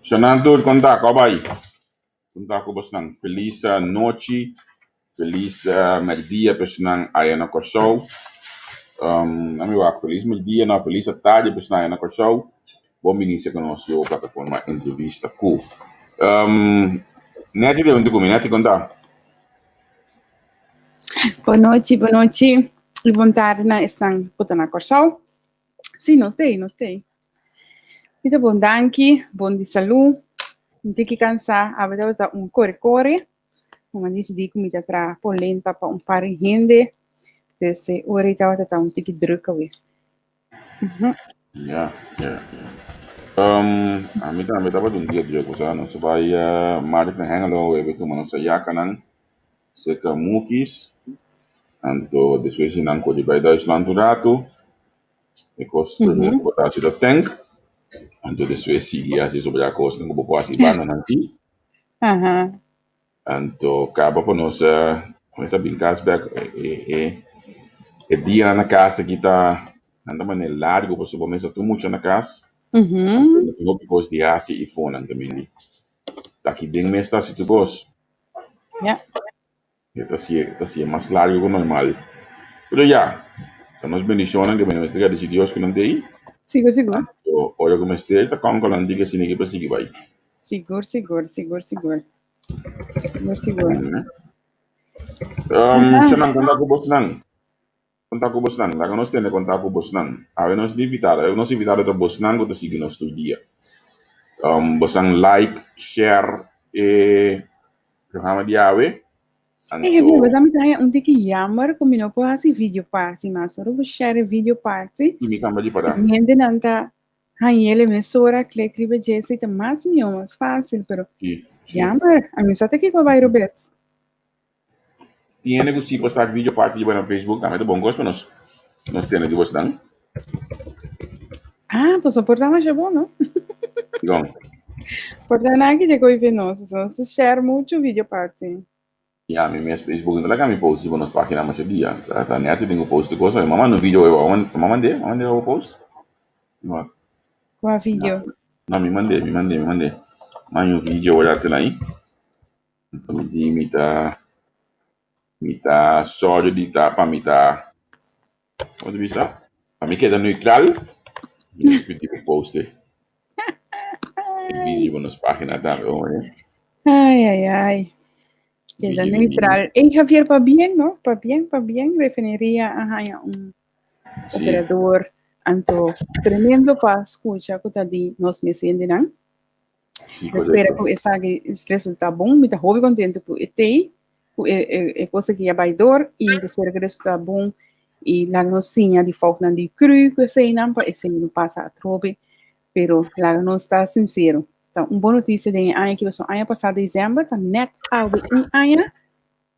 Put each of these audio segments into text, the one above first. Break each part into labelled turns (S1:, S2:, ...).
S1: Shanan tur kon ta? Kò bai? Kon ta ku bosnan? Felis nochi, felis mèrdia pa esnan aya na Kòrsou. Nan mi wak felis mèrdia no, felis atardi pa esnan aya na Kòrsou. Bon bini serka nos riba plataforma Entrevista Ku. Netty ta huntu ku mi. Netty kon ta?
S2: Bon nochi, bon nochi i bon tardi na esnan ku ta na Kòrsou. Sí, nos t'ei, nos t'ei. Mi ta bon danki, bon di salú. Mi tin ki kansá, awe tabata un kore kore. Mi a disidí ku mi ta traha polenta pa un par di hende. Dus e ora ei tabata ta un tiki drùk awe.
S1: Ya, ya, ya. Ami tambe tabata un dia drùk, pasobra nos a bai Mark na Hengelo awe tuma nos ayakanan. Serka Mukis, anto despues di nan kodi bai Duitsland un ratu, e kos promé ku bo ta hasi ta tank, anto despues sigui hasi sobra kosnan ku bo por hasi banda nan ti. Anto kaba pa nos a bin kas bek, e dianan na kas aki ta nan ta manera largu pasobra bo mester tur mucha na kas, anto no tin hopi kos di hasi i fonan ta bini. Ta aki den mes ta hasi tur kos.
S2: Ja.
S1: E ta hasié, e ta hasié mas largo ku normal. Pero ya, ta nos bendishonnan ke mester gradisí Dios ku nan ta ei.
S2: Sigur, sigur.
S1: Anto, ora ku mester ta konko nan di ke asina ke pa sigui bai.
S2: Sigur, sigur, sigur, sigur. Sigur, sigur.
S1: Shanan, konta ku bosnan. Konta ku bosnan. Laga nos tende konta ku bosnan. Awe nos di invitado. Awe nos invitado ta bosnan ku ta sigui nos tur dia. Bosnan like, share e programa di awe.
S2: Hey Javier, bos a mi ta haña un tiki jammer ku mi no por hasi video party mas. Ora bo share e video party,
S1: I mi kamba di para.
S2: hendenan ta hañ'el mesora klik riba dje, esei ta mas mihó, mas fásil, pero
S1: Sí, sí.
S2: jammer, a mi sa ta kiko a bai robes.
S1: Tin hende ku si por start video party riba nan Facebook tambe ta bon kos pa nos nos tende di bosnan.
S2: Ah, pues no por ta masha bon, no?
S1: Dikon?
S2: Por ta nan ki koy ve nos, so nos ta share mucho video party.
S1: Ya, mi mes Facebook no ta laga mi post riba nos pagina masha dia. Ta ta nèt tin ku post e kos, mi a manda un video awe, mi a mand'é, mi a mand'é awe post? No.
S2: Kua video?
S1: No, mi mand'é, mi mand'é, mi mand'é. Manda un video wak kel ahí. Mi di mi ta mi ta sorry di ta pa mi ta como ta bisa pa mi keda neutral mi no pidi bo post e video riba nos pagina tambe hoor.
S2: Ay ay ay keda neutral. Ey Javier pabien no pabien pabien refineria a haña un operador anto tremendo pa scucha cu ta di nos mes hendenan.
S1: Sí,
S2: Espera
S1: correcto.
S2: ku esaki resulta bon. Mi ta hopi contento ku e tei, ku e, e, e cosa ki a bai door i mi ta espera ku resulta bon i laga nos siña di foutnan di cru ku eseinan pa esei no pasa atrobe. Pero laga nos ta sincero. Ta un bon noticia den e aña aki pasobra aña pasá december ta net awe un aña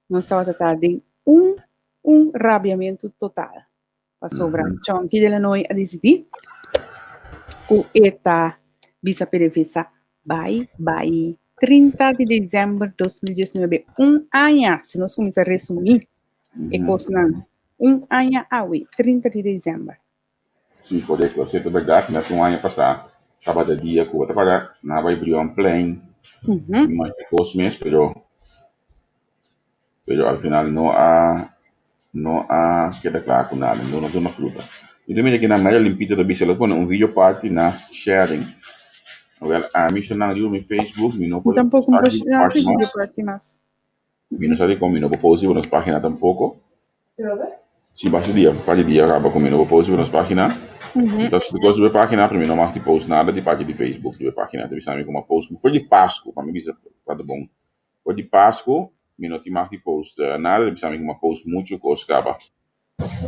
S2: nos tabata ta den un un rabiamentu total. Pasobra Chonky de la Noy a disidí ku e ta bisa PDVSA bai bai. 30 di desèmber 2019, un aña, si nos kuminsá resumí e kosnan, un aña awe, 30 di desèmber.
S1: Sí, korekto. Esei ta bèrdat. Mes un aña pasá tabata dia ku bo ta paga nan a bai Brionplein i masha kos mes, pero Pero al final no a no a keda kla ku nada, no a duna fruta. Mi ta mira kinan Mario Limpito ta bisa lo pone un video party na sharing. Wel ami so nan riba mi Facebook mi no
S2: Mi
S1: por
S2: tampoco
S1: start
S2: por
S1: video
S2: hasi
S1: party
S2: video
S1: mas.
S2: party mas.
S1: Mi no sa dikon mi no por post riba nos pagina tampoko. Si basta dia, un par di dia kaba ku mi no por post riba nos pagina. Mi ta hasi kos riba e pagina pero mi no mag di post nada di parti di Facebook riba e pagina. Ta bisa mi ku mi a post for di Pasku pa mi bisa pa ta bon. For di Pasku mi no tin mag di post nada, ta bisa mi ku mi a post muchu kos kaba.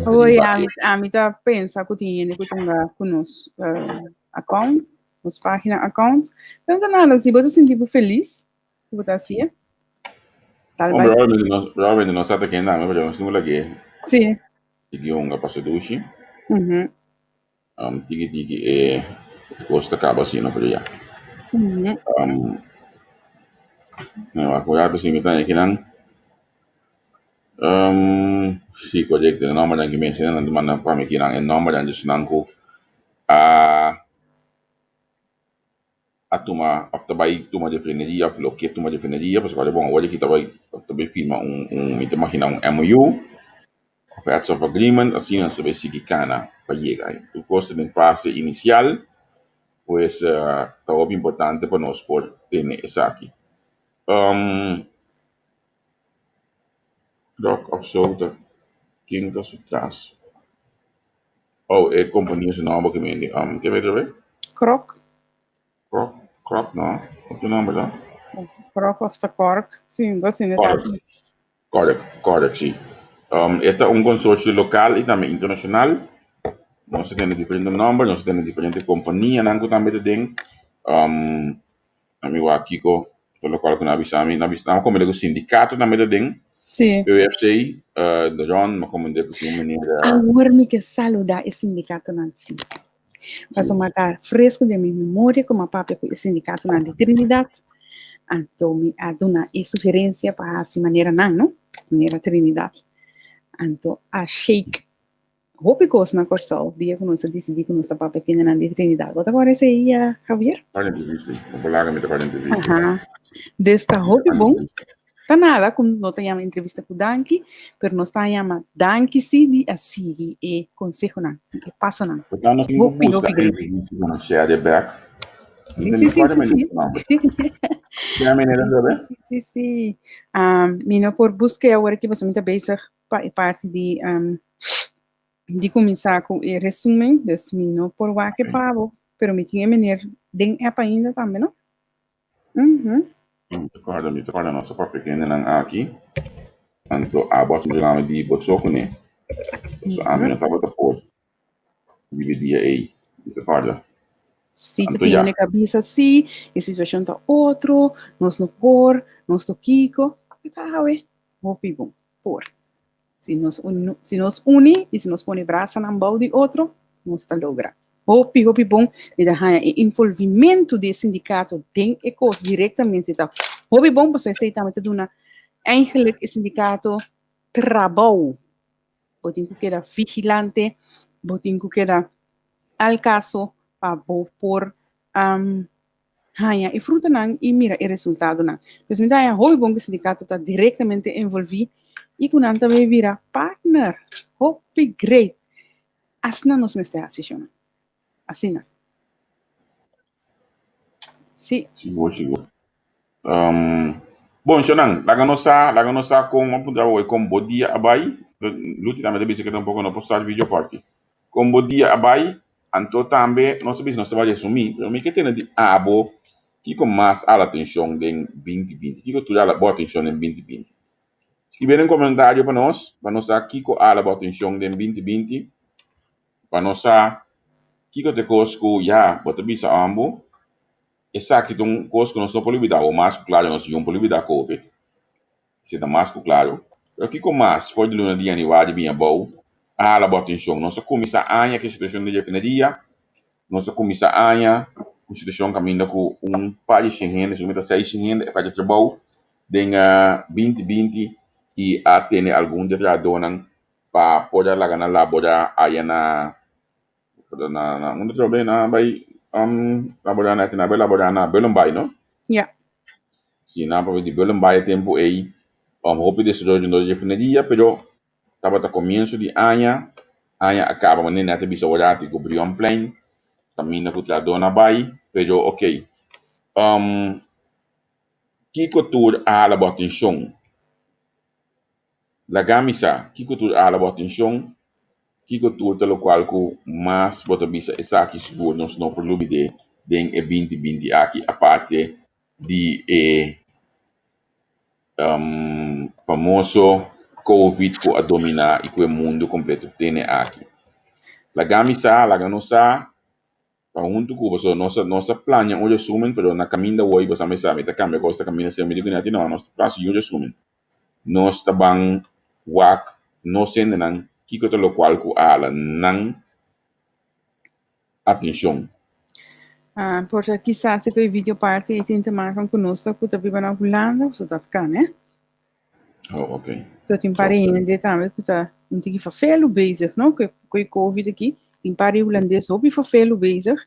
S2: Oye, ami, ami ta pensa ku tin hende ku tunga ku nos account, nos pagina account. Pero no ta nada, si bo ta sinti bo felis ku bo ta hasié, tal bai.
S1: Probablemente no, probablemente no sa ta ken tambe, pero nos tin ku lag'é
S2: Sí.
S1: sigui hunga pasa dushi. Tiki tiki e kos ta kaba asina pero ya. Un rato si mi ta aki nan. Si korekto e nombernan ki menshona nan ta manda pa mi kinan e nombernan di esnan ku a. A tuma of ta bai tuma refineria of lo ke tuma refineria pasobra awor bon awor aki ta bai ta bai firma un un mi ta imagina un MOU of heads of agreement asina nos ta bai sigui kana pa yega ei. Tur kos ta den fase inisial pues ta hopi importante pa nos por tene esaki. Rock of so ta ken ta su tras? Oh, e kompania su nòmber ke mende. Ke mester be?
S2: Krok.
S1: Krok, Krok no. Otro nòmber ta?
S2: Krok of ta Kork. Sí, bo asina ta
S1: Kork. Kork, Kork, sí. E ta un konsorsio lokal i tambe internashonal. Nos ta tene diferente nòmber, nos ta tene diferente kompanianan ku tambe ta den. Ami wak kiko ta lokual ku nan a bisa mi. Nan a bisa, nan a komende ku sindikato tambe ta den.
S2: Sí.
S1: PWFC, de Ron, mi a komende ku tin un meneer.
S2: Awor mi ke saluda e sindikatonan sí. Pasobra ta fresco den mi memoria ku mi a papia ku e sindikatonan di Trinidad. Anto mi a duna e sugerensia pa hasi manera nan, no? Manera Trinidad. Anto a shake Hopi kos na Kòrsou dia ku nos a disidí ku nos ta papia kendenan di Trinidad. Bo ta kòrda esei, Javier?
S1: Kòrda entrevista. No por laga mi ta kòrda entrevista.
S2: Aha. Dus ta hopi bon. Ta nada ku no ta yama entrevista ku danki, pero nos ta yama danki si di a sigui e konsehonan i e pasonan.
S1: Por tanto, nos tin ku
S2: Hopi,
S1: buska
S2: hopi great.
S1: entrevista ku nos share bèk.
S2: Sí, sí, sí, sí, sí.
S1: Kua manera
S2: Sí,
S1: ta be?
S2: sí, sí, sí. Mi no por busk'é awor aki pasobra mi ta bezig pa e parti di um, di kuminsá ku e resumen, dus mi no por wak e pabo, pero mi tin e meneer den app ainda tambe, no? Mhm.
S1: Mi ta kòrda, mi ta kòrda nos a papia kendenan aki, anto abo a cuminsá di bo so kuné, pasobra ami no tabata por riba e dia ei, mi ta kòrda.
S2: Si ta
S1: Anto
S2: tin
S1: ya.
S2: hende kabisa si, e situashon ta otro, nos no por, nos no kiko, e ta awe. Hopi bon por. Si nos uni, si nos uni y si nos pone brasanan bou di otro, nos ta logra. Hopi, hopi bon. Mi ta haña e involvimento di e sindicato den e kos directamente ta hopi bon, pasobra esei tambe ta duna eigenlijk e sindicato trabou. Bo tin ku keda vigilante, bo tin ku keda al caso pa bo por um, haña e frutanan i mira e resultadonan. Pues mi ta haña hopi bon ku e sindikato ta direktamente envolví i ku nan ta bay bira partner. Hopi great! Asina nos mester hasi shona. Asina. Sí.
S1: Sigur, sigur. Um, bon, shonan, laga nos sa, laga nos sa kon, a puntra bo kon bo dia a bai. Luti tambe ta bisa ke tampoco no por start video party. Kon bo dia a bai, Anto tambe nos a bisa nos ta bai resumí, pero mi ke tene di abo kiko mas hala atenshon den 2020, kiko tur hala bo atenshon den 2020. Skibi den komentario pa nos, pa nos sa kiko hala bo atenshon den 2020, pa nos sa kiko ta e kos ku ya bo ta bisa ambo, esaki ta un kos ku nos no por libidá, o mas ku klaro nos yun por libidá covid. Esei ta mas ku klaru. Pero kiko mas for di luna di yanüari bin abou a hala bo atenshon? Nos a kuminsá aña ku e situashon di refineria, nos a kuminsá aña ku situashon kaminda ku un par di shen hende, segun mi ta seis shen hende a pèrdè trabou den 2020 i a tene algun di e trahadónan pa por a laga nan laborá aya na na na unda trobe na bai laborá na na bai laborá na Bullenbaai no?
S2: Ja.
S1: Si nan papia di Bullenbaai e tempu ei hopi desaroyo no di refineria pero tabata komienso di aña, aña a kaba manera nan ta bisa ora ku Brionplein kaminda ku trahadónan a bai pero ok kiko tur a hala bo atenshon? Laga mi sa kiko tur a hala bo atenshon, kiko tur ta lokual ku mas bo ta bisa esaki sigur nos no por lubid'é den e 2020 aki aparte di e famoso covid ku a dominá i ku e mundu kompleto tene aki. Laga mi sa, laga nos sa Pa huntu ku boso nos a nos a plania un resumen pero na kaminda woi boso a mesa mi ta kambia kos ta kaminda asina mi di kuné no nos ta hasi un resumen nos ta ban wak nos hendenan kiko ta lokual ku a hala nan atenshon.
S2: Ah, por ta kisas e video party ei tin te maken ku nos ta ku ta biba na Hulanda, so dat kan, hè?
S1: Oh, ok.
S2: So tin par hende tambe ku ta un tiki vervelu bezig, no? Ku ku e COVID aki, tin par hulandes hopi vervelu bezig.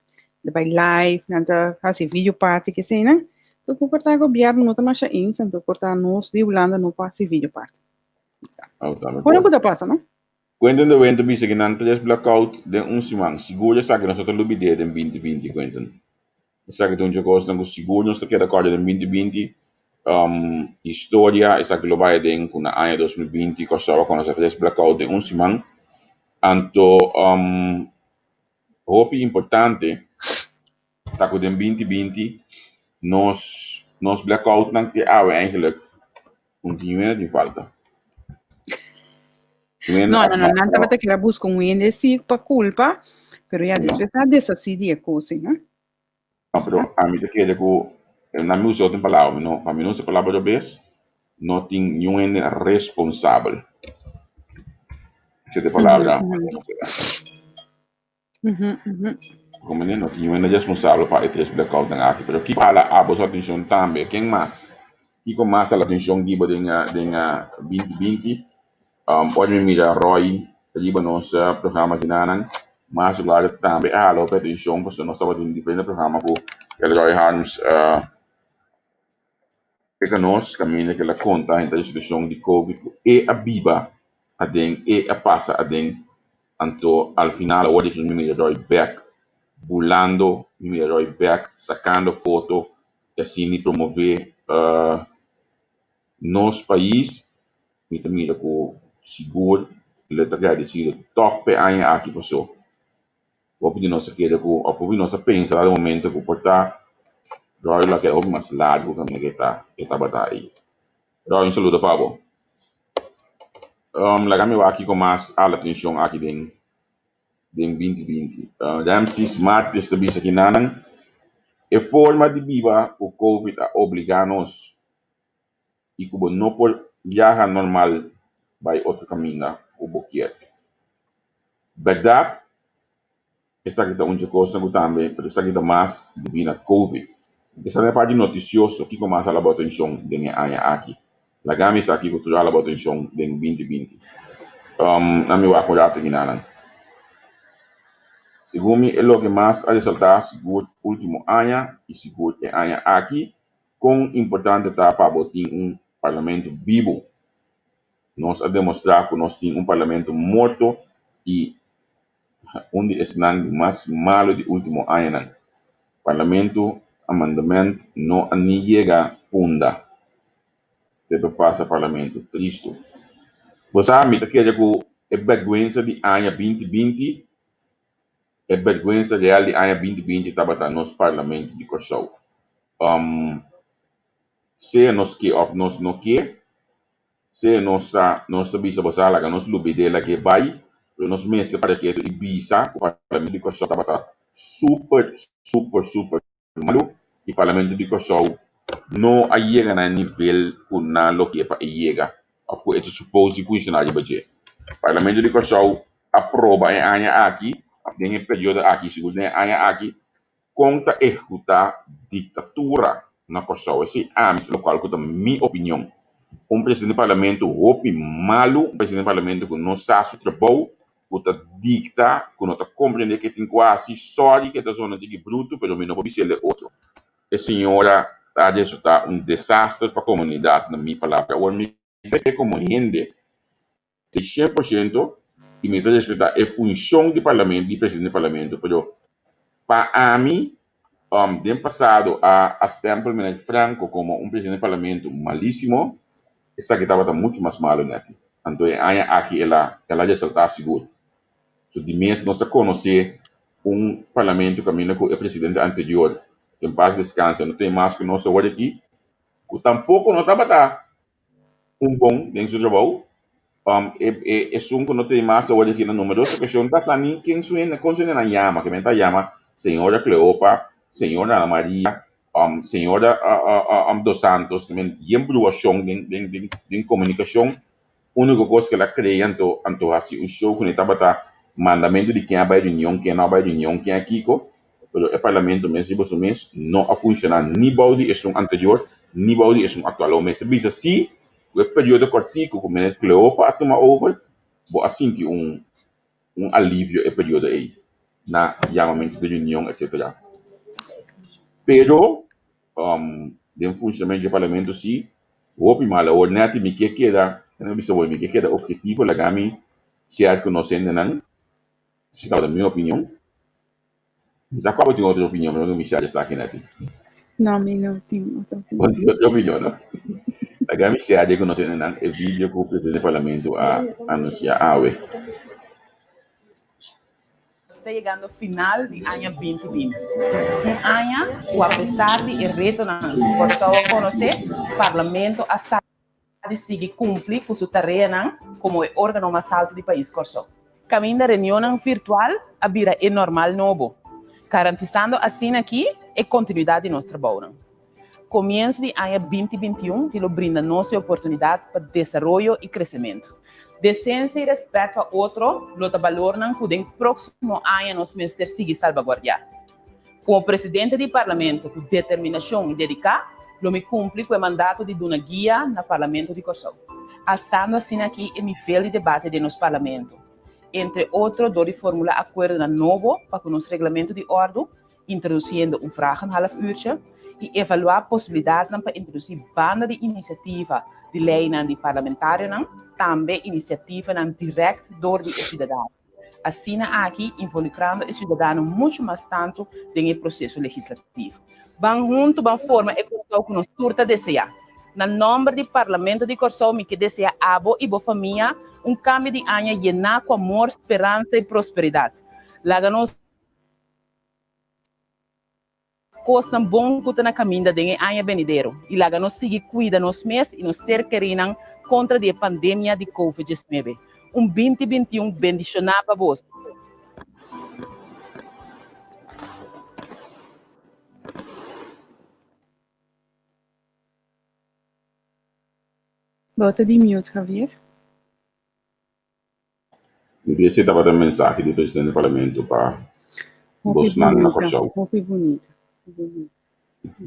S2: Ta bai live, nan ta hasi video party ke eseinan. Anto ku por ta gobièrnu no ta masha eens, anto por ta nos di Hulanda no por hasi video party.
S1: Oh, ta
S2: Kono
S1: mejor.
S2: ku ta pasa, no?
S1: Quentin de Winter bisa ku nan tres blackout den un siman. Sigur esaki nos no ta lubid'é den 2020, Quentin. Esaki ta un dje kosnan ku sigur nos ta keda kòrda den 2020. Historia, esaki lo bai aden ku na aña 2020 Kòrsou a konosé tres blackout den un siman. Anto hopi importante ta ku den 2020 nos blackoutnan te awe eigenlijk un tin hende tin falta.
S2: No, no, no, nan tabata kere a buska un hende si pa kulpa, pero ya despues nan a deshasí di e kos ei, no?
S1: No, pero ami ta kere ku nan mi usa otro palabra, mi no, pa mi no usa palabra robes, no tin niun hende responsabel. Esei ta e palabra. Como no tin niun hende responsabel pa e tres blackoutnan aki, pero kiko hala abo su atencion tambe? Ken mas? Kiko mas hala atencion di bo den den 2020? Ora mi mira Roy riba nos programa kinanan, mas lugar tambe a hala hopi atencion pasobra nos tabatin diferente programa ku el Roy Harms Peka nos kaminda ku el a konta henter e situashon di covid ku e a biba aden, e a pasa aden, anto al final awor di mi mira Roy bek bulando, mi mira Roy bek sakando foto i asina promove nos pais, mi ta mira ku sigur lo ta gradesido tòg pa e aña aki paso. Hopi di nos a kere ku òf hopi di nos a pensa dado momento ku por ta Roy lo a keda hopi mas largu kaminda ku e ta e tabata ei. Roy un saludo pa bo. Laga mi wak kiko mas hala atenshon aki den den 2020. Ramses Martes ta bisa kinanan e forma di biba ku covid a obliga nos i ku bo no por biaha normal bai otro kaminda ku bo kier. Bèrdat, esaki ta un dje kosnan ku tambe, pero esaki ta mas debí na Covid. Esaki ta e parti notisioso, kiko mas a laba atenshon den e aña aki? Laga mi sa kiko tur a laba atenshon den 2020. Na mi wak un ratu kinanan. Segun mi e loke mas a resaltá sigur último aña i sigur e aña aki, kon importante ta pa bo tin un parlamento bibu. Nos a demostrá ku nos tin un parlamento morto i un di esnan di mas malu di último añanan. Parlamento amendement no a ni yega Punda te pa pasa parlamento. Tristu. Bo sa, mi ta kere ku e bèrgwensa di aña 2020, e bèrgwensa real di aña 2020 tabata nos parlamento di Kòrsou. Sea nos ke òf nos no ke, sea nos ta nos ta bisa bo sa laga nos lubid'é lag'é bai, pero nos mester para ketu i bisa ku Parlamento di Kòrsou tabata super super super malu i Parlamento di Kòrsou no a yega na e nivel ku nan lo ke pa e yega òf ku e ta supos di funshoná riba dje. Parlamento di Kòrsou a proba e aña aki, den e periodo aki, sigur den e aña aki, Kon ta ehekutá diktatura na Kòrsou? Esei ami, lokual ku ta mi opinion. Un presidente di parlamento hopi malu, un presidente di parlamento ku no sa su trabou, ku ta dikta, ku no ta komprendé ke tin ku hasi. Sòri ke ta zona diki brutu, pero mi no por bis'el e otro. E señora ta resultá un desaster pa komunidat, na mi palabra. Awor mi kere komo hende 100% i mi ta respetá e funshon di parlamento, di presidente di parlamento, pero pa ami den pasado a a stempel meneer Franco komo un presidente di parlamento malisimo, esaki tabata muchu mas malu nèt. Anto e aña aki el a el a resaltá sigur. So di mes nos a konosé un parlamento kaminda ku e presidente anterior, en paz descanse, no tin mas ku nos awor aki, ku tampoko no tabata un bon den su trabou. E e esun ku no tin mas awor aki na numeroso okashon ta sa ni ken su hende, kon su hendenan yama, ke men ta yama señora Cleopa, señora Ana Maria, señora Dos Santos, ke men yen bruashon den den den den komunikashon. Úniko kos ku el a krea anto anto hasi un show ku ne tabata mandamentu di ken a bai reunion, ken no a bai reunion, ken a kiko. Pero e parlamento mes riba su mes no a funciona ni bou di esun anterior ni bou di esun actual. Lo mester bisa si cu e periodo cortico cu meneer Cleopa a tuma over bo a sinti un un alivio e periodo ey. na yamamentu di reunion etcetera. Pero um, den funcionamento di parlamento si hopi mal. Awor nèt mi ke keda, mi bisa bo, mi ke keda objetivo, laga mi share ku nos hendenan, si tabata mi opinion. Mi sa ku abo tin otro opinion, pero mi share esaki nèt.
S2: No, mi no tin otro opinion.
S1: Bo tin otro opinion, no? Laga mi share ku nos hendenan e video ku presidente di parlamento a anuncia awe.
S3: Ta yegando final di aña binti binti, un aña ku apesar di e retonan ku Kòrsou a konosé, Parlamento a sa di sigui kumpli ku su tareanan komo e órgano mas altu di pais Kòrsou. Kaminda reunionnan virtual a bira e normal nobo, garantisando asina aki e kontinuidat di nos trabounan. Komienso di aña binti 21 ti lo brinda nos e oportunidat pa desaroyo i kresementu. Desensia i rèspèt pa otro lo ta balornan ku den próksimo aña nos mester sigui salbaguardiá. Komo presidente di Parlamento ku determinashon i dediká, lo mi kumpli ku e mandato di duna guia na Parlamento di Kòrsou, alsando asina aki e nivel di debate den nos Parlamento, entre otro dor di formulá akuerdonan nobo pa ku nos reglamento di òrdu introduciendo un vragen half uurtje y evalua posibilidadnan pa introduci banda di iniciativa di leynan di parlamentarionan, tambe iniciativanan direct door di e ciudadano. Asina aki involucrando e ciudadano mucho mas tanto den e proceso legislativo. Ban hunto ban forma e Corsou cu nos tur ta desea. Na nomber di Parlamento di Corsou mi ke desea abo y bo famia un cambio di aña yena cu amor, speransa y prosperidad. Laga nos. Kosnan bon ku ta na kaminda den e aña benidero i laga nos sigui kuida nos mes i nos ser kerinan kontra di e pandemia di Covid 19. Un 2021 bendishoná pa boso!
S2: Bo ta di mute, Javier.
S1: Mi di esei tabata mensahe di presidente di parlamento pa
S2: Hopi
S1: bosnan na
S2: bunita,
S1: Kòrsou.
S2: hopi bunita, hopi bunita.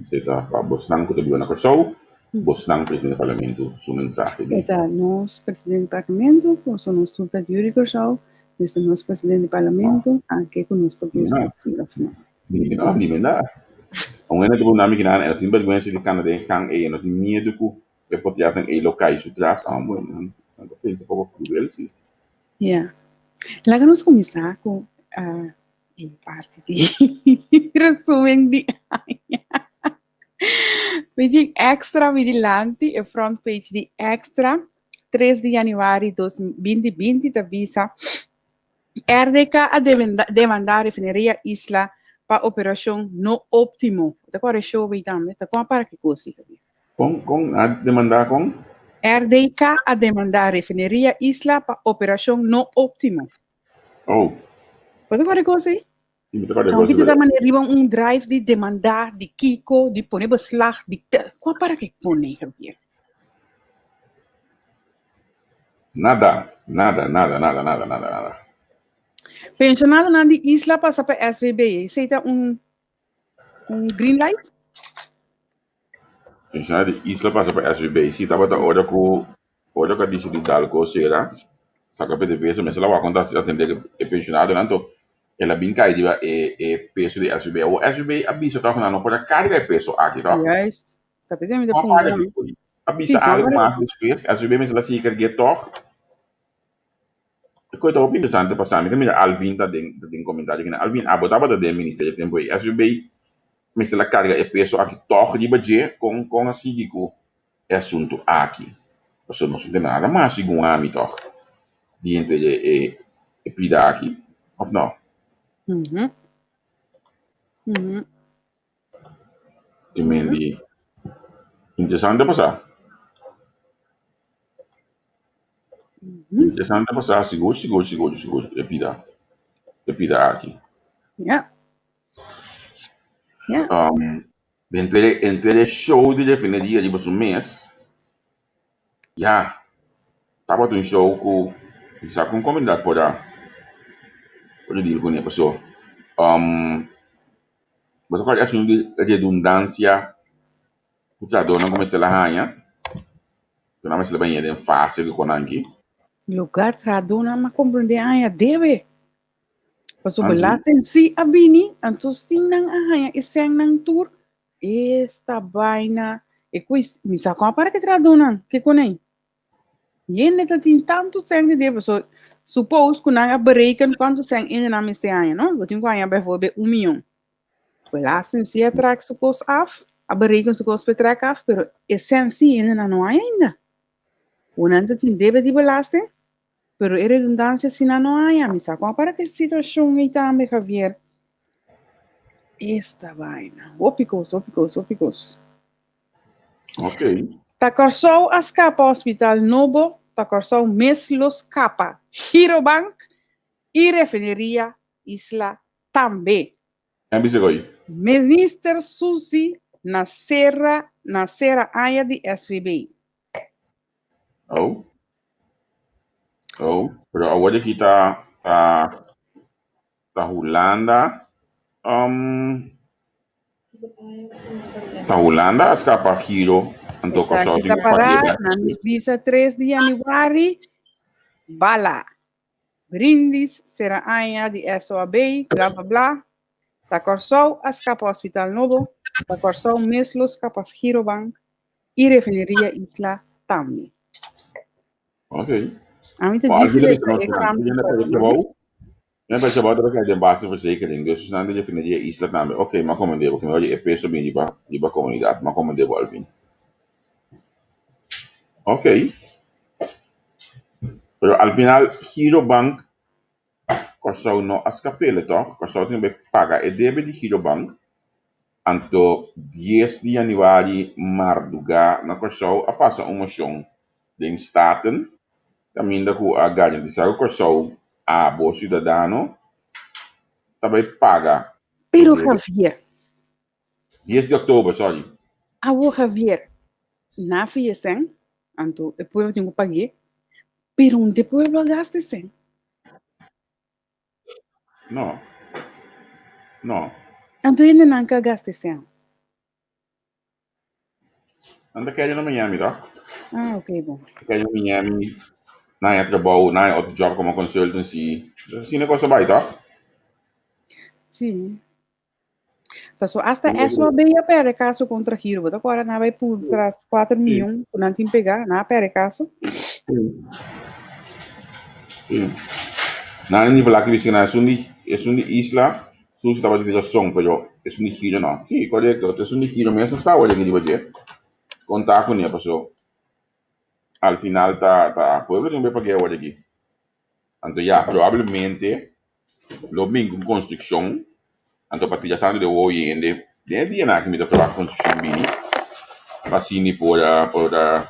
S1: Esei ta pa bosnan ku ta biba na Kòrsou, bosnan presidente di parlamento su mensahe
S2: E
S1: di.
S2: ta nos presidente di parlamento, pasobra nos tur ta yu di Kòrsou, dus ta nos presidente di parlamento, anke ku nos ta gusta
S1: No,
S2: si òf no.
S1: no, di bèrdat. Un hende ta pregunta mi kinan, e no tin bèrgwensa di kana den gang ei, e no tin miedu ku E potrianan ei lo kai su tras, ah bueno, nan ta pensa poko cruel si.
S2: Ja. Laga nos kuminsá ku e parti di resumen di aña. Mi tin Extra mi dilanti, e front page di Extra, 3 di januari 2020 ta bisa RDK a demandá Refineria Isla pa operashon no óptimo. Ta kore show ei tambe. Ta kon a para ki kos ei?
S1: Kon, kon a demandá kon?
S2: RDK a demandá Refineria Isla pa operashon no óptimo.
S1: Oh.
S2: Bo ta kore kos ei?
S1: Sí, mi ta kore
S2: Chon
S1: kos
S2: ki
S1: ei.
S2: ta da manera riba un drive di demandá, di kiko, di pone beslag, di kon a para ki pone, Javier?
S1: Nada, nada, nada, nada, nada, nada, nada.
S2: Pensionadonan di Isla pasa pa SVB. Esei ta un un green light?
S1: Pensionado di Isla pasa pa SVB. Sí, tabata ora ku ora ku a disidí dal kos sera, saka PDVSA, mester a wak kon ta atendé e pensionadonan anto el a bin kai riba e e peso di SVB. Awor SVB a bisa tòg nan no por a karga e peso aki tòg.
S2: Juist. Ta p'esei mi ta
S1: Kon
S2: puntra.
S1: paga di pui? A
S2: Sí,
S1: bisa
S2: kon
S1: algu
S2: paga
S1: mas
S2: di
S1: despues, SVB mester a sigui karg'é tòg. E kos ta hopi interesante pasá. Mi ta mira Alvin ta den ta den komentario kinan. Alvin, abo tabata den ministerio tempu ei. SVB mester a karga e peso aki tòg riba dje? Kon kon a sigui ku e asuntu aki? Pasobra nos no tin nada mas segun ami tòg di henter e e e pida aki, òf no?
S2: Mhm. Mhm.
S1: I men di interesante pasá. Interesante pasá sigur sigur sigur sigur e pida e pida aki.
S2: Ja. Ja.
S1: Um, entre entre e show di refineria riba su mes, ya, tabata un show ku mi sa kon komunidat por a por a deal kuné paso um, Bo ta kòrda e asuntu di redundansia ku trahadónan ku mester a haña, ku nan mester a baña den fase ku konan aki?
S2: Lugar trahadónan a komprendé haña debe. Pasobra belasting sí a bini, anto sin nan a haña e sènnan tur, esta baina, e kuis, mi sa kon a para ke trahadónan, ke konei? Hende ta tin tantu sèn di debe, so suppose ku nan a bereken kuantu sèn hende nan mester haña, no? Bo tin ku haña bijvoorbeeld un mion. Belasting sí a trek su kos af, a bereken su kos pa e trek af, pero e sèn sí hende nan no haña ainda. Ku nan ta tin debe di belasting, Pero e redundancia si nan no haña, mi sa con a para cu e situacion ei tambe, Javier. Esta vaina. Hopi cos, hopi cos, hopi cos.
S1: Ok.
S2: Ta Kòrsou a skapa hospital nobo, ta Kòrsou mes lo skapa Girobank i refineria Isla tambe.
S1: En bisa goy.
S2: Minister Suzy na sera na sera aña di SVB.
S1: Oh. Oh, pero awor aki ta ta ta Hulanda um ta Hulanda a skapa giro anto Kòrsou
S2: Esaki
S1: tin
S2: ta
S1: ku paga
S2: pará
S1: bèk.
S2: na mis bisa 3 di yanüari, bala. Brindis sera aña di SOAB, bla bla bla. Ta Kòrsou a skapa hospital nobo, ta Kòrsou mes lo skapa Girobank i refineria Isla tambe.
S1: Ok.
S2: Ami ta
S1: Well,
S2: djis
S1: alvin
S2: lesa
S1: bisa
S2: e
S1: nos
S2: krant
S1: nan
S2: poko,
S1: perde
S2: no?
S1: trabou. Nan perde trabou ta kai den basisverzekering. Dus nan di refineria Isla tambe. Ok, m'a komende bo. Kindo di e peso bin riba riba komunidat. M'a komende bo Alvin. Ok. Pero al final Girobank Kòrsou no a skap'el tòg. Kòrsou tin ku paga e debe di Girobank. Anto dies di yanüari mardugá na Kòrsou a pasa un moshon den Staten kaminda ku a garantisá ku Kòrsou abo siudadano ta bai paga e
S2: Pero
S1: debe.
S2: Javier.
S1: Dies di òktober, sorry.
S2: Awor Javier, na fia sèn, anto e pueblo tin ku pag'é, pero un te pueblo a gasta e sèn.
S1: No. No.
S2: Anto hendenan ka gasta e sèn.
S1: Nan ta kere na Miami, toch?
S2: Ah, ok, bon.
S1: Ta kere na Miami, nan haña trabou, nan haña otro job como consultancy. Asina e cosa bai, toch?
S2: Sí. Paso hasta SOB a perde caso contra Giro. Bo ta acorda nan bai por tras 4 miljoen ku nan tin pegá, nan a perde caso.
S1: Sí. Nan ni vlak bisa na esun di esun di isla Susi tabata tin rason pero esun di Giro no. Sí, korekto. Esun di Giro mes no sta awor riba dje. Konta kuné paso al final ta ta pueblo tin ku bai pag'é awor aki. Anto ya probablemente lo bin ku konstrukshon anto pa tira santu den wowo hende den e dianan aki mi ta trabaha konstrukshon bini pa asina por a por a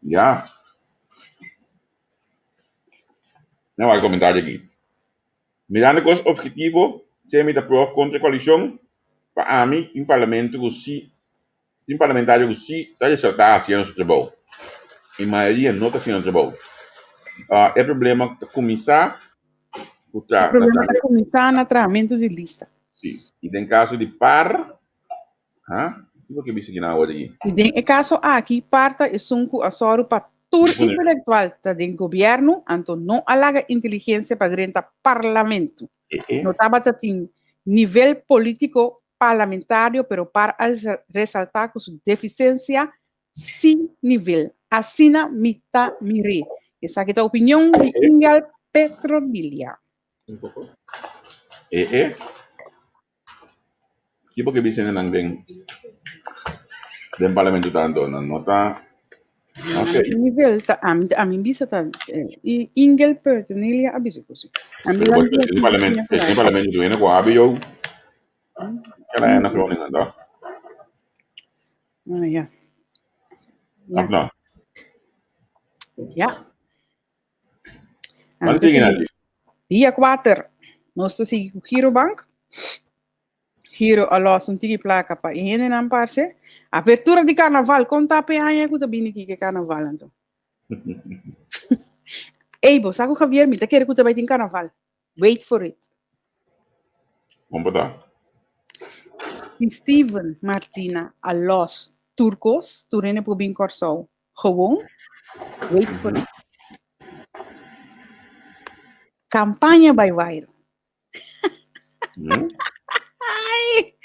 S1: ya. Nan wak e komentario aki. Mirando kos obhetivo sey mi ta prof kontra e koalishon pa ami tin parlamento ku si Tin parlamentario ku si ta resaltá hasiendo su trabou. E mayoria no ta hasiendo trabou. E problema ta kuminsá ku
S2: E problema ta kuminsá na trahamentu di lista.
S1: Si. I den kaso di par, ha? Kiko ke bisa kinan awor aki?
S2: I den e kaso aki, par ta esun ku a sòru pa tur intelektual ta den gobièrnu, anto no a laga inteligensia pa drenta parlamentu. No tabata tin nivel polítiko parlamentario pero par a resalta cu su deficiencia sin nivel. Asina mi ta mir'é. Esaki ta opinion di Ingel Petronilia.
S1: E e. Kibo ke bisa nan den den parlamento tanto? Nan no ta Ok.
S2: Nivel ta ami ami bisa ta eh, Ingel Petronilia a bisa ku si. Ami
S1: Pero bo den parlamento, den parlamento tu hende ku abi yo. Kala na Groningen toch?
S2: Ah, ja.
S1: Ja. Of no?
S2: Ja.
S1: Wanneer sigui Nati?
S2: Dia 4. Nos ta sigui ku Girobank. Giro a los un tiki plaka pa e hendenan parse. Apertura di karnaval, kon ta pe aña ku ta bini ki ke karnaval anto? Ey, bo sa ku Javier, mi ta kere ku ta bai tin karnaval. Wait for it.
S1: Kon pa ta?
S2: Si Steven Martina a los tur kos, tur hende por bin Kòrsou. Gewoon, wait for it. Kampaña bai wairu.
S1: Hmm?
S2: Ai!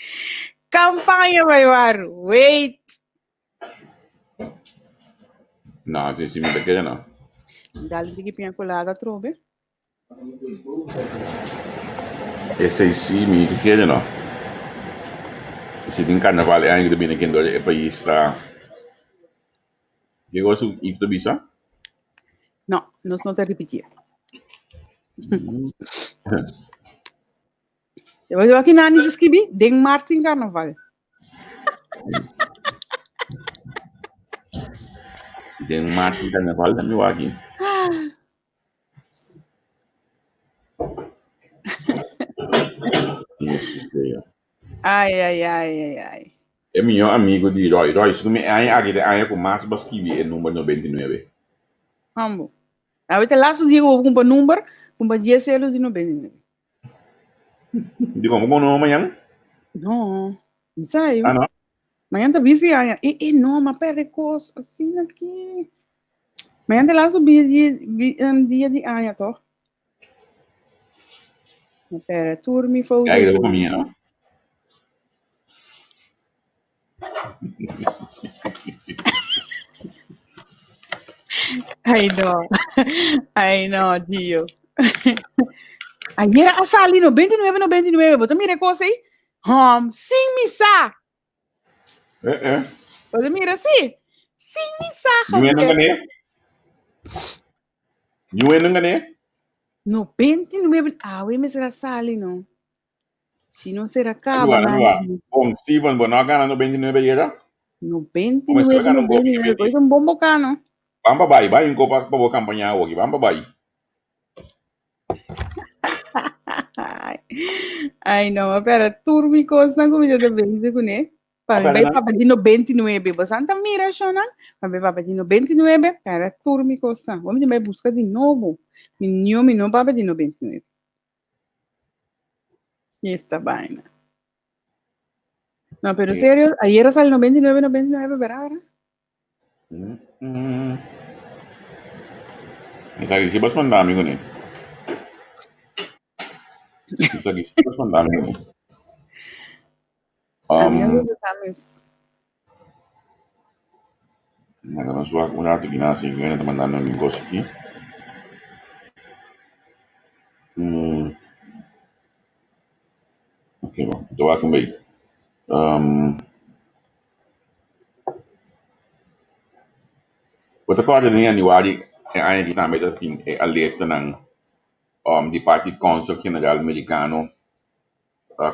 S2: Kampaña bai wairu. Wait.
S1: No, si si mi ta kere no.
S2: Dale tiki piña colada atrobe.
S1: Esei sí mi ta kere no. Si tin carnaval e aña ku ta bini aki e pais ta Ke cosa ku Yves ta bisa?
S2: No, nos no ta ripití. Bo aki nani ta skibi? Den maart tin carnaval.
S1: Den maart tin carnaval mi wak aki.
S2: Ai, ai, ai, ai, ai.
S1: E mihó amigo di Roy. Roy, si mi aña aki ta e aña ku mas bo a skibi e number 99.
S2: Hambo. Awe ta laatste dia ku bo kumpa number, kumpa dies elo di 99.
S1: Di kon bo no mañan?
S2: No, mi sa yo.
S1: Ah, no?
S2: Mañan ta bisbi aña. E, e, no, ma perde kos asina aki. Mañan ta laatste dia, dia, dia di aña, toch? Ma perde tur mi foto's.
S1: Kijk, dat famia, no?
S2: Ay no. Ay no, Gio. Ayer a sali 99, 99. Bo ta mira e kos ei? Hom, sin mi sa.
S1: Eh, eh.
S2: Bo ta mira si? Sin mi sa,
S1: Nieuwe
S2: Javier.
S1: nunca ne? Nieuwe nunca ne?
S2: 99. Awe me será sali, no. Si no será caba,
S1: Anua, anua. Bon, Steven, bo no a gana 99 ayera?
S2: 99, 99. Koe un bon bocano.
S1: Ban pa bai, bai un kopa pa bo campaña awoki. Ban pa bai.
S2: Ai no, ma pera, tur mi kosnan ku mi ta bezig kuné. Pa mi bai papa di 99. Bo santa mira shonan. Pa mi papa di 99, pera tur mi kosnan. Bo mi bai buska di nobo. Mi nio mi no papa di 99. Esta vaina. No, pero serio, ayer sale 99, 99, ¿verdad? ¿verdad?
S1: Esaki si bos manda mi kuné. Esaki si bos manda mi kuné.
S2: A mi no gusta mes.
S1: Laga nos wak un rato aki nan si ta mandando mi kos aki. Ok bo, ta wak un bei. Bo ta kòrda den yanüari e aña aki tambe ta tin e alertanan di parti Kònsel General Merikano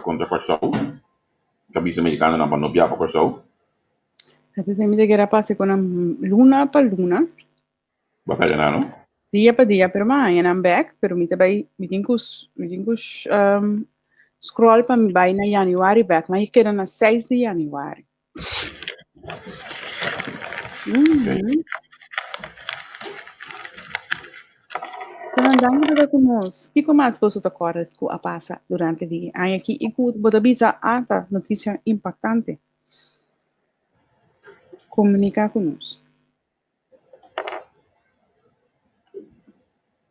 S1: kontra Kòrsou. Ta bisa merikanonan pa no bia pa Kòrsou.
S2: Esei mi ta kere a pasa ku nan luna pa luna.
S1: Bo a kaya nan no?
S2: Dia pa dia, pero mi a haña nan bèk, pero mi ta bai, mi tin ku, mi tin ku scroll pa mi bai na yanüari bèk, mi a keda na seis di yanüari. Pero danki pa ta ku nos. Kiko mas boso ta kòrda ku a pasa durante di e aña aki i ku bo ta bisa a ta notisia impaktante? Komuniká ku nos.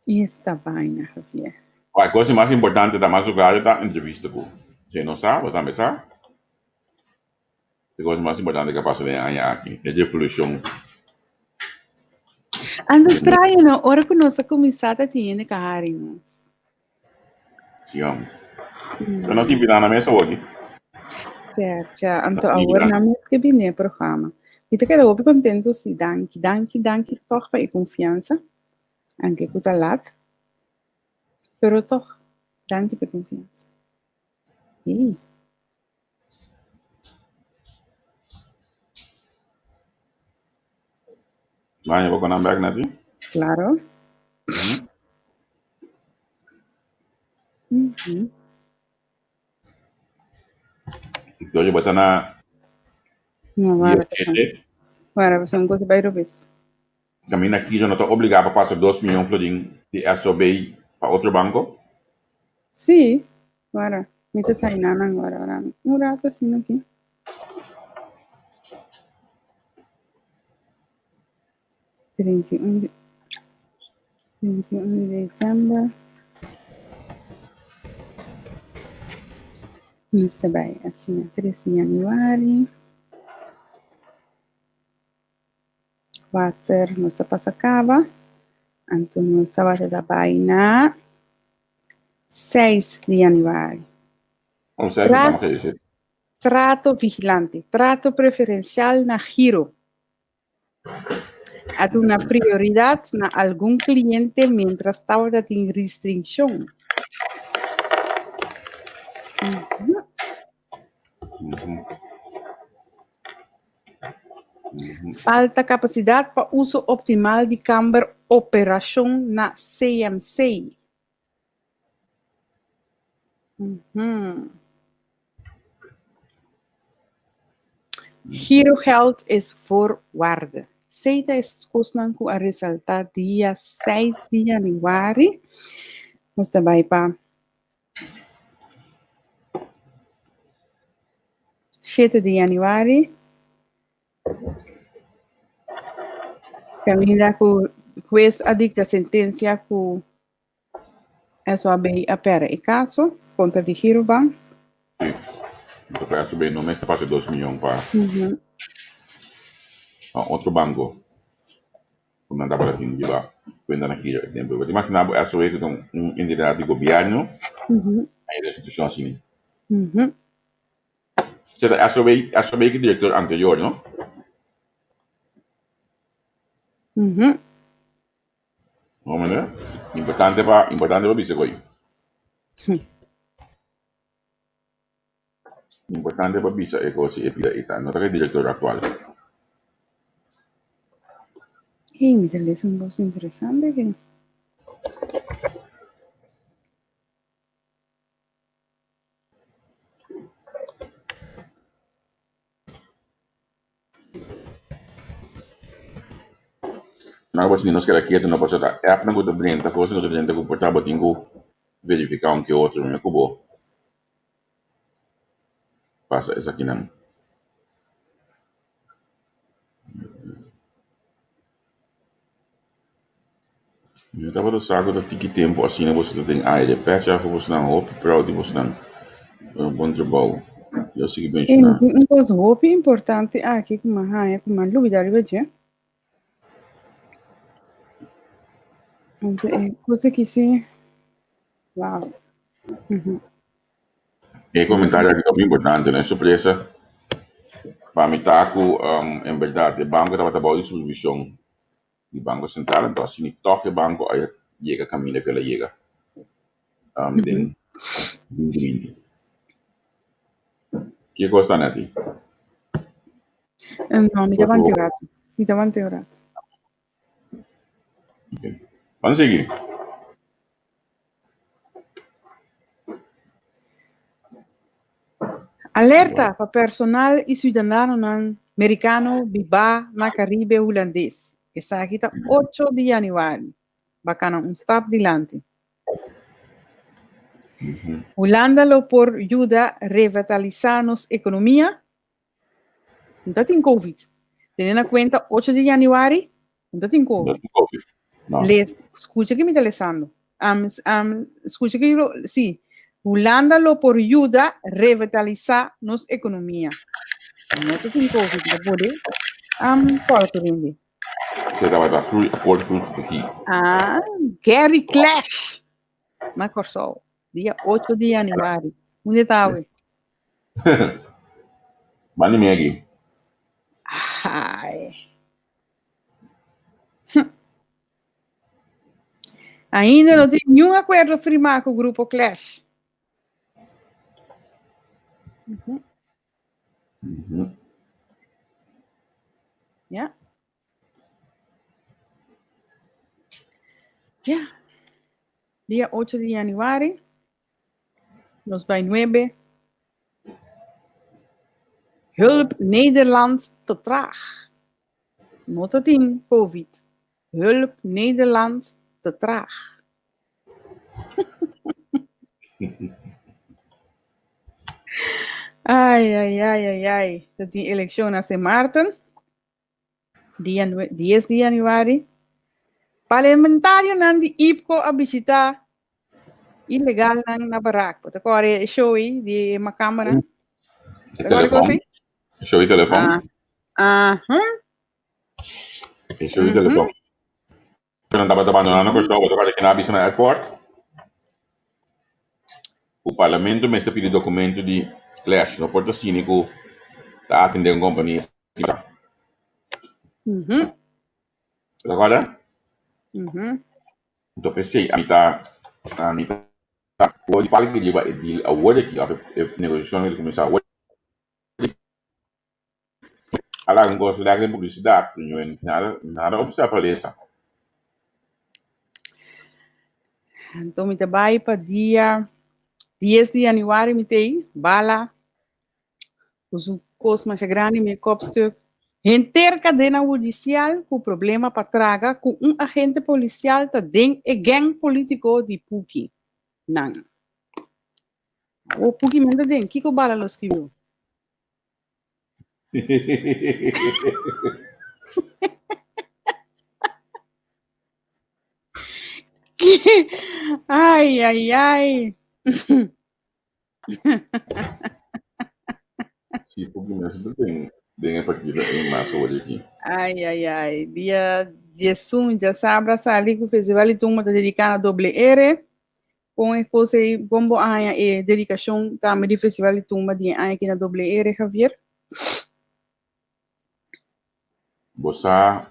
S2: Esta vaina, Javier.
S1: E cosa mas importante ta mas lugar ta entrevista ku. Si no sa, bo tambe sa. E cosa mas importante ku a pasa den e aña aki, e revolushon.
S2: Anto straño no, ora ku nos a kuminsá ta tin hende ku a hari nos.
S1: Sí, hombre. Pero nos invitá na mesa hopi.
S2: Tja, anto awor nan mes ke bini e programa. Mi ta keda hopi kontento si, danki, danki, danki tòg pa e konfiansa, anke ku ta lat, pero tòg, danki pa e konfiansa. Hey.
S1: Baña bo con bek na ti?
S2: Claro.
S1: Doje bota na
S2: No,
S1: dia
S2: wara,
S1: 7.
S2: wara, pasobra un cosa bai robes.
S1: Caminda Kiro no ta obligá pa pasa 2 miyon florin di SOB pa otro banco?
S2: Sí, wara. Mi ta traina nan wara, wara. Un rato asina aki. 31 di, 31 di december. Nos ta bai asina tres di januari. Kuater nos ta pasa kaba. Anto nos tabata ta bai na seis di januari.
S1: Oh, seis
S2: Tra trato vigilante, trato preferencial na giro. A duna prioridad na algun cliente mientras tabata tin restriccion. Falta capacidad pa uso optimal di kamber operacion na CMC. Girogeld is voorwaarde. Esei ta e kosnan ku a resaltá dia seis di yanüari. Nos ta bai pa shete di yanüari. Kaminda ku hues a dikta sentensia ku SOAB a pèrdè e kaso kontra di Girobank.
S1: Sí. Entonces SOAB no mester pasa dos miyon pa pa otro banko ku nan tabata tin riba kuenta na Giro e tempu. Bo ta imaginá bo SOAB ku ta un entidat di gobièrnu a yega e situashon asina. Seta SOAB, SOAB ki direktor anterior, no? No meneer, importante pa importante pa bisa koy. Importante pa bisa e kos e pida e ta no ta ke director actual.
S2: Hey, mi ta lesa un kos interesante aki.
S1: Nan bo nos keda ketu no pasobra ta appnan ku ta drenta kos ku ta drenta ku por ta bo tin ku verifiká un ke otro promé ku bo pasa esakinan. Mi no tabata sa ku ta tiki tempu asina boso ta den aire. Pècha afo bosonan hopi proud di bosonan. Un bon trabou. Dios sigui
S2: E
S1: benshoná.
S2: tin un kos hopi importante aki ku mi a haña ku mi a lubidá riba dje. Anto e kos aki si, wow.
S1: E komentario aki ta hopi importante, no e sorpresa pa mi ta ku en bèrdat e banko tabata bou di supervishon di Banko Sentral, anto asina tòg e banko a yega kaminda ku el a yega den binti binti. Ke kos ta Netty?
S2: No, mi ta wanta un ratu. Mi ta wanta un ratu.
S1: Ban sigui.
S2: Alerta pa personal i siudadanonan merikano bibá na Karibe Hulandes. Esaki ta ocho di yanüari. Bakana un stap dilanti. Hulanda lo por yuda revitalisá nos ekonomia? No ta tin covid. Tene na kuenta ocho di yanüari no ta tin covid.
S1: No.
S2: Les, skucha ke mi ta lesando. Um, um, skucha ke lo, si. Hulanda lo por yuda revitalisá nos ekonomia. No ta tin covid, no pode um, kòrta rende.
S1: Se tabata groei akkoord groei aki.
S2: Ah, Gary Clash na Kòrsou, dia ocho di yanüari. Unda ta awe?
S1: Mandi mi aki.
S2: Ai. Ainda no tin niun akuerdo firmá ku Grupo Clash. Ja. Ja. Dia ocho di januari. Nos bai nuebe. Hulp Nederland te traag. No ta tin covid. Hulp Nederland te traag. Ai, ai, ai, ai, ai. Ta tin elekshon na Sint Maarten. Dia dies di januari. Parlamentarionan di IPKO a bishita. Ilegalnan na barak. Bo ta kore e show ei di e makambanan?
S1: E
S2: Ta kore
S1: telefon.
S2: kos ei?
S1: E show di telefon.
S2: Ah, aha.
S1: E show di telefon. Nan tabata abandoná na Kòrsou, bo ta kòrda kina a bisa na airport? Ku parlamento mester pidi dokumento di Clash. No por ta asina ku ta atendé un kompania asina. Bo ta kòrda? Nto p'esei ami ta ami ta por di falta riba e deal awor aki òf e negosiashon aki ta kuminsá awor aki. A laga un kos lèk den publisidat pero ño nada nada ofisial pa lesa.
S2: Anto mi ta bai pa dia dies di januari mi ta ei bala Ku su kos masha grandi mi e kopstuk. Henter kadena hudisial ku problema pa traga ku un agente polisial ta den e gèng polítiko di Puki nan. Awor Puki men ta den, kiko bala lo skibió? Ai, ai, ai.
S1: Sí, porque me siento den, den e partido en mas hoor aquí.
S2: Ai, ai, ai. Dia 11 já sabra sali ku Festival di Tumba ta dediká na doble R. Kon e kos ei, kon bo haña e dedikashon tambe di Festival di Tumba di e aña aki na doble R, Javier?
S1: Bo sa,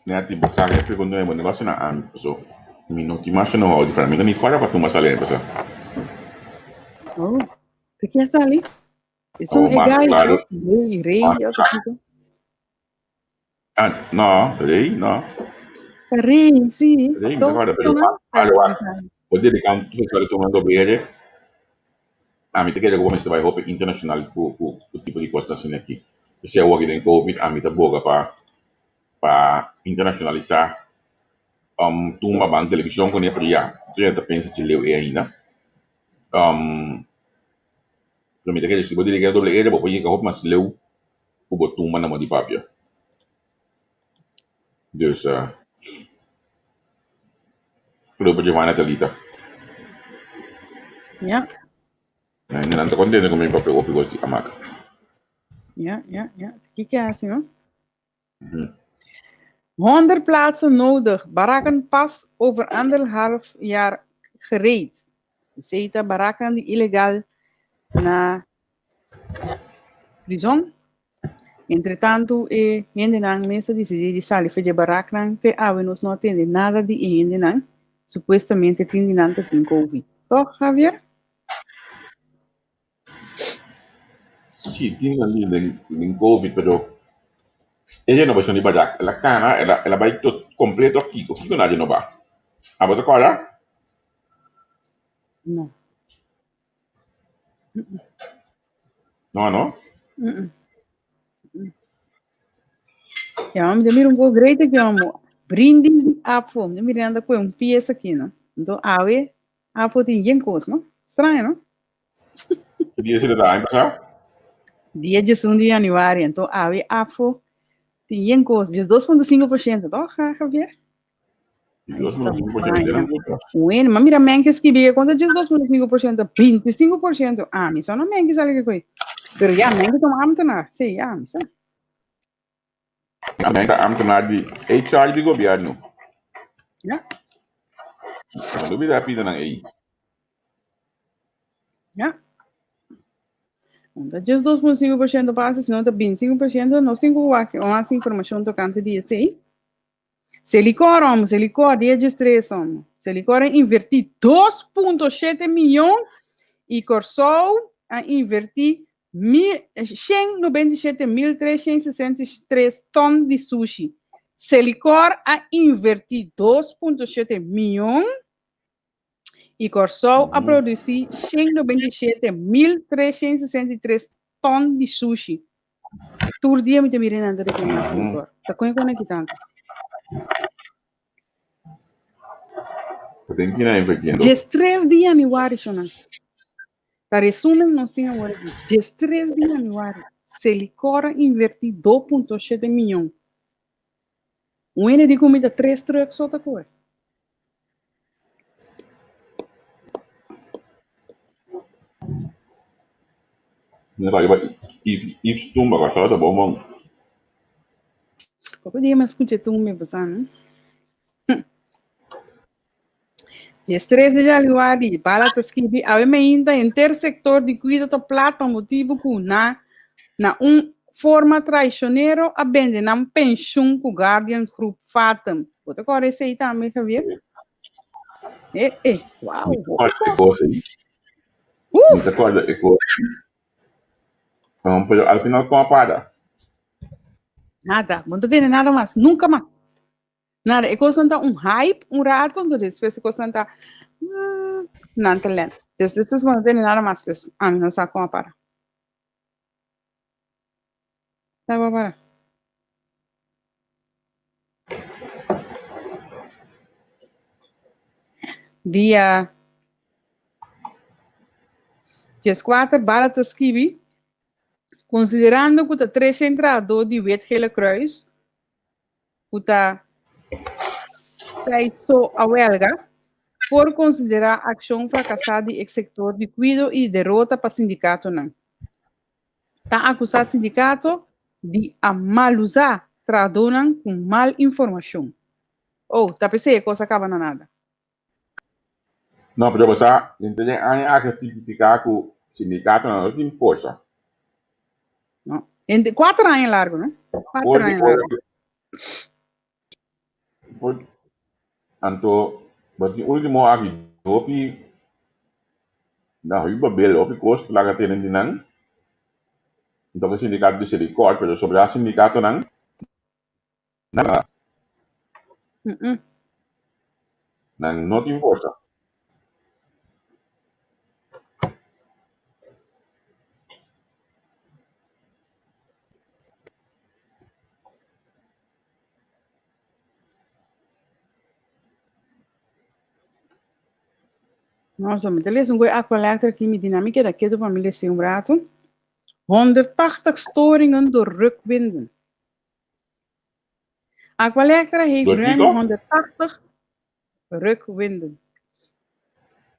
S1: Netty, bo sa e pregunta mi bo negocio na ami, paso mi no tin masha know-how di mi ta ni kòrda pa tumba sali aña pasá.
S2: Oh, te kia sali? Esun
S1: Oh,
S2: e
S1: mas
S2: gai,
S1: claro.
S2: rei, rei,
S1: Mas
S2: otro kiko.
S1: Ah, no, rei, no.
S2: Ta rei, sí.
S1: Rei, mi ta
S2: Toch,
S1: kòrda, pero
S2: no?
S1: alo, bo dediká un festival di tumba doble R, Ami ta kere ku bo mester bai hopi internashonal ku ku tipo di kosnan asina aki. P'esei awor aki den covid ami ta boga pa pa internashonalisá tumba ban televishon kuné pero ya tur hende ta pensa dje leu ei ainda. Pero mi ta kere si bo dirigí na doble ere bo por yega hopi mas leu ku bo tumba na moda di papia. Dus Grupo Giovanna Talita.
S2: Ja.
S1: En nan ta contento cu mi papia hopi cos di amaka.
S2: Ja, ja, ja. Kiko hasi, no? 100 plaatsen nodig. Barakken pas over anderhalf jaar gereed. Esei ta barakken di ilegal na prizon. Entretantu e hendenan mes a disidí di sali for dje baraknan, te awe nos no a tende nada di e hendenan, supuestamente tin di nan ta tin covid. Tòg, Javier?
S1: Sí, tin nan di den covid, pero e renobashon di barak, el a kana, el a bai tot kompleto òf kiko? Kiko nan a renobá? Abo ta kòrda?
S2: No.
S1: No, no?
S2: Ja, mi ta mira un poco great aki, amo. Brindis di apfel. Mi mira anda cu un pieza aki, no? Entonces, awe, apfel tin yen cos, no? Extraño, no?
S1: Ki dia se ta aña pasado?
S2: Dia 11 di januari. Entonces, awe, apfel tin yen cos. 12.5%, toch, Javier? Bueno, ma mira men que escribí que cuánto es 2.5%, 25%. Ah, mi sa no men que sale que coi. Pero ya, men que toma ambtenaar. Sí, ya, mi sa.
S1: Men ta ambtenaar di HR di gobierno.
S2: Ja.
S1: No lubida pida nan ei.
S2: Ja. Unda just 2.5% pasa, si no ta 25%, no sin ku wak mas informashon tokante di esei. Selikor homo, Selikor, dia 13 homo. Selikor a invertí 2.7 mion i Kòrsou a invertí 197.363 tòn di sushi. Selikor a invertí 2.7 mion i Kòrsou a produsí 197.363 tòn di sushi. Tur dia mi ta mira nan ta reklamá Selikor. Ta kon e kon aki tantu?
S1: Ta den kina invertiendo?
S2: 13 di yanüari, shonnan. Ta resumen nos tin awor aki. 13 di yanüari, Selikor a invertí 2.7 mion. Un hende di ku mi ta tres truck so ta kohe.
S1: Mi ta riba Yves tumba kòrsou ta bon bon.
S2: Poko dia mi a skucha e tumba e pasá no. Diestres di januari, Bala ta skibi, Awe mainta henter sektor di kuido ta plat pa motibu ku na na un forma traishonero a bende nan penshun ku Guardian Groep Fatum. Bo ta kòrda esei tambe, Javier? E e, wow,
S1: Mi ta
S2: hopi
S1: kòrda e
S2: kos.
S1: kos ei. Mi ta kòrda e kos ei. Pero al final kon a para?
S2: Nada, bo no ta tende nada mas, nunka mas. Nada, e kosnan ta un hype un rato, entonces despues e kosnan ta zzz, nan ta lent. Dus despues bo no tende nada mas, dus ami no sa kon a para. Sa kon a para. Dia 14 Bala ta skibi, Konsiderando ku ta tres entrado di Wit Gele Kruis ku ta sai so a welga, por konsiderá akshon frakasá di e sektor di kuido i derota pa sindikatonan. Ta akusá sindikato di a malusá trahadónan ku mal informashon. Oh, ta p'esei e kos a kaba na nada.
S1: No, pero bo sa, den e aña aki a tipifiká ku sindikatonan no tin forsa.
S2: No. Hende, kuater aña largu, no? Kuater
S1: For di
S2: aña
S1: ora
S2: largu.
S1: for anto bo tin ultimo aki hopi na hopi babel hopi kos laga tene di nan anto ku sindikato di Selikor pero sobrá sindikatonan nan nan no tin forsa.
S2: Nossa, mi ta lesa un koe Aqualectra aki, mi di nan mi keda ketu pa mi lesa un rato. 180 storingen door rukwinden. Aqualectra heeft
S1: Door
S2: ruim
S1: kiko?
S2: 180 rukwinden.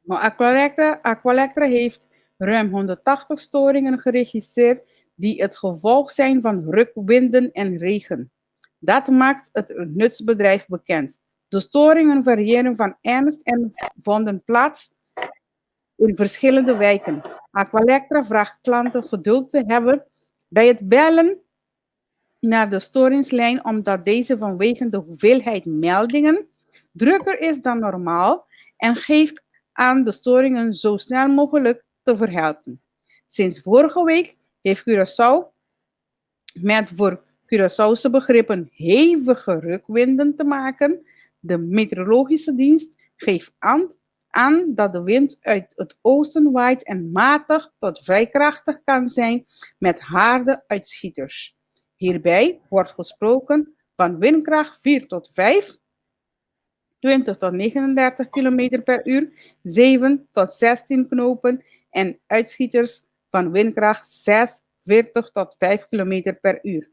S2: Maar Aqualectra, Aqualectra heeft ruim 180 storingen geregistreerd die het gevolg zijn van rukwinden en regen. Dat maakt het nutsbedrijf bekend. De storingen variëren van ernst en vonden plaats in verschillende wijken. Aqualectra vraagt klanten geduld te hebben bij het bellen naar de storingslijn omdat deze vanwege de hoeveelheid meldingen drukker is dan normaal en geeft aan de storingen zo snel mogelijk te verhelpen. Sinds vorige week heeft Curaçao met voor Curaçaose begrippen hevige rukwinden te maken. De meteorologische dienst geeft aan, aan dat de wind uit het oosten waait en matig tot vrij krachtig kan zijn met harde uitschieters. Hierbij wordt gesproken van windkracht 4 tot 5, 20 tot 39 km per uur, 7 tot 16 knopen en uitschieters van windkracht 6, 40 tot 5 km per uur.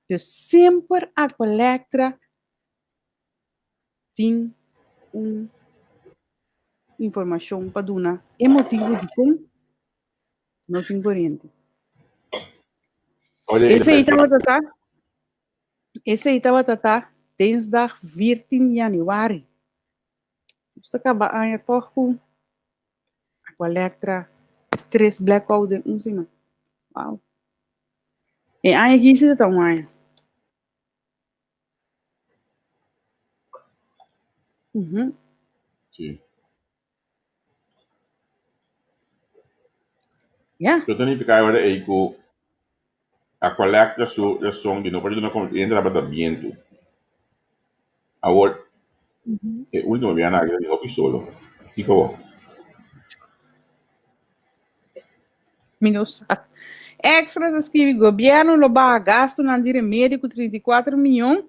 S2: Dus semper Aqualectra tin un informashon pa duna e motibu dikon no tin koriente. Esei tabata ta esei tabata ta dinsdag 14 januari. Nos ta kaba aña tòg ku Aqualectra tres blackout den un siman. Wow. E aña aki si ta un aña.
S1: Sí.
S2: Ya.
S1: Eso ta nifiká ora ei ku Aqualectra su rason di no por duna koriente tabata bientu. Awor, e último biaha aki ta bin hopi solo. Kiko bo?
S2: Mi no sa. Extra ta skirbi, Gobierno lo baha gastonan di remedio ku 34 miyon,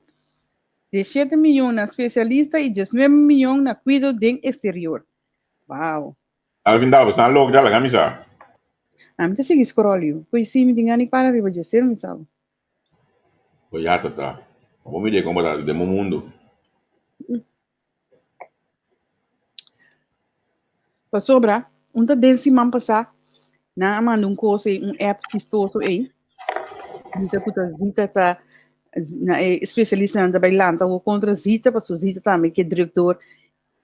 S2: 17 miyon na spesialista i 19 miyon na kuido den eksterior. Wow.
S1: Alvin Davo, san logra laga mi sa.
S2: Ami ta sigui scroll yu. Pui si mi tin gana di para riba dje ser mi sa.
S1: Bo ya ta ta. Bo mira kon bo ta den bo mundu.
S2: Pasobra, un ta den siman pasá. Nan a manda un kos ei, un app chistoso ei. Bisa ku ta Zita ta na e spesialistanan ta bai lanta awor kontra Zita, pasobra Zita tambe ke druk door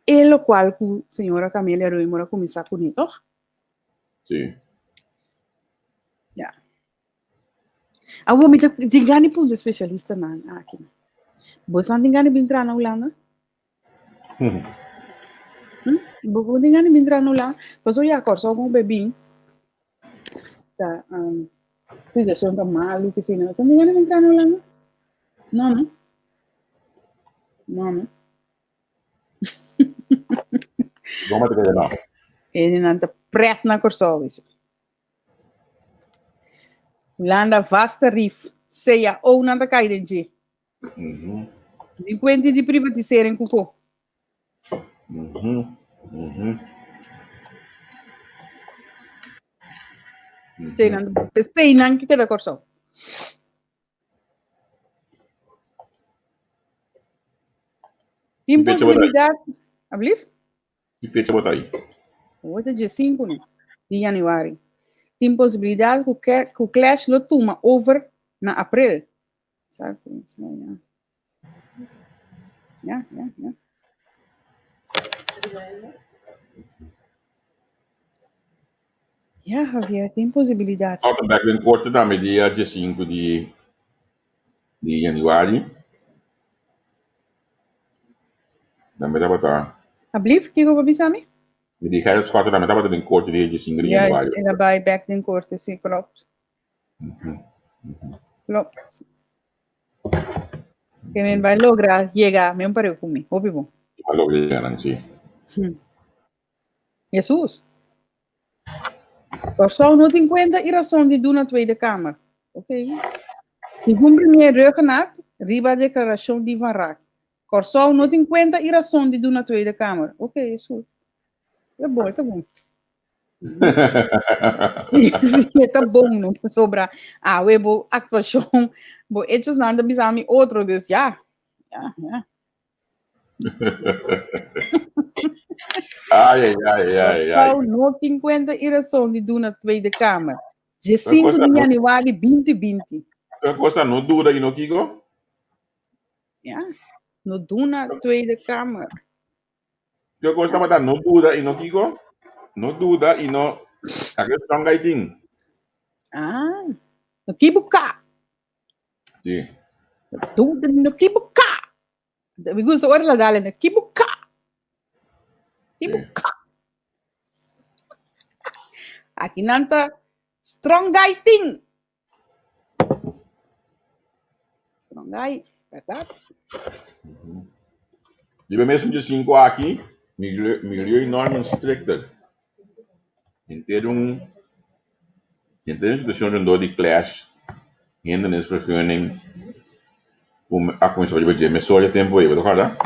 S2: e lokual ku señora Camelia Römer a kuminsá kuné, tòg?
S1: Sí.
S2: Ya. Awor mi ta tin gana di puntra spesialistanan aki. Boso tin gana di bin traha na Hulanda? Hm? Bo bo tin gana di bin traha na Hulanda? Pasobra ya Kòrsou kon bo bin ta um, situashon ta malu ki si no. Boso tin gana di bin traha na Hulanda? No, no. No, no.
S1: Goma te kaya no.
S2: Hendenan ta pret na Kòrsou eso. Hulanda vast tarief. CAO nan ta kai den dje. Di kuenti di privatisering ku ko. Sei nan, sei nan ki keda Kòrsou. Tin posibilidat, ablief?
S1: Ki fecha bo ta ei?
S2: Hoy ta 15 no, di januari. Tin posibilidat ku ku Clash lo tuma over na april. Sa ku sa ya. Ya, ya, ya. Ya, Javier, tin posibilidat.
S1: Oké, bek den korte tambe dia 15 di di januari. Tambe tabata.
S2: Ablief, kiko bo bisa mi?
S1: Mi di Gerrit Schotte tambe tabata den korte dia 15 di
S2: Ja,
S1: januari.
S2: el a bai bek den korte, sí, klopt. Klopt. Ke men bai logra yega men pareu ku mi. Hopi bon.
S1: Bai logra yega nan, sí.
S2: Jesus. Kòrsou no tin kuenta i rason di duna Tweede Kamer. Ok. Segun premier Rhuggenaath riba deklarashon di Van Raak. Kòrsou no tin kuenta i rason di duna Tweede Kamer. Ok, Jesus. Ta bon, ta bon. Sí, ta bon, no? Pasobra awe bo aktuashon, bo echosnan ta bisa mi otro, dus ya. Ya, ya.
S1: Ai, ai, ai, ai, ai.
S2: Kòrsou no tin kuenta i rason di duna Tweede Kamer. Dje 5 di januari 2020.
S1: Kua kosa no duda i no kiko?
S2: Ya, no duna Tweede Kamer.
S1: Kua kosa tabata no duda i no kiko? No duda i no... Ake strong guy tin.
S2: Ah, no kibuka.
S1: Sí.
S2: No duda no kibuka. Mi gusta ora la dale na kibuka. Kibuka. Aki nan ta strong guy ting. Strong guy, verdad?
S1: Riba mes un 5 aki, milieunormen strikter. Henter un henter un situacion rondó di clash, hindernisvergunning, cu a cuminsa riba dje mesora e tempo ei, bo ta corda?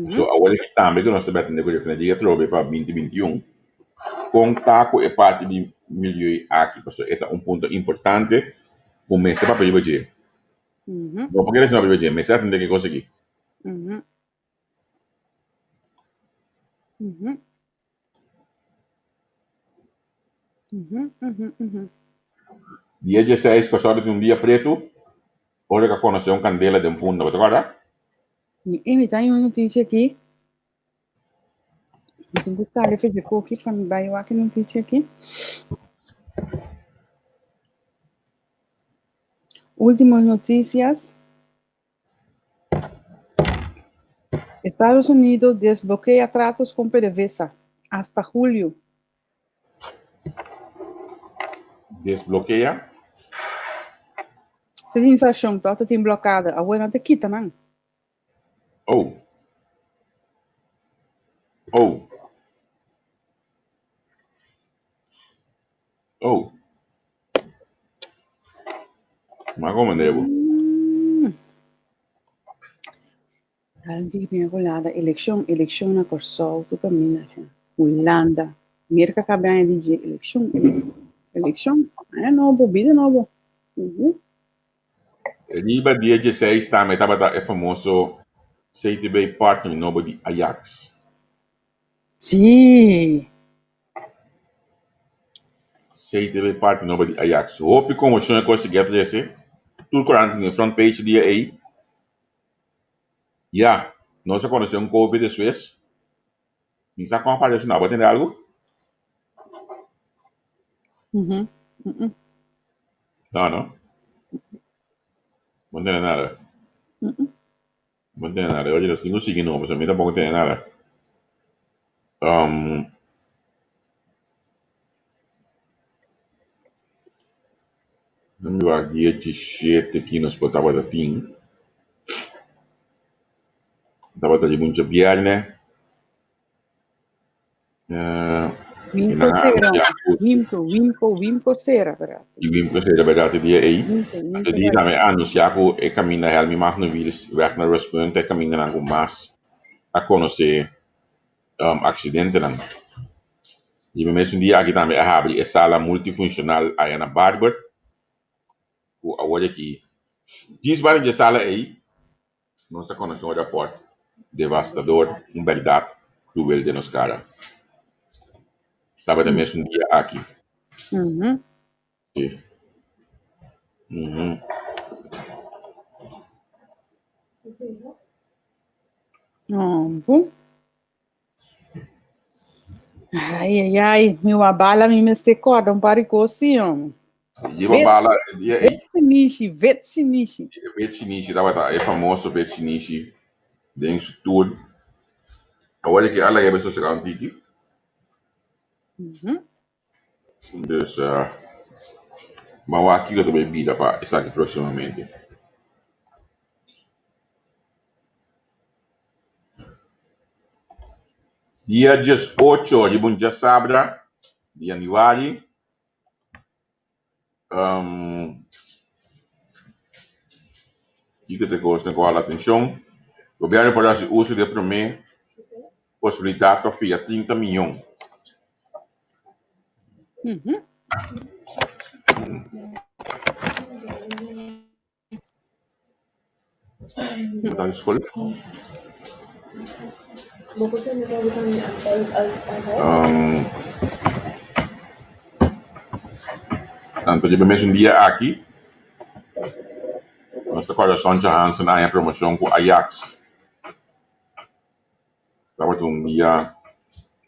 S1: So awor aki tambe cu nos ta bek tende cu refineria atrobe pa binti binti un, con ta cu e parti di milieu aki? Pasobra e ta un punto importante cu mester papia riba dje. No por kere sino papia riba dje, mester atende ke cos aki. Dia dieseis Kòrsou ta tin un dia pretu ora ku a konosé un kandela den Punda. Bo ta kòrda?
S2: Mi mi ta un notisia aki. Mi tin ku sali for dje koki pa mi bai wak e notisia aki. Último noticias. Estados Unidos desbloquea tratos con PDVSA hasta julio.
S1: Desbloquea?
S2: Ta tin sanshon to, ta tin blokada. Awor nan ta kita nan.
S1: Oh. Oh. Oh. Ma como nebo?
S2: Daarom di mi Hulanda, elekshon, elekshon na Kòrsou, tur kaminda ja. Hulanda, Merka kabe aña di dje, elekshon, elekshon, aña nobo, bida nobo.
S1: Riba dia dieseis tambe tabata e famoso CTB partner nobo di Ajax.
S2: Sí.
S1: CTB parti nobo di Ajax. Hopi konmoshon e kos a trese. Tur korant tin e front page dia ei. Ya, nos a konosé un Covid despues. Mi sa kon a pasa esei. Bo a tende algu? No, no. Bo no tende nada. Bo no tende nada. Oye, nos tin ku sigui no, pasobra mi tampoko tende nada. Mi wak dia dishete ki nos por tabata tin. Tabata riba un djabièrnè.
S2: Wimco sera, Wimco, Wimco, Wimco sera, bèrdat?
S1: I Wimco sera, bèrdat, e dia ei. Anto di tambe a anunsiá ku e kaminda Helmi Magno Wiels wèg na Rustpunt ta e kamindanan ku mas a konosé aksidentenan. Riba e mesun dia aki tambe a habri e sala multifunshonal aya na Barber ku awor aki djis banda dje sala ei nos a konosé un rapòrt devastador, un bèrdat kruel den nos kara. Tabata e mesun dia aki. Sí.
S2: Oh, Ai, ai, ai, mi wa bala mi mester kòrda un par di kos sí, hòmber.
S1: Lleva bala e dia ei.
S2: Vet shinishi, vet shinishi.
S1: Vet shinishi tabata e famoso vet shinishi den su tur. Awor aki a laga e sosegá un tiki. Dus ban wak kiko ta bay bida pa esaki próximamente. Dia diesocho riba un djasabra di yanüari kiko ta e kosnan ku hala atenshon? Gobièrnu por hasi uso di e promé posibilidat pa fia trinta miyon. Anto riba e mesun dia aki nos ta kòrda Sontje Hansen a haña promoshon ku Ajax. Tabata un dia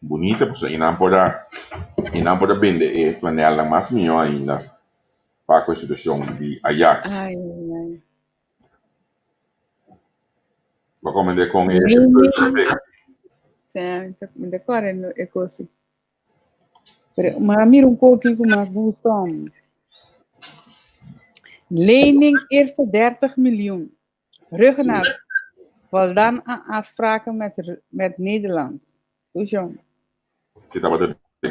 S1: bunita pasobra i nan por a i nan por a bende e flanèlnan mas mihó ainda. Pa ku e situashon di Ajax.
S2: Ai, ai, ai.
S1: Bo komende kon e
S2: Nee, Sí, mi ta kòrda e kos ei. Pero mi a mira un koki ku mi a gusta. Lening eerste 30 miljoen. Ruggenaath voldaan aan afspraken met Nederland. Hoe jong?
S1: Si tabata den e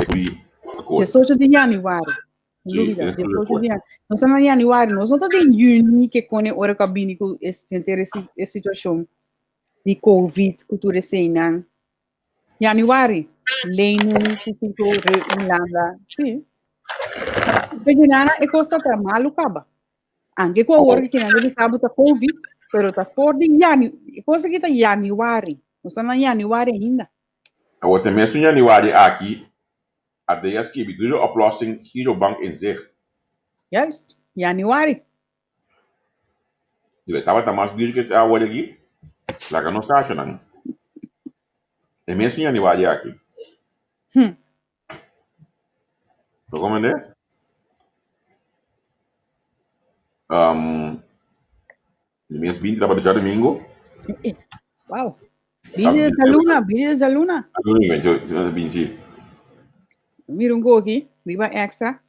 S1: akkoord.
S2: 18 di januari.
S1: Sí,
S2: Lubida,
S1: den e
S2: 18
S1: akkoord.
S2: di januari. Nos ta na januari, nos no ta den juni ke kone ora ku a bini ku e henter e situashon di Covid ku tur eseinan. Januari, lening ku kiko Hulanda. Sí. Pero nana e kos ta tra malu kaba. Anke ku awor ki nan ta bisa bo ta Covid, pero ta for di janu, e kos aki ta januari. Nos ta na januari ainda.
S1: Awor te mesun januari aki AD a skibi dure oplossing Girobank in zicht.
S2: Juist, januari.
S1: Debe tabata mas dure ke awor aki. Laga nos sa nan. E mesun januari aki. Bo komende? Um, di mes 20 tabata djadumingu.
S2: Wow. Bini de luna, bini de luna.
S1: Domingo, binti.
S2: Mira un koki, riba extra.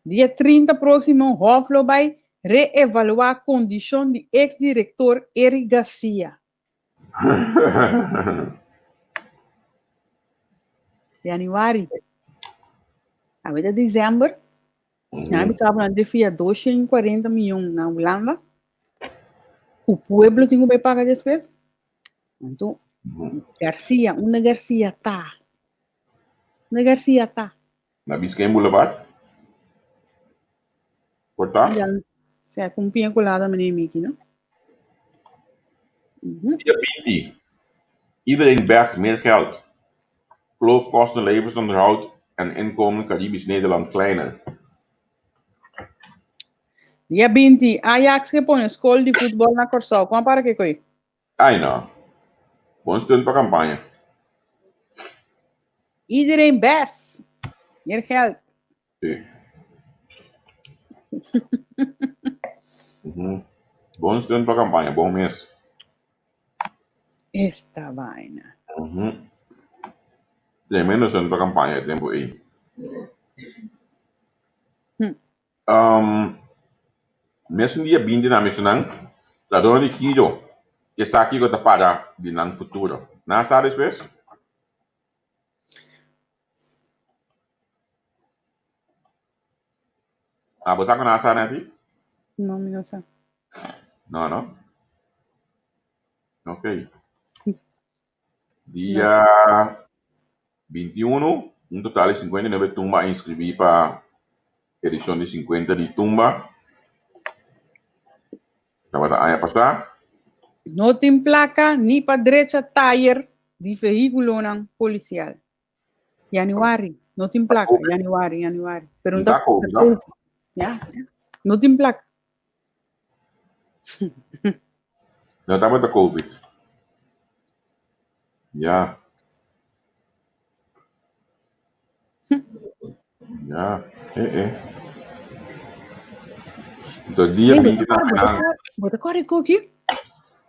S2: Dia 30 próximo, Hof lo bai reevaluar kondishon di ex-director Eric Garcia. Januari. Awe ta december. Nan bisa bo nan te fia 240 miljoen na Hulanda. Ku pueblo tin ku bai paga despues. Anto, Garcia, unda Garcia ta? Unda Garcia ta?
S1: Na Biscayne Boulevard? Por ta?
S2: Ya, sea con piña colada meneer Mickey, no?
S1: Dia 20. Iedereen best meer geld. Kloofkosten levensonderhoud. En inkomen Caribisch Nederland kleiner.
S2: Dia 20, Ajax ke pone skol di futbol na Kòrsou. Kon a para ke koi?
S1: Ai no. Bon steun pa kampaña.
S2: Iedereen best. Meer geld.
S1: Sí. Mhm. Bon steun pa kampaña, bon mes.
S2: Esta vaina.
S1: Mhm. Tremendo steun pa kampaña e tempo ei. Mesun dia binti na mesunan, trahadónan di Giro ke sa kiko ta para di nan futuro. Nan a sa despues? Abo sa ku nan a sa, Netty?
S2: No, mi no sa.
S1: No, no? Ok. Dia 21, un total di 59 tumba a inskribí pa edishon di 50 di tumba. Tabata aña pasá.
S2: No tin plaka ni pa drecha tayer di vehíkulonan polisial. Januari, no tin plaka, januari, januari. Pero no ta COVID. Ja, no tin plaka.
S1: No tabata COVID. Ja. Ja, eh eh. Anto dia
S2: Hey,
S1: 20 na nan.
S2: Bo ta kòrda koki?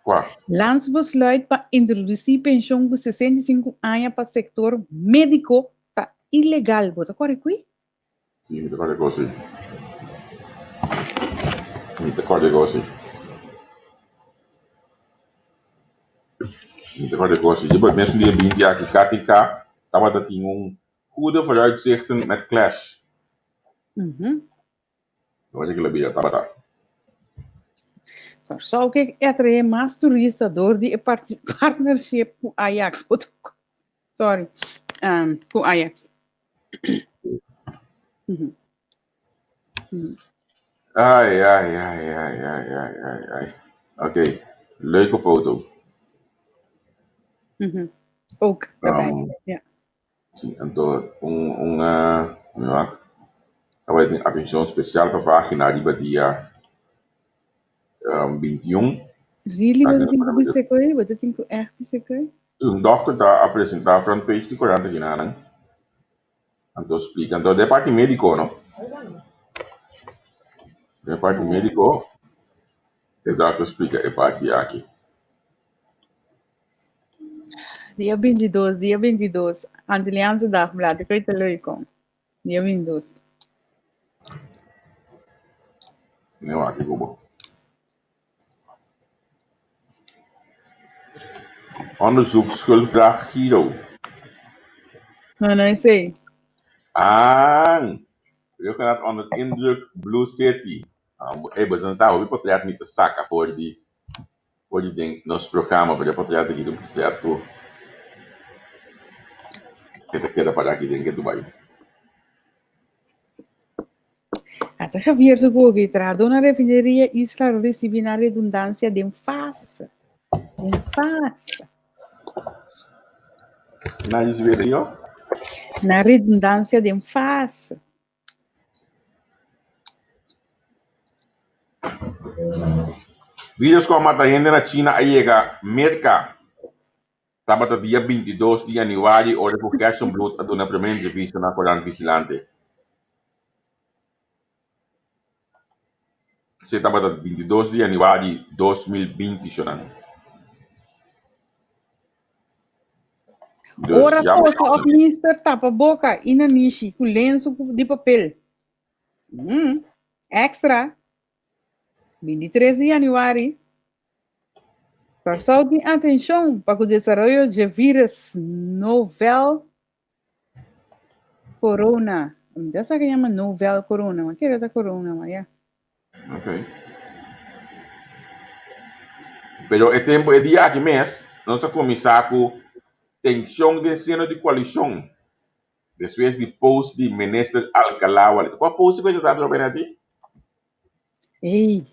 S1: Kua?
S2: Landsbesluit pa introdusí penshon ku 65 aña pa sektor médiko ta ilegal. Bo ta kòrda kui?
S1: Sí, mi ta kòrda kos ei. Mi ta kòrda kos ei. Mi ta kòrda kos ei. Dje mesun dia 20 aki KTK tabata tin un goede vooruitzichten met clash. Tabata kila bida tabata.
S2: Kòrsou ke atraé mas turista dor di e partnership ku Ajax. Sorry, ku Ajax.
S1: Ai, ai, ai, ai, ai, ai, ai, ai. Oké, leuke foto.
S2: Ook daarbij, ja.
S1: Sí, anto un, un, uh, mi wak. Tabata tin atenshon spesial pa página riba dia um, 21.
S2: Really, bo ta tin ku bisa koe? Bo ta tin ku ègt bisa koe?
S1: Un dòkter ta a presentá front page di korant akinanan. Anto splika, anto den parti médiko no. Den parti médiko e dòkter splika e parti aki.
S2: Dia 22, dia 22, Antilliaanse Dagblad, ik weet het leuk kom. Dia 22.
S1: Nee, wak, ik hoop. Onderzoek schuldvraag Giro.
S2: No, no, esei.
S1: Ah, Ruggengraat onder indruk Blue City. Ah, hey, boso sa hopi potret mi ta saka for di for di den nos programa, pero e potret aki ta un potret ku e ta keda para aki den ke Dubai.
S2: Ata Javier su koki, trahadó na refineria Isla lo risibí nan redundansia den fase. Den fase.
S1: Na risibí den yo?
S2: Na redundansia den fase.
S1: Virus ku a mata hende na China a yega Merka. Tabata dia 22 di yanüari ora ku Gerson Bloed a duna promé entrevista na Korant Vigilante. Esei tabata 22 di yanüari 2020 shonan. Dus
S2: Ora
S1: ya
S2: tosa of nister tapa boka i nanishi ku lensu di papel. Mm, extra. 23 di yanüari. Kòrsou tin atenshon pa ku desaroyo dje vírus novel corona. Mi ta sa ke yama novel corona, ma kere ta corona, ma ya.
S1: Ok. Pero e tempo, e dia aki mes, nos a kuminsá ku tenshon den seno di koalishon despues di post di Minister Alcalá Wallé. Kua post ku e ta trata atrobe, Netty?
S2: Ey.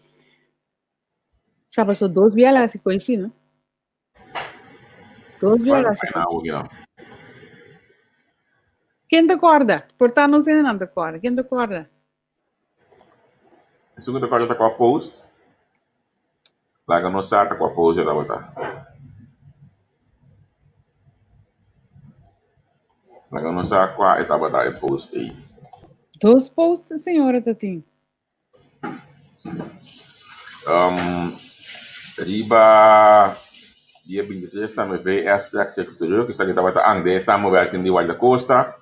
S2: Sa pasó dos bia la hasi koe si, no? Dos bia la hasi koe. Ken ta kòrda? Por ta nos hendenan ta kòrda. Ken ta kòrda?
S1: Esun ku ta kòrda ta kua post? Laga nos sa ta kua post e tabata. Laga nos sa kua e tabata e post ei.
S2: Dos post e señora ta tin.
S1: Riba dia 23 tambe VS trek zich terug, esaki tabata ang den e samenwerking di Guardacosta,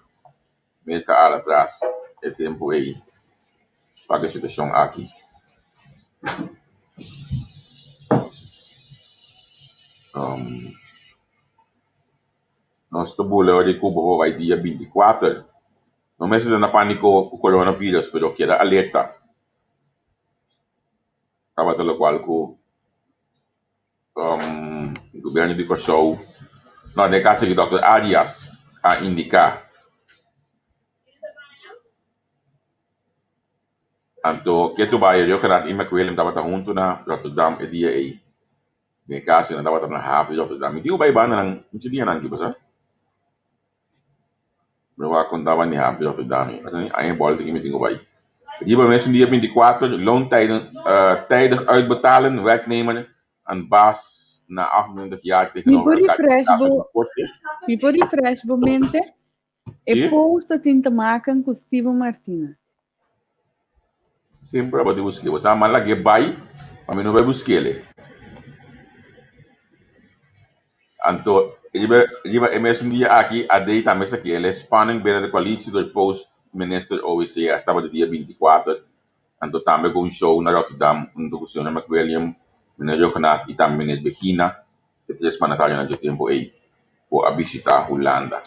S1: Merka al atras e tempu ei pa e situashon aki. Nos ta bula ora di Cuba pa bai dia 24. No mester ta na panico cu coronavirus pero keda alerta. Tabata locual cu gobierno di Corsou, no den e caso aki Dòkter Arias a indica. Anto ketu bai Riogerad y McWilliam tabata hunto na Rotterdam e dia ey. Den e caso nan tabata na haaf di Rotterdam. Mi tin cu bai bandanan mucho dianan aki pasa. Mi wak con ta bai haaf di Rotterdam. Aña bolta aki mi tin cu bai. Riba mesun dia 24 loontijden tijdig uitbetalen werknemer aan baas na 28 jaar
S2: Mi
S1: tegenover
S2: por
S1: elkaar.
S2: refresh
S1: Caso
S2: bo,
S1: di corte.
S2: mi por refresh bo mente? E
S1: Sí?
S2: post ta tin te maken cu Steven Martina.
S1: Semper bo ta busk'é. Bo sa manda lag'é bai, pa mi no bai busk'é. Anto, riba, riba e mesun dia aki, AD tambe sa kele spanning binnen de coalitie door post minister OWCS, tabata dia 24, anto tambe ku un show na Rotterdam hunto ku señor McWilliam, meneer Rhuggenaath i tambe meneer Begina, e tres mandatarionan dje tempu ei ku a bishita Hulanda.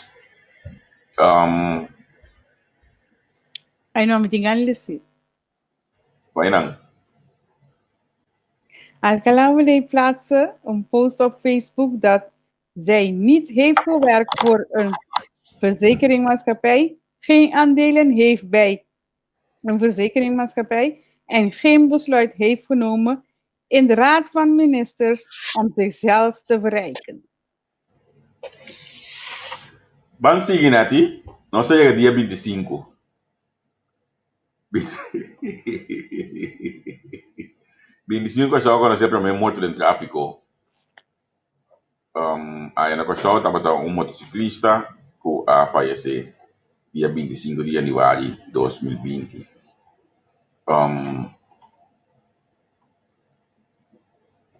S1: Um,
S2: Ay no, mi tin gana di lesi.
S1: Bai nan.
S2: Alcalá Wiley plaatste een post op Facebook dat zij niet heeft gewerkt voor een verzekeringmaatschappij, geen aandelen heeft bij een verzekeringmaatschappij en geen besluit heeft genomen in de Raad van Ministers om zichzelf te verrijken.
S1: Ban sigui Nati, nos a yega dia 25. 25 Kòrsou a konosé promé morto den tráfiko. Aya na Kòrsou tabata un motosiklista ku a fayesé dia 25 di yanüari 2020.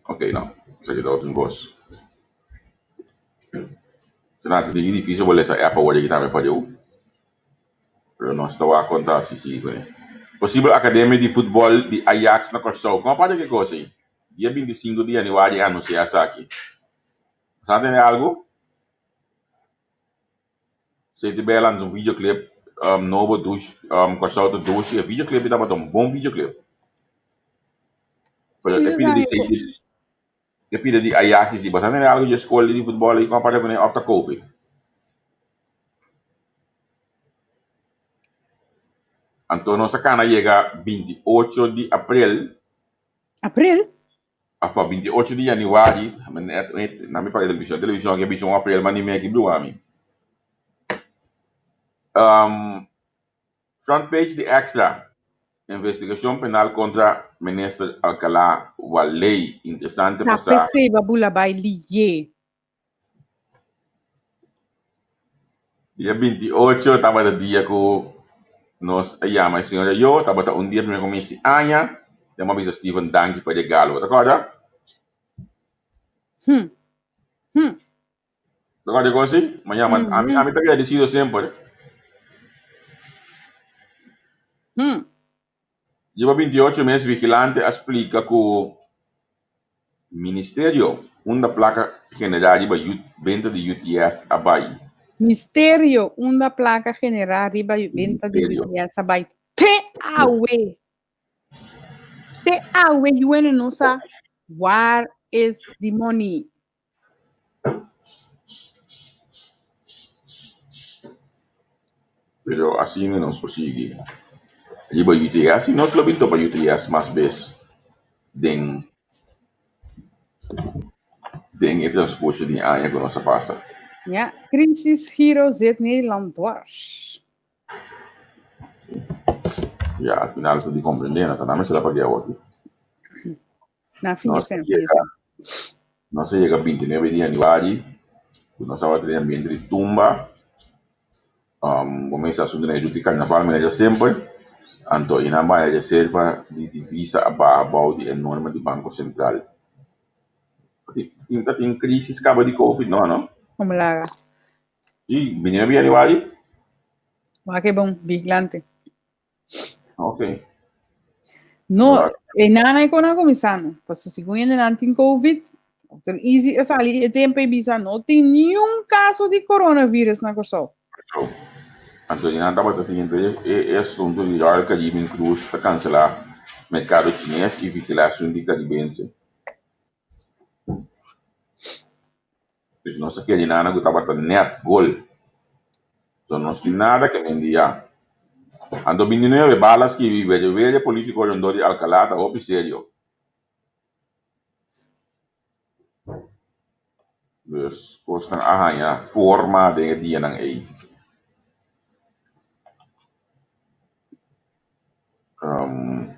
S1: Ok, no, esaki ta otro kos. Será ta difícil bo lesa app awor aki tambe pa Dios? Pero nos ta wak kon ta hasi sigui kuné. Posibel akademia di futbòl di Ajax na Kòrsou. Kon a pasa ki kos ei? Dia 25 di yanüari a anunsiá esaki. Bo sa tende algu? Seti Bella lansa un videoclip nobo dushi Kòrsou ta dushi. E videoclip ei tabata un bon videoclip. Pero e pida di Seti e pida di Ajax si. Bo sa tende algu di e skol di futbòl ei kon a pasa kuné òf ta covid? Anto nos a kana yega 28 di aprel.
S2: April?
S1: Afa 28 di januari, na mi paga televishon, televishon ke bisa un aprel ma ni me ki blua mi. Um, front page di Extra, investigashon penal kontra minister Alcalá Walley, interesante
S2: Ta
S1: pasá.
S2: pesey ba bula bai liye.
S1: Dia 28 tabata dia ku nos a yama e señora yo, tabata un dia promé ku mi hasi aña, te mi a bisa Steven danki pa e regalo, bo ta kòrda?
S2: Hm. Hm.
S1: Bo ta kòrda e kos ei? Mi a yama, ami ami ta agradesido semper.
S2: Hm.
S1: Riba 28 mes Vigilante a splika ku Ministerio unda plaka generá riba benta di UTS a bai.
S2: Misterio unda plaka generá riba benta di UTS a bai. Te awe! Te awe yuene no sa waar is di money.
S1: Pero asina nos por sigui riba UTS y nos lo bin topa UTS mas bes den den e transcurso di aña cu nos a pasa.
S2: Ja, crisis Giro zit Nederland dwars.
S1: Ja, al final ta di comprende, no ta nada mester a paga awor aki.
S2: Na fin
S1: Nos
S2: de
S1: yega, nos a yega 29 di januari, ku nos tabata den ambiente di tumba. Um, bo mester asuntu na di carnaval mira ya semper. Anto i nan baña reserva di divisa a baha bou di e norma di Banko Sentral. Tin ta tin crisis caba di covid no no?
S2: Como laga.
S1: Si, 29 di januari.
S2: Wak e bon, vigilante.
S1: Ok.
S2: No, e nana e kona kuminsá no. Paso segun e nan tin COVID, Dr. Easy a sali e tempo e bisa no tin niun kaso di coronavirus na Kòrsou.
S1: Anto e nan tabata tin entre e, e asunto di Royal Caribbean Cruise ta kanselá merkado chines i vigilacion di karibense. Pues nos a kere nana ku tabata net gol. So nos tin nada ke mendia. Anto 29 bala skibi were were politiko rondó di Alcalá ta hopi serio. Dus kosnan a haña forma den e dianan ei. Um,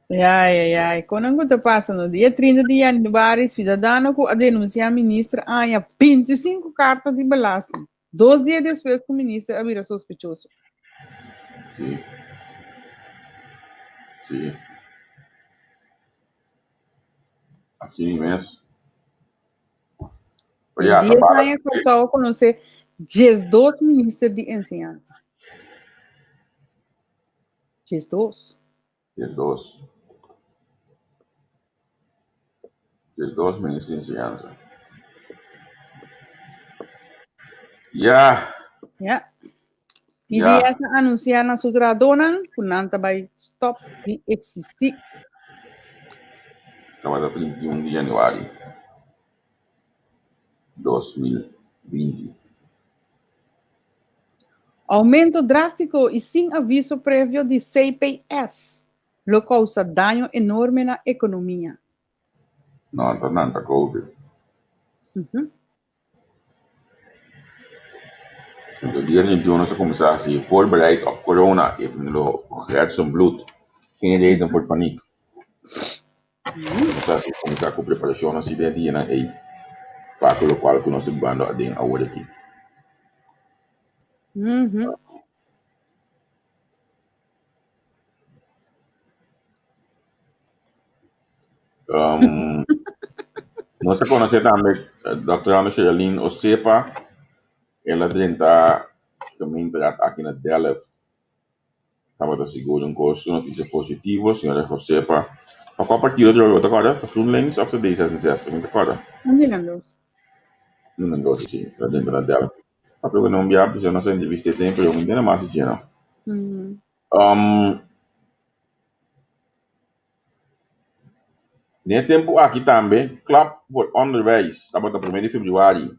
S2: Ja, ja, ja. Konan ku ta pasa no? Dia 30 di januari, ciudadano ku a denuncia minister aña 25 carta di belasting. Dos dia despues ku minister a bira sospechoso.
S1: Sí. Sí. Así mes.
S2: Ja, Dies aña Kòrsou a konosé 12 minister di enseñansa. 12.
S1: 12. 12 minister di enseñansa. Ja.
S2: Ja. TDS a anunsiá na su trahadónan ku nan ta bai stòp di eksistí.
S1: Tabata 31 di yanüari 2020.
S2: Oumento drástiko i sin aviso previo di CPS lo kousa daño enorme na ekonomia.
S1: No, ta nan ta covid. De dia 21 nos a kuminsá hasi voorbereid op corona i lo Gertsen bloed. Geen reden voor paniek. Nos a hasi kuminsá ku preparashon asi den e dianan ei pa ku lokual ku nos ta bibando aden awor aki. Um, nos a conoce tambe Dr. Ana Sheralyn Osepa. El a drenta gemeenteraad aki na Delft. Tabata sigur un cos, un noticia positivo, señora Josepa. Pa cual partido ta bo ta corda? Ta GroenLinks of ta D66? Mi ta corda.
S2: Un di nan dos.
S1: Un di nan dos, si. El a drenta na Delft. Papia cu nan bia, pasobra nos a entrevista e tempo, pero mi no tene mas di dje no. Um, Den e tempu aki tambe Klap voor Onderwijs tabata promé di febrüari.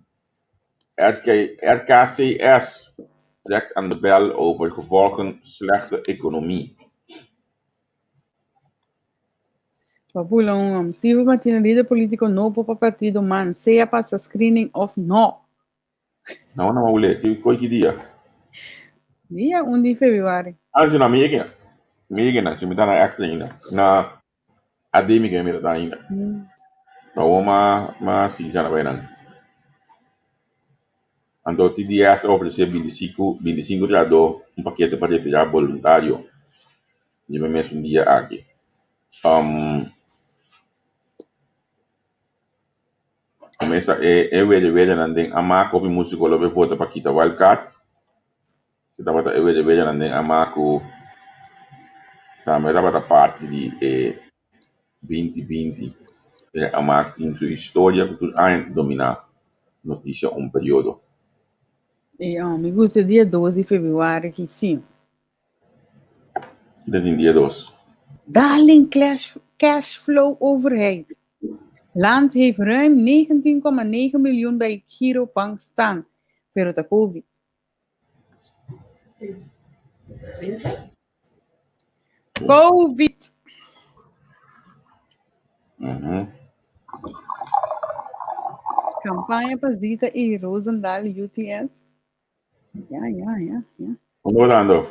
S1: RKCS trekt aan de bel over gevolgen slechte economie.
S2: Pa bula un hom. Steven Martina, lider politico nobo pa partido man, sea pasa screening of no.
S1: No, no, ule, ki koi ki dia?
S2: Dia 1 di februari.
S1: Ah, si no, mi yega. Mi yega na, si mi ta na extra ainda. Na AD mi ke mi ta ainda. Ma wo ma ma si ya na bai nan. Anto TDS a ofrece 25, 25 trahadó un pakete pa retirá boluntario riba e mesun dia aki. Um, Mesa e e wede wedenan den ama ku hopi músiko lo be vota pa kita wild card. Si tabata e wede wedenan den ama ku tambe tabata parti di e 2020. E ama tin su historia ku tur aña ta dominá notisia un periodo.
S2: E oh, mi gusta dia 2 di februari ki sí.
S1: Kita tin dia 2?
S2: Daling cash, cash flow overheid. Land heeft ruim 19,9 miljoen bij Girobank staan, pero ta covid. Covid.
S1: Mhm.
S2: Campaña pa Zita y Rosendal UTS. Ja, ja, ja, ja.
S1: Unda bo ta ando?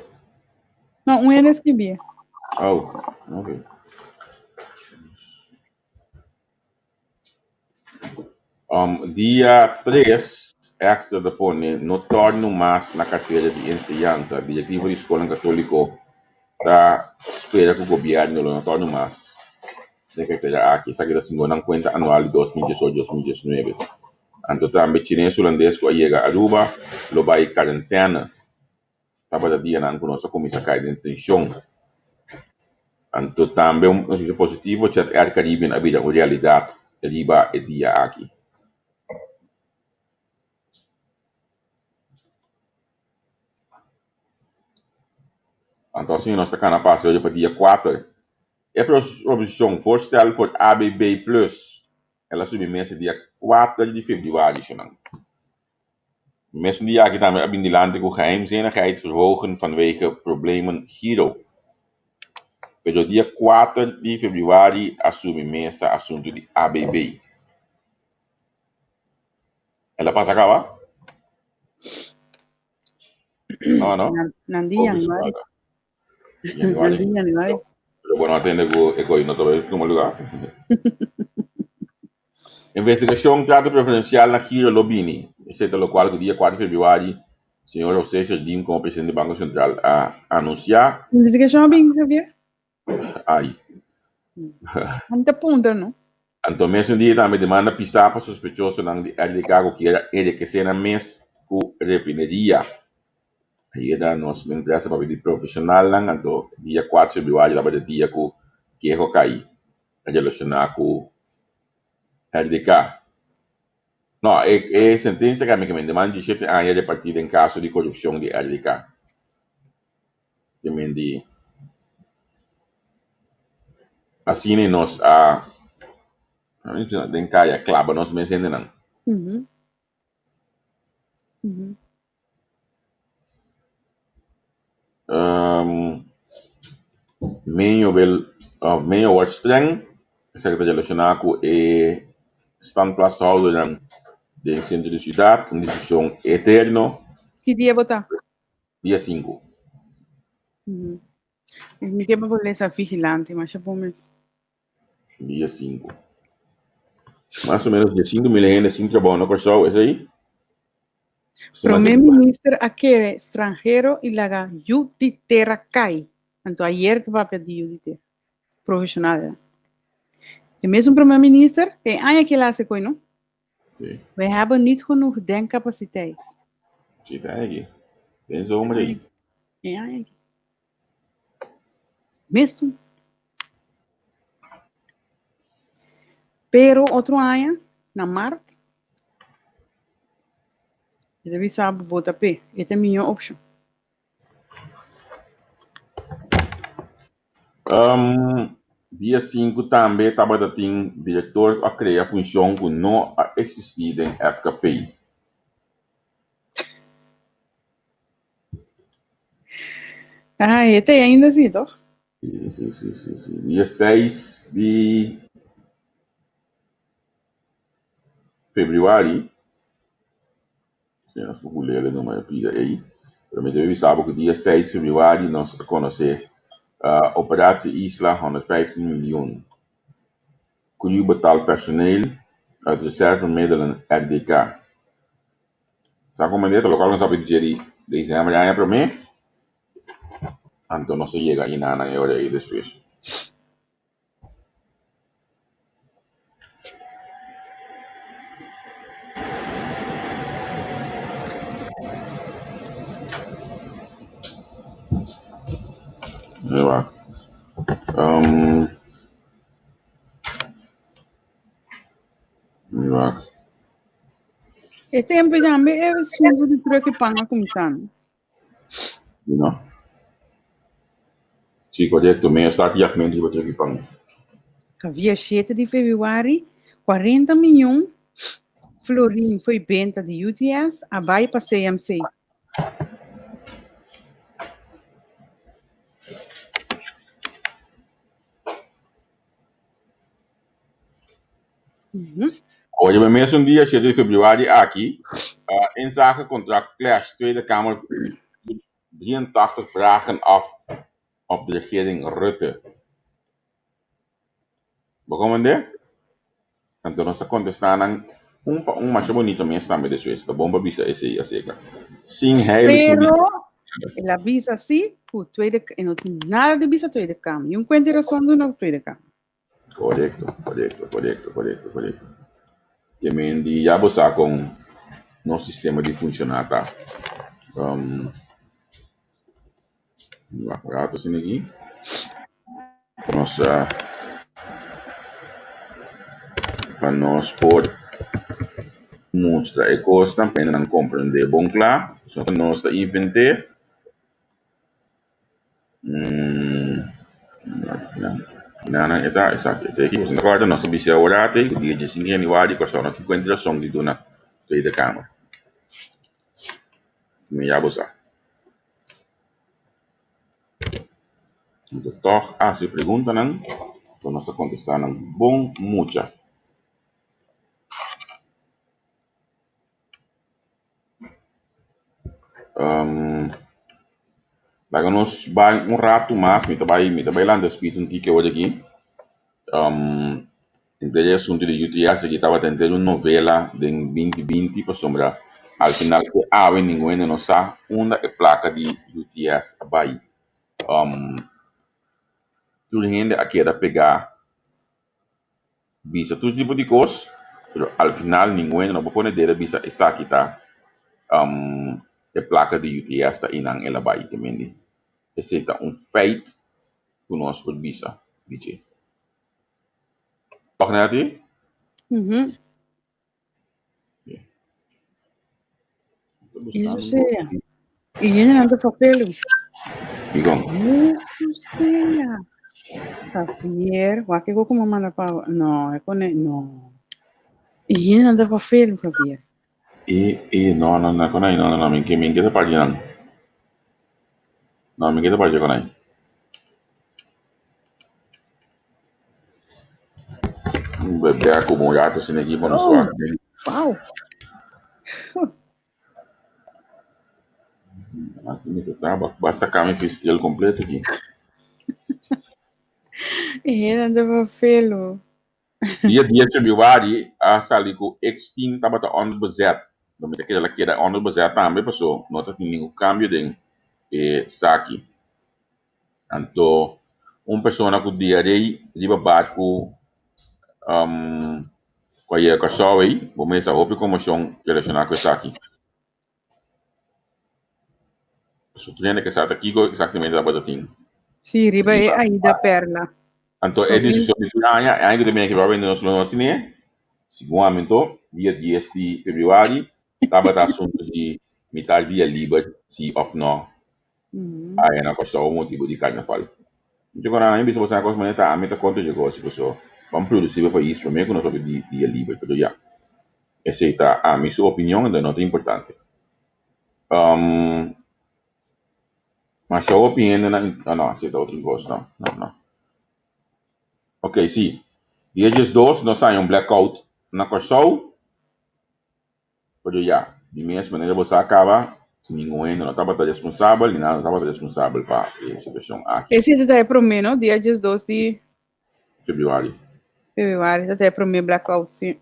S2: No, un hende escribí.
S1: Oh, ok. Um, dia 3, Extra ta pone no torno mas na cartera di enseñansa. Directiva di skolnan católico ta spera cu gobierno lo no torno mas den cartera aki. Esaki ta segun nan cuenta anual di 2018-2019. Anto tambe chines hulandes cu a yega Aruba lo bay cuarentena. Tabata dianan cu nos a cuminsa cay den tension. Anto tambe un noticia positivo, Jet Air Caribbean a bira un realidad riba e dia aki. Anto asina nos ta cana pasa riba dia cuater. E proposicion voorstel voor ABB Plus el a subi mesa dia cuater di februari, shonan. Mesun dia aki tambe a bin dilanti cu geheimzinnigheid verhogen vanwege problemen Giro. Pero dia cuater di februari a subi mesa asunto di ABB. El a pasa caba? No, no.
S2: Nan di januari.
S1: Januari.
S2: Nan di januari.
S1: Pero bo no a tende cu e coy no ta bay tuma lugar. Investigacion trato preferencial na Giro lo bini. Esey ta locual cu dia cuatro di februari señor José Jardim como presidente di Banco Central a anuncia.
S2: Investigacion a bini, Javier?
S1: Ay.
S2: Nan ta puntra, no?
S1: Anto mesun dia tambe demanda pisá pa sospechosonan di RDK ku kier a enrikesé nan mes ku refineria. Ayera nos empresa papia di profeshonalnan, anto dia kuater febrüari tabata e dia ku keho kai relashoná ku RDK. No, e e sentensia kai mi demanda dieshete aña repartí den kaso di korupshon di RDK. Di asina nos a den kaya klaba nos mes hendenan.
S2: Mm -hmm.
S1: Um, Meño wil, of Meño wordt streng, esaki ta relaciona cu e standplaatshoudernan den centro di ciudad, un decision eterno.
S2: Ki dia bo ta?
S1: Dia sinku.
S2: Mi ke pa bo lesa Vigilante, masha bon mes.
S1: Dia sinku. Mas o menos 15.000 hende sin trabou na Kòrsou, esei?
S2: Prome minister a kere stranhero i laga yu di tera kai. Anto ayer ta papia di yu di tera. Profesional era. E mesun prome minister, e aña ke el a hasi koi no?
S1: Sí.
S2: We hebben niet genoeg denkcapaciteit.
S1: Sí, ta aki. Den zomer ei.
S2: E aña aki. Mesun. Pero otro aña, na maart, e ta bisa bo vota p'e. E ta e mihó opshon.
S1: Um, dia sinku tambe tabata tin direktor ku a krea funshon ku no a eksistí den FKP.
S2: Ai, e ta ei ainda si, toch?
S1: Si, si, si, si, si. Dia seis di februari. Si nos por lele numa e pida ei. Pero mi debe bisa bo ku dia seis februari nos a konosé Operatie Isla 115 miljoen. Cru betaalt personeel uit reservemiddelen RDK. Sa kon manera ta lokal nos a papia dje di december di aña promé, anto nos a yega inanan e ora ei despues. Ewa. Um, wak.
S2: E tempo tambe e asunto di truck e pan a cuminsa. no?
S1: You know? Sí, correcto. Mi a start jachtment riba truck y pan.
S2: Javier, 7 di februari, 40 miljoen florin foi benta di UTS a bai pa CMC.
S1: Awor riba e mesun dia, shete di febrüari aki, inzage contract clash Tweede Kamer 83 vragen af op de regering Rutte. Bo komprendé? Anto nos ta kontestá nan un pa un masha bonito mes tambe despues. Ta bon pa bisa esei aserka. Sin heilig sin
S2: Pero el a bisa sí ku Tweede e no tin nada di bisa Tweede Kamer. I un kuenta di rason duna Tweede Kamer.
S1: Korekto, korekto, korekto, korekto, korekto. Ke men di ya bo sa kon nos sistema di funshoná ta. Um, wak un rato asina aki. Nos uh, pa nos por mustra e kosnan pa nan komprendé bon kla. So nos ta inventé. Nan e ta esaki. E ta aki. Boso no ta kòrda nos a bisa aworati ku dia diesinko di yanüari Kòrsou no tin kuenta rason di duna Tweede Kamer. Mi ya bo sa. Anto tòg hasi preguntanan ku nos ta kontestá nan bon mucha. Laga nos bai un ratu mas, mi ta bai mi ta bai lanta spit un tiki awor aki. Henter e asuntu di UTS aki tabata henter un novela den binti binti pasobra al final te awe ningun hende no sa unda e plaka di UTS a bai. Tur hende a keda pegá bisa tur tipo di kos, pero al final ningun hende no por pone dedo bisa esaki ta e plaka di UTS ta einan el a bai. Te mende esei ta un feit ku nos por bisa di dje. Tòg Netty?
S2: Eso sea. Y hendenan ta papelu.
S1: Dikon?
S2: Eso sea. Javier, wak kiko ku mi a manda pa bo. No, e kone, no. Y hendenan ta papelu, Javier.
S1: E, e, no, no, no, konai, no, no, no, mi ke, mi ke ta parti nan. No, mi ke ta parti konai. Un bebé ku un rato sin ekipo no
S2: Oh,
S1: swak.
S2: wow.
S1: Aki mi ta ba saca mi fiscal completo aki.
S2: E hende ta vervelu.
S1: Dia 10 februari a sali ku X-Team tabata onderbezet. No mi ta kere la keda onderbezet tambe paso no ta tin ningun cambio den e saki. Anto un persona ku diarei riba barku ku a yega Kòrsou ei, bo mester hopi konmoshon relashoná ku esaki. Pasobra tur hende ke sa ta kiko eksaktamente tabata tin.
S2: Sí, riba e Aida Perla.
S1: Anto e desishon di tur aña, e aña ku ta bini aki probablemente nos lo no tene, segun ami anto, dia dies di febrüari tabata asuntu di mitar dia liber si òf nò. Aya na Kòrsou motibu di karnaval. Mucha ku nan a bisa boso na kos manera ta ami ta kontra dje gosi paso ban produsi pa pais prome ku nos papia di dia liber pero ya esei ta ami su opinion enton no ta importante. Masha hopi hende na no no esei ta otro kos no no no ok si dia diesdos nos haña un blackout na Kòrsou. Pero ya, di mes manera bo sa caba, ningun hende no tabata responsabel, ni nada no tabata responsabel pa e situacion aki.
S2: Esei ta e prome, no? Dia diesdos di
S1: Februari.
S2: Februari, ta e prome blackout, si.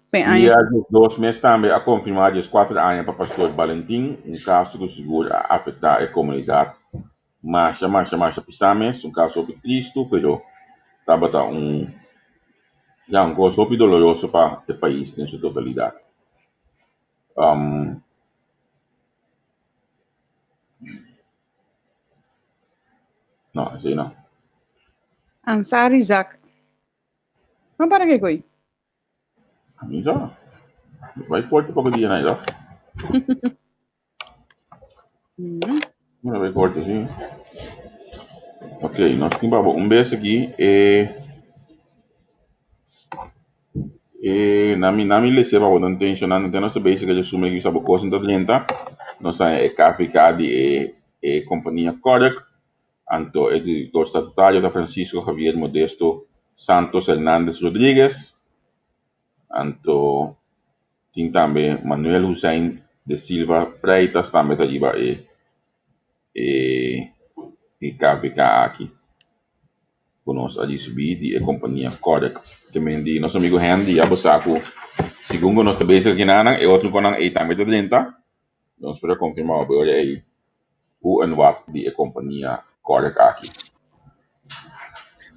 S2: Pe aña.
S1: Dia diesdos mes tambe a confirma diescuater aña pa Pastor Balentin, un caso cu sigur a afecta e comunidad masha, masha, masha pisa mes, un caso hopi tristo, pero tabata un, ya, un cos hopi doloroso pa e pais den su totalidad. Um, no, esey no.
S2: Ansar Isaac. Ma para ke koy?
S1: Mi sa. Bai corte poco dia na ida. Una vez corto, sí. Ok, nos tin babo un bes aquí. Eh, eh, nami, nami lese babo dan tensionan. Então nos basic que sume que sabo cosa então drenta. Nos hay e KVK di e, e compañía Kodak. Anto e director statutario ta Francisco Javier Modesto Santos Hernández Rodríguez. Anto tin tambe Manuel Hussein de Silva Freitas tambe ta riba e e e KVK aki ku nos a risibí di e kompania Korek. Te men di nos amigo Hendy ya bo sa ku segun ku nos ta bezig akinanan e otro konan ei tambe ta drenta. Nos por a konfirmá bo ora ei hoe en wat di e kompania Korek aki.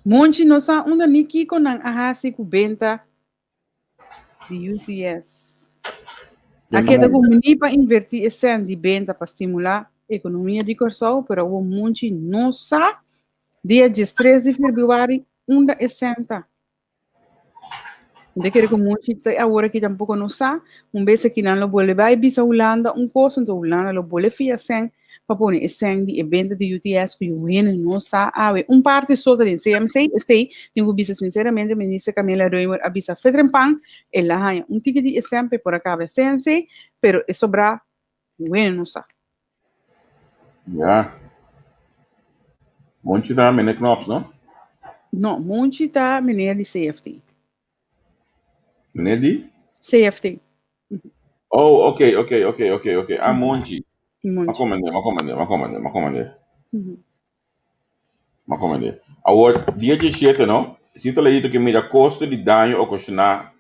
S2: Monchi no sa unda ni kiko nan a hasi ku benta di UTS. A keda ku mini pa invertí e sèn di benta pa stimulá ekonomia di Kòrsou, pero awor Monchi no sa dia diestres di febrüari unda e sèn ta. Mi ta kere ku muchi te awor aki tampoko no sa. Un bes aki nan lo bolbe bai bisa Hulanda un kos, anto Hulanda lo bolbe fia sèn pa pone e sèn di e benta di UTS ku yu hende no sa awe. Un parti so ta den CMC, esei tin ku bisa sinseramente Minister Camila Römer a bisa fe trempan, el a haña un tiki di e sèn pa e por a kaba e CMC, pero e sobrá yu hende no sa.
S1: Ja. Monchi ta meneer Knops, no?
S2: No, Monchi ta meneer di CFT.
S1: Meneer di?
S2: CFT.
S1: Oh, oké, oké, oké, oké, oké. Ah, Monchi. Ma
S2: Monchi.
S1: komende, ma komende, ma komende, ma komende. Ma komende.
S2: Awor,
S1: dia 17, no? Si ta leíto ke mira kosto di daño okashoná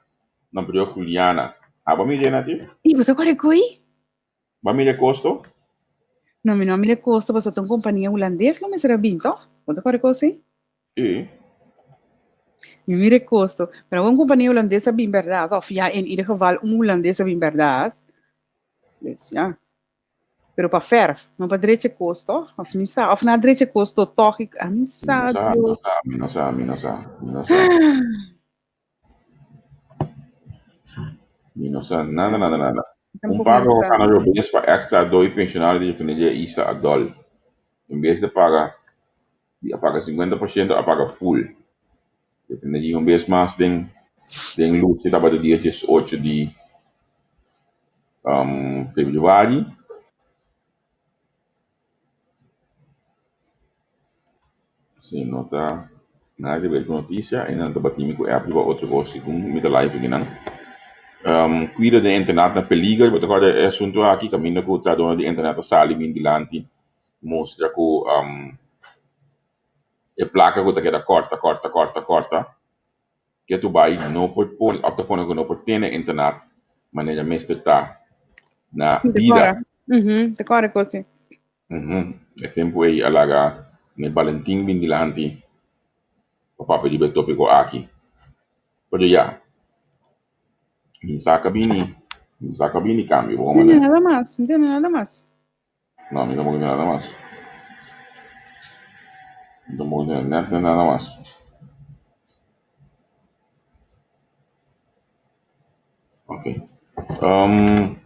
S1: na brug Juliana. Aba mira nati?
S2: I bo ta kore koi?
S1: Bo a mira e kosto?
S2: No, mi no a mira e kosto pasobra ta un kompania hulandes lo mester a bin, tòg? Bo ta kòrda kos así?
S1: Sí.
S2: Mi mira e kosto. Pero un kompania hulandes a bin bèrdat, òf ya, en ieder geval un hulandes a bin bèrdat. Dus ya. Pero pa fèrf, no pa drecha e kos, tòg? Òf mi sa, òf nan a drecha e kosto tòg i a mi
S1: Mi
S2: sa,
S1: no sa, mi no
S2: Dios.
S1: sa, mi no sa, mi no sa, mi no sa. Mi no sa nada, nada, nada. Un
S2: Tampoco no
S1: pago
S2: sa.
S1: gana robes pa extra doi pensionario di familia Isa Adol. En bes de paga, di a paga 50% a paga full. Depende di un bes mas den den lucha tabata dia 18 di um, februari. Si no ta nada ke ber ku notisia e nan ta batimi ku app riba otro kos segun mi ta live akinan. Kuido den internet na peliger, bo ta kòrda e asuntu aki kaminda ku trahadónan di internet ta sali bin dilanti mustra ku e plaka ku ta keda kòrta kòrta kòrta kòrta ke tu bai no por pone òf ta pone ku no por tene internet manera mester ta na bida.
S2: Ta kòrda kos si.
S1: E tempu ei a laga ne Balentin bin dilanti pa papia riba e tópiko aki. Pero ya, mi sa ka bini, mi sa ka bini kambio bo
S2: No
S1: manera.
S2: nada mas, no tene nada mas.
S1: No, mi tampoco tiene nada mas. Mi tampoco tiene net net nada mas. Ok. Um,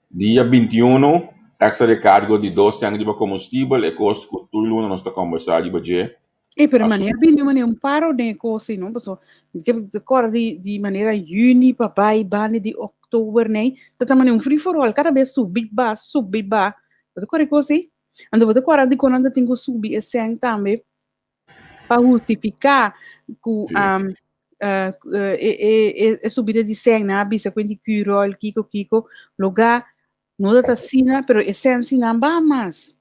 S1: dia 21, extra recargo di dos cent riba combustible, e cos cu tur luna nos ta conversa riba dje.
S2: E pero manera bini manera un paro den e kos ei, no? Paso ke te kòrda di di manera yüni pa bai banda di òktober nei, ta ta manera un free for all, kada bes subi ba, subi ba. Bo ta kòrda e kos ei? Anto bo ta kòrda dikon nan ta tin ku subi e sèn tambe pa hustifiká ku e e e subida di sèn nan a bisa ku di Curol kiko kiko, lugá no ta ta asina pero e sèn si nan ba mas.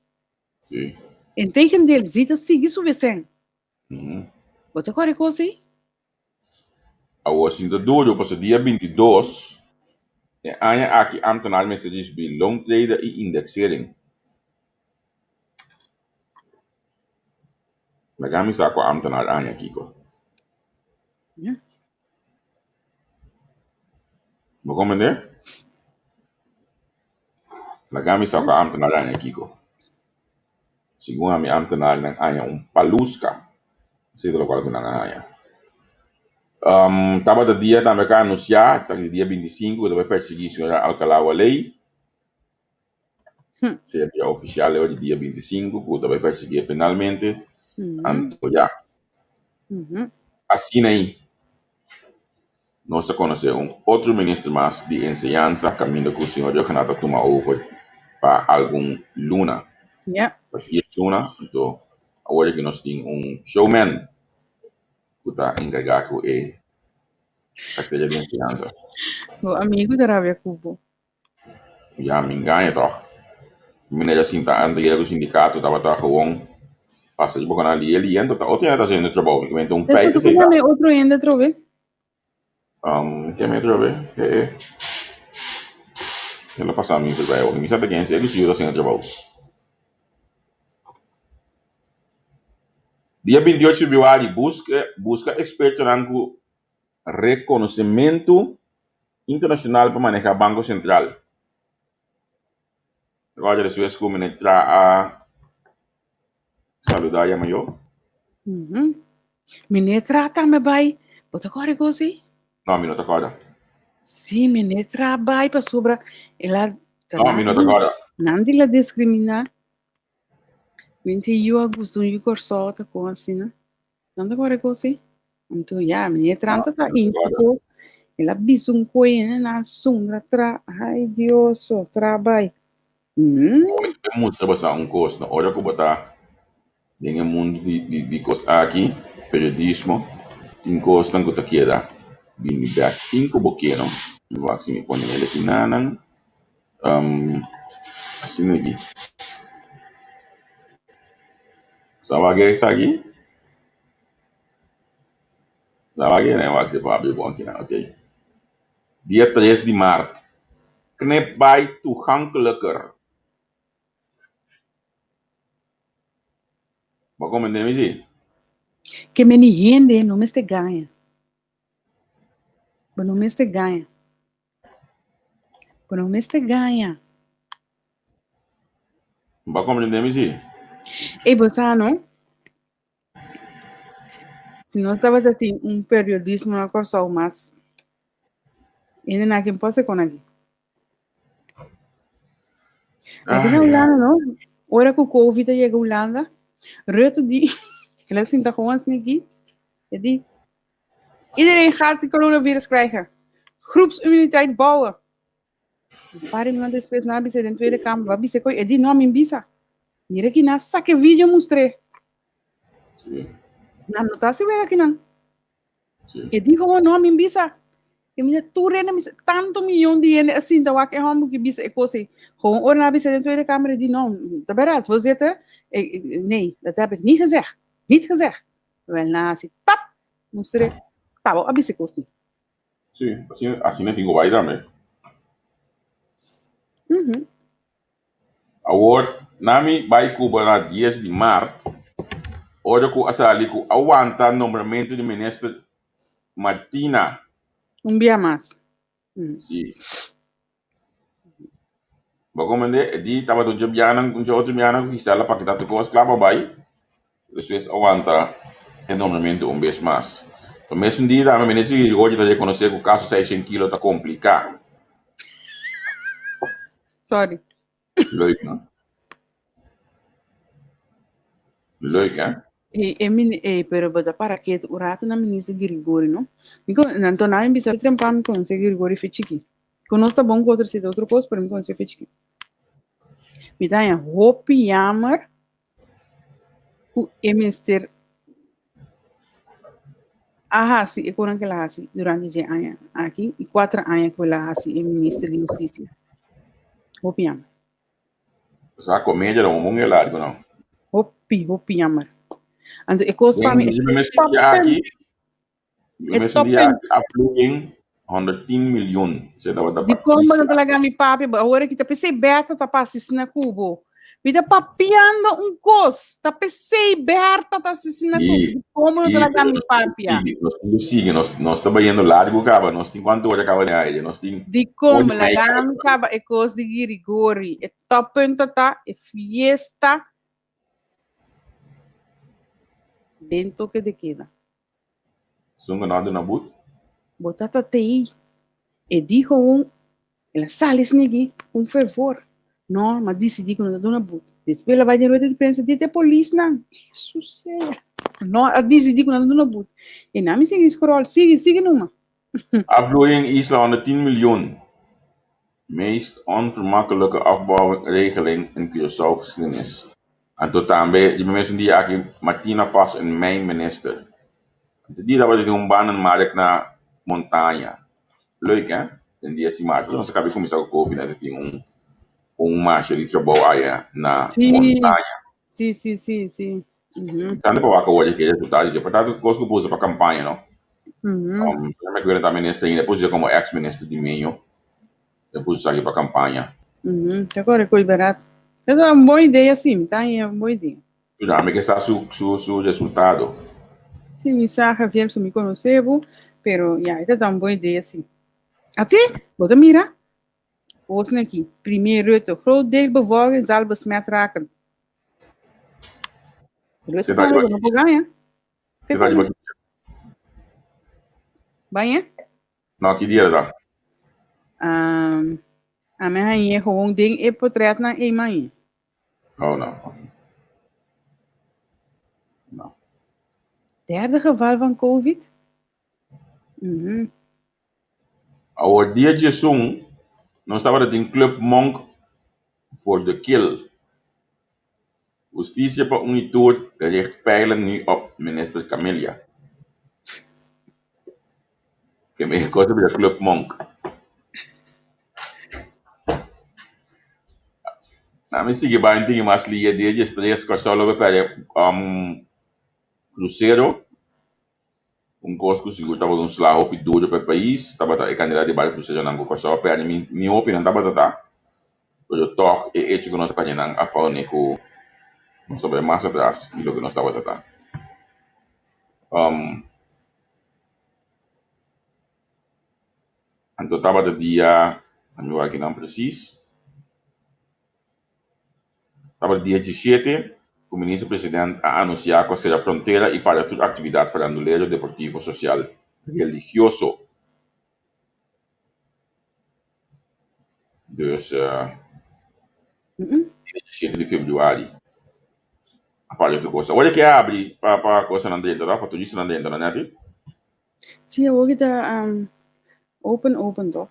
S1: Sí.
S2: Integendeel, zi ta sigui su besen. Bo ta kore kos ei?
S1: Awor si ta duro pasobra dia 22 e aña aki ambtenaar mester ricibi loontrede y indexering. Laga mi sa cua ambtenaar aña kiko.
S2: Ja.
S1: Bo comprende? Laga mi sa ku ámtenar aña kiko. Segun ami ámtenarnan aña un paluska. Esei ta lokual ku nan a haña. Tabata dia tambe ku a anunsiá, esaki di dia 25, ku ta bai persiguí señora Alcalá Waley. Sea dia ofisial e ora di dia 25 ku ta bai persiguié penalmente. Anto ya. Asina ei. Nos ta konosé un otro minister mas di enseñansa kaminda ku señor Rhuggenaath a tuma over pa algun luna. Pa dies luna, anto awor aki nos tin un showman ku ta enkargá ku e. Cartera di enseñansa.
S2: Bo amigo ta rabia ku bo.
S1: Ya, mi engaña toch. Meneer a sinta antes yega ku sindicato tabata gewoon pasa riba con lie liendo ta otro hende ta haciendo trabou. Mi comenta un feit
S2: Despues
S1: esei
S2: ku
S1: ta.
S2: manda otro hende atrobe.
S1: Um, ke mi atrobe? E e. El a pasa mi voorbij ook. Mi sa ta ken si e ku si yu ta haciendo trabou. Dia 28 februari buska buska expertonan ku rekonosementu internashonal pa manehá Banko Sentral. Roger despues ku ministra a saludá yama yo.
S2: Ministra tambe bai, bo ta kòrda e kos ei?
S1: No, mi no ta kòrda.
S2: Sí, ministra a bai pasobra el a
S1: No, mi no ta kòrda.
S2: Nan di la diskriminá. Winti yu a gusta un yu Kòrsou ta kon asina. Nan ta kòrda e kos ei? Anto ya, meneer Trump ta insta kos. El a bisa un koe en a sundra tra. Ai Dioso, tra bai.
S1: Mm. Mi mustra basa un kos, no? Ora ku bo ta den e mundu di, di, di kos aki, periodismo, tin kosnan ku ta keda bini bèk sin ku bo ke, no? Mi wak si mi pone el aki nanan. Um, asina aki. Sa wak esaki? Sa wak e? Wak si papia bon aki nan, okay. Dia tres di maart, knip bai toegankelijker. Bo a comprende mi si?
S2: Ke meni hende no mester gaña. Bo no mester gaña. Bo no mester gaña.
S1: Bo a comprende mi si?
S2: Ey, bo sa no? Si nos tabata tin un periodismo na Kòrsou mas, hende na kin por kon aki. Aki na Hulanda no, ora ku Covid a yega Hulanda, Rutte di, el a sinta gewoon asina aki, e di, Iedereen gaat de coronavirus krijgen. Groepsimmuniteit bouwen. Un par di minuut despues nan a bisa den Tweede Kamer, bo a bisa koe? E di, no, mi bisa. Mira ki nan saka e video mustr'é. Nan no ta hasi wega kinan. E di gewoon, no, mi bisa. E mi tur hende mi tanto miyon di hende a sinta wak e homber ki bisa e kos ei. Gewoon ora nan a bisa den Tweede Kamer, e di, no, ta berdad, voorzitter. Nee, dat heb ik niet gezegd. Niet gezegd. Wel nan a hasi tap, mustr'é, tabo a bisa e kos ei.
S1: Sí, asina, asina tin ku bai tambe. Awor, nami bai Cuba na dies di mart, ora ku a sali ku a wanta nombramentu di minister Martina.
S2: Un bia mas.
S1: Sí. Bo comprende? E di tabata un dje bianan, un dje otro bianan ku Gisela paketá tur kos kla pa bai. Despues a wanta e nombramentu un bes mas. Pa mesun dia tambe Minister Girigotti ta rekonosé ku kaso seishent kilo ta kompliká.
S2: Sorry.
S1: Leuk, no? Leuk, hè?
S2: E, e mini, e, pero bo ta para ketu un rato na minister Girigori, no? Mi con, anto na mi bisa trempa mi conoce Girigori fe chiki. Con nos ta bon cu otro si ta otro cos, pero mi conoce fe chiki. Mi ta haña hopi jammer cu e mester a haci e conan cu el a haci durante dje aña aki y cuatro aña cu el a haci e minister di husticia. Hopi jammer.
S1: Sa comedia lo un largo no.
S2: Hopi, hopi jammer. Anto e cos pa mi
S1: Mi mes dia aki, mi mes dia aki afloeiing 110 miljoen. Se tabata
S2: Di kon bo no ta laga mi papia, bo awor aki ta pesey Bertha ta pasa asina ku bo. Mi ta papiando un kos, ta pesey Bertha ta asina ku bo. Di kon bo no ta laga mi papia.
S1: Nos tin ku sigui, nos nos ta bayendo largu kaba, nos tin kuantu ora kaba den aire, nos tin
S2: Di kon bo laga mi kaba e kos di Girigori, e toppunt ta ta e fiesta den toke de keda.
S1: Esun ku no a duna but.
S2: Bo tata t'ei. E di gewoon, el a sali snigi ku un fervor. No, m'a disidí ku no ta duna but. Despues el a bai den rueda di prensa di te polisnan. Hesus sea. No a disidí ku no ta duna but. E nan mi sigui scroll, sigui, sigui numa.
S1: Afvloeiing Isla 110 miljoen. Meest onvermakkelijke afbouwregeling in Curaçao geschiedenis. Anto tambe riba mesun dia aki Martina pas een mijn minister. Anto di tabata tin un banenmarkt na Montaña. Leuk hè? Den dia si maart. Nos a caba di cuminsa cu Covid na tin un un marshe di trabou aya na
S2: Sí.
S1: Montaña.
S2: Sí, sí, sí, sí.
S1: Tanto pa wak awor di ke resultado dje. Por tanto cos cu puso pa campaña no. Me acuerdo ta minister ainda puso como ex minister di medio. E puso esaki pa campaña.
S2: Ta corre cu berat. Ta un bon idea sí, ta un bon idea.
S1: Pero ami ke sa su su su resultado.
S2: Sí, mi sa Javier, so mi conoce bo, pero ya, esta ta un bon idea sí. Ate, bo ta mira? Kosnan aki, Premier Rutte, groot deel bevolking zal besmet raken. Rutte tambe bo no por gaña.
S1: Te va di
S2: Baña?
S1: No, ki dia ta?
S2: Um, ami hañ'é gewoon den e potretnan ei maña.
S1: Oh, no. No.
S2: Derde geval van COVID? Mm
S1: Awor dia djesun nos tabata tin Club Monk voor de Kill. Husticia pa un y tur richt pijlen nu op Minister Camelia. Ke me cosa bira Club Monk. Na mi sigui bai un tiki mas lia dia djestres Kòrsou lo be pèrdè um Crucero. Un kos ku sigur tabata un sla hopi duro pa e pais tabata e kantidat di bai kruseronan ku Kòrsou a pèrdè. Mi mi hopi nan tabata ta, pero tòg e echo ku nos a pèrdè nan a pone ku nos a bai mas atras di loke nos tabata ta. Anto tabata dia, mi wak kinan presis. Tabata dia djisiete ku Minister President a anunsiá ku a sera frontera i para tur aktividat farandulero, deportivo, sosial, religioso. Dus dia djisiete di febrüari a para tur kos. Awor e ke habri pa pa kosanan drenta tòg, pa turistanan drenta no Netty?
S2: Sí, awor ki ta open open tòg.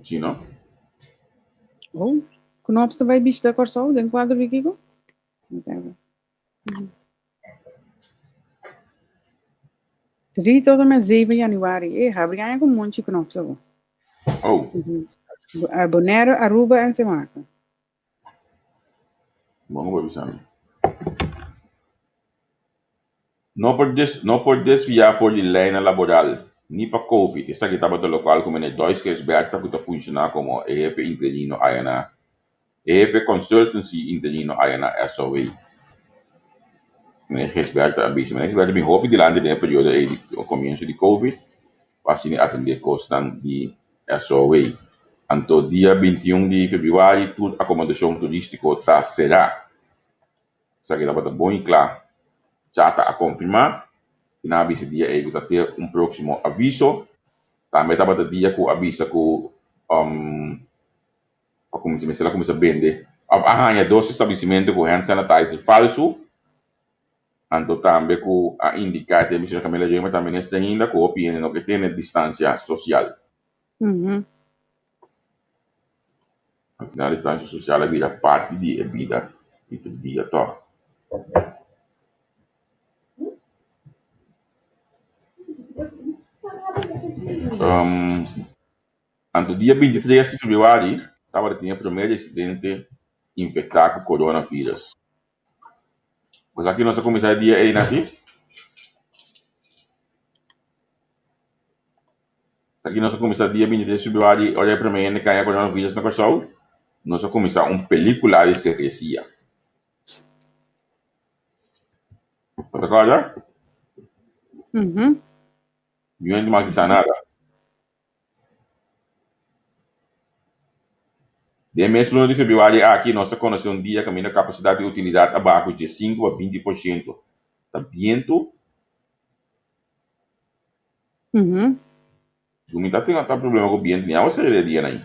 S1: Si no?
S2: Oh, Knops ta bai bishita Kòrsou den kuadro di kiko? Drie tot en met zeven januari. Eh, habri aña ku monchi Knops abo.
S1: Oh.
S2: Bonaire, Aruba en Sint Maarten.
S1: Bon ku bo bisa mi. No por des no por desviá for di leinan laboral, ni pa Covid. Esaki tabata lokual ku meneer Doiskees Bertha ku ta funshoná komo e hefe interino aya na e hefe consultancy interino aya na SOW. Meneer Gisbertha a bisa. Meneer Gisbertha bin hopi dilanti den e periodo ei di komienso di Covid pa asina atendé kosnan di SOW. Anto dia bintiun di febrüari tur akomodashon turístiko ta será. Esaki tabata bon i kla. Chata a konfirmá i nan a bisa dia ei ku ta te un próksimo aviso. Tambe tabata dia ku a bisa ku a kuminsá mester a kuminsá bende òf a haña dos establesimentu ku hand sanitizer falsu. Anto tambe ku a indiká e te señor Camila Römer ta minister ainda ku hopi hende no ke tene distansia sosial. Al final distancia social a bira parti di e bida di tur dia tòg. Anto dia bintitres di febrüari tabata tin e promé residente infektá ku coronavirus. Bo sa ki nos a kuminsá e dia ei, Nati? Aki nos a kuminsá dia bintitres febrüari ora e promé hende kaña coronavirus na Kòrsou, nos a kuminsá un pelíkula di sekresia. Bo ta kòrda? Niun hende mas di sa nada. Den mes luna di febrüari aki nos a konosé un dia kaminda kapasidat di utilidat a baha ku diesinku pa binti por shento. Ta bientu. Ku mi ta tin ata problema ku bientu ni awa seri de dia nai.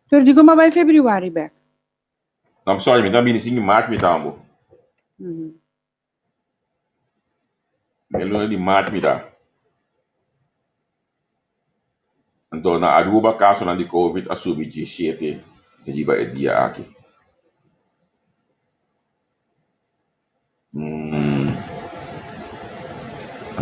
S2: Pero dikon bo a bai febrüari bek?
S1: No, sorry, mi ta bini sin di maart mi ta ambo. Den luna di maart mi ta. Anto na Aruba kasonan di covid a subi diesshete riba e dia aki.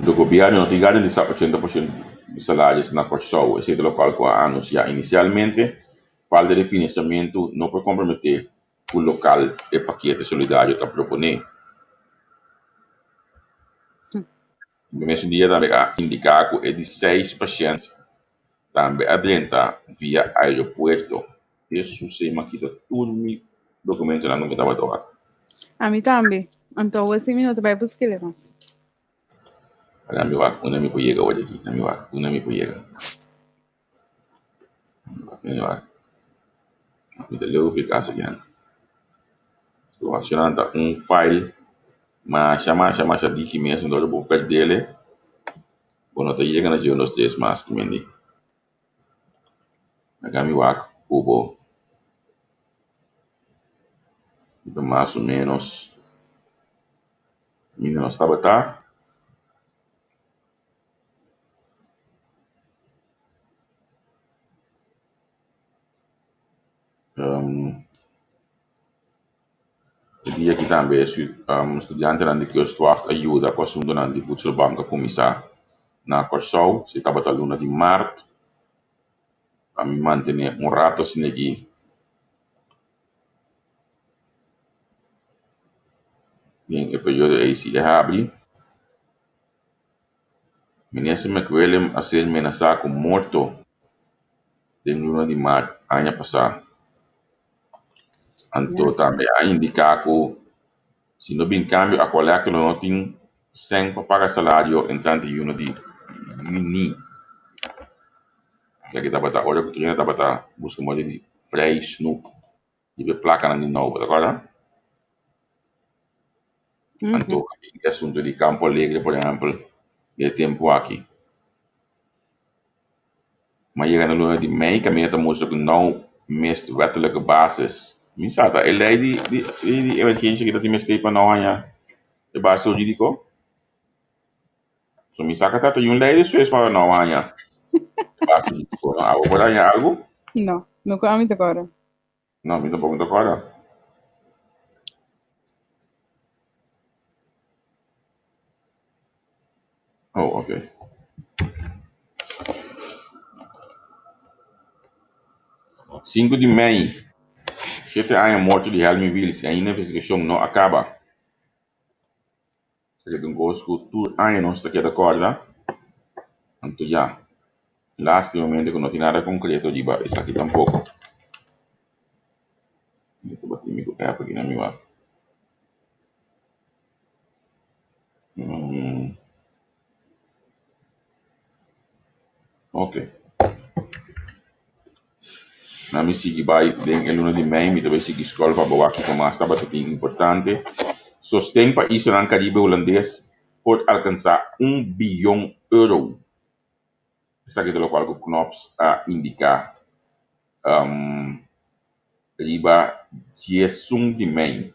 S1: Anto gobièrnu no tin garantisá 80% di salaris na Kòrsou, esei ta lokual ku a anunsiá inisialmente. Falta di finansiamentu no por komprometé ku lokal e pakete solidario ta proponé. E mesun dia tambe a indiká ku e di seis pashènt tambe a drenta via aeropuerto. Hesus ei m'a kita tur mi dokumentonan ku mi tabata wak.
S2: Ami tambe. Anto awor si mi no ta bai busk'e mas.
S1: Laga mi wak unda mi por yega awor aki. Laga mi wak unda mi por yega. Laga mi wak. Mi ta leu fi kas aki nan. Situashonnan ta un file masha masha masha diki mes anto ora bo perdele bo no ta yega na dje un dos tres mas ki mendi. Laga mi wak ku bo ta mas o menos mi nos tabata. E dia aki tambe studiantenan di Kustwacht a yuda ku asuntunan di Voedselbank a kuminsá na Kòrsou. Si tabata luna di mart, a mi mantené un rato asina aki. Den e periodo ei si e habri. Minister McWilliam a ser menasá ku morto den luna di mart aña pasá. Anto tambe a indiká ku si no bin kambio Aqualectra lo no tin sèn pa paga salario entrante yuno di yüni. Esaki tabata ora ku Trina tabata buska moda di frei snoep riba e plakanan di nou, bo ta kòrda? Anto e asuntu di Campo Alegre por ehèmpel den e tempu aki. Ma yega na luna di mei kaminda ta mustra ku nou mes wettelijke basis. Mi sa ta e lei di di di emergensia ki ta tin mester pa nou haña e base huridiko. So mi sa ka ta tin un lei despues pa nou haña e base huridiko. No, abo por haña algu?
S2: No, no ku ami ta kòrda.
S1: No, mi tampoco ta kòrda. Oh, ok. Sinku di mei, shete aña morto di Helmi Wiels i ainda investigashon no a kaba. Esaki ta un kos ku tur aña nos ta keda kòrda. Anto ya, lastimamente ku no tin nada konkreto riba esaki tampoko. Mi ta bati mi ku app aki na mi wak. Ok. Na mi sigui bai den e luna di mei mi ta bai sigui scroll pa bo wak kiko mas tabata tin importante. Sosten pa islanan Caribe Hulandes por alcansa un biyon euro. Esaki ta locual cu Knops a indica riba diesun di mei.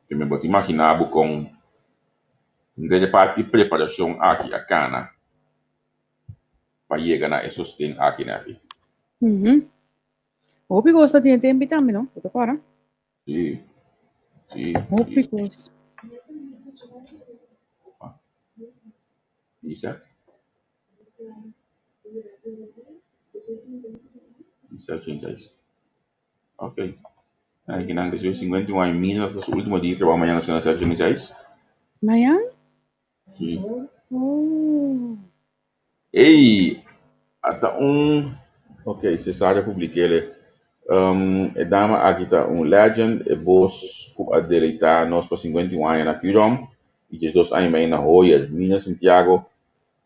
S1: Ke mi bo ta imagina bo kon henter e parti preparashon aki a kana pa yega na e sosten aki nèt.
S2: Hopi kos ta tin e tempi tambe no, bo ta kòrda?
S1: Sí, sí.
S2: Hopi kos.
S1: Isa? Isa 86. Ok. Ay, que nan después 51 años mira hasta su último día de trabajo mañana son las 86.
S2: Mañana?
S1: Sí.
S2: Oh.
S1: Ey, ata un ok, Cesario publikele. Um, e dama aki ta un legend, e bos ku a deleitá nos pa 51 aña na Curom i 12 aña mei na Hoyer. Nina Santiago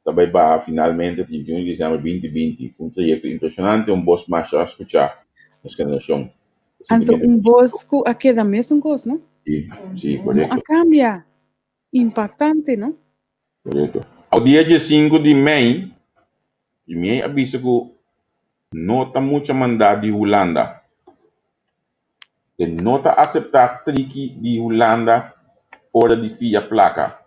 S1: ta bai baha finalmente 31 di diciember 2020. Un trayekto impresionante, un bos masha skuchá nos generashon.
S2: Anto un bos ku a keda mesun kos, no?
S1: Sí, sí,
S2: No
S1: korekto.
S2: a kambia. Impactante, no?
S1: Korekto. Aw dia diesinku di mei, Premier a bisa ku no ta mucha mandá di Hulanda. E no ta aseptá triki di Hulanda ora di fia plaka.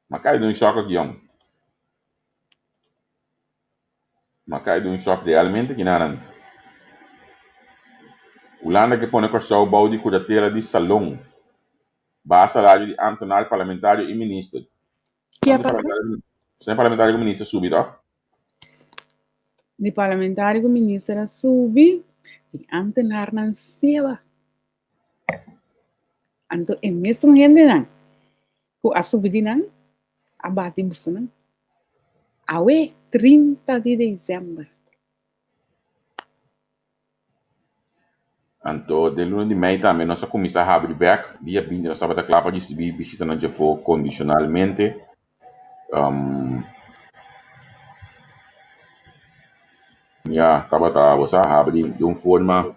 S1: M'a kai den un shòk aki, yòn. M'a kai den un shòk realmente kinanan. Hulanda ke pone Kòrsou bou di kuratela di Salon. Baha salario di ámtenar, parlamentario i minister.
S2: Ke a pasa?
S1: Señor parlamentario ku minister subi tòg?
S2: Di parlamentario ku minister a subi, di ámtenarnan seba. Anto e mesun hendenan ku a subi di nan a bati busonan. Awe 30 di desèmber.
S1: Anto den luna di mei tambe nos a kuminsá habri bèk. Dia 20 nos tabata kla pa risibí bishitanan djafó kondishonalmente. Ya tabata bo sa habri di un forma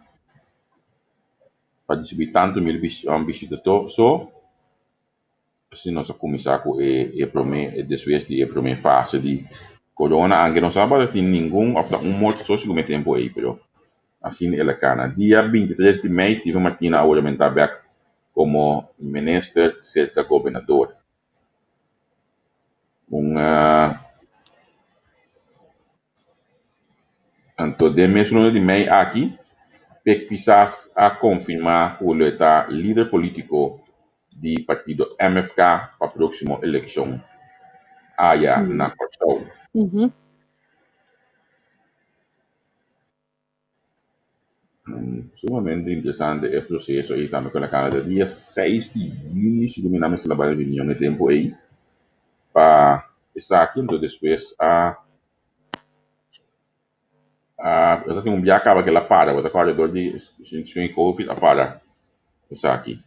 S1: pa risibí tantu mil bishita so. Asina nos a kuminsá ku e e promé despues di e promé fase di corona anke nos tabata tin ningun òf ta un morto so segun e tempu ei pero asina el a kana. Dia 23 di mei Steven Martina a huramentá bèk komo minister serka gobernador. Un Anto den mes luna di mei aki, Pek Pisas a konfirmá ku lo e ta lider polítiko di partido MFK pa próksimo elekshon aya na Kòrsou. Sumamente interesante e proseso ei tambe ku el a kana ta dia seis di yüni segun mi nan mester a bai reunion e tempu ei pa esaki enton despues a a ta tin un bia kaba ku el a para bo ta kòrda dor di situacion di covid a para esaki.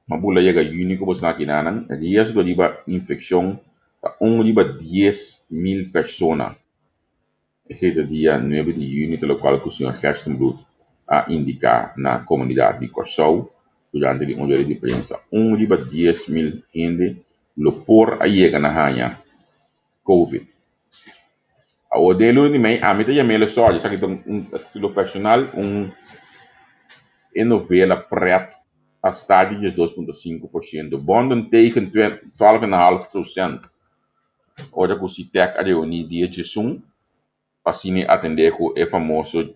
S1: Ma bula yega yüni ku bo sna kinanan riesgo riba infekshon ta un riba 10,000 persona. Esei ta dia nuebe di yüni ta lokual ku señor Gerstenbluth a indiká na komunidat di Kòrsou durante di un rueda di prensa. Un riba 10,000 hende lo por a yega na haña Covid. Awor den e luna di mei ami ta yam'é sòri esaki ta un a titulo personal un e novela prèt a sta di 12.5%, bonden tegen 12,5%. Ora ku SITEC a reuní dia djesun pa asina atendé ku e famoso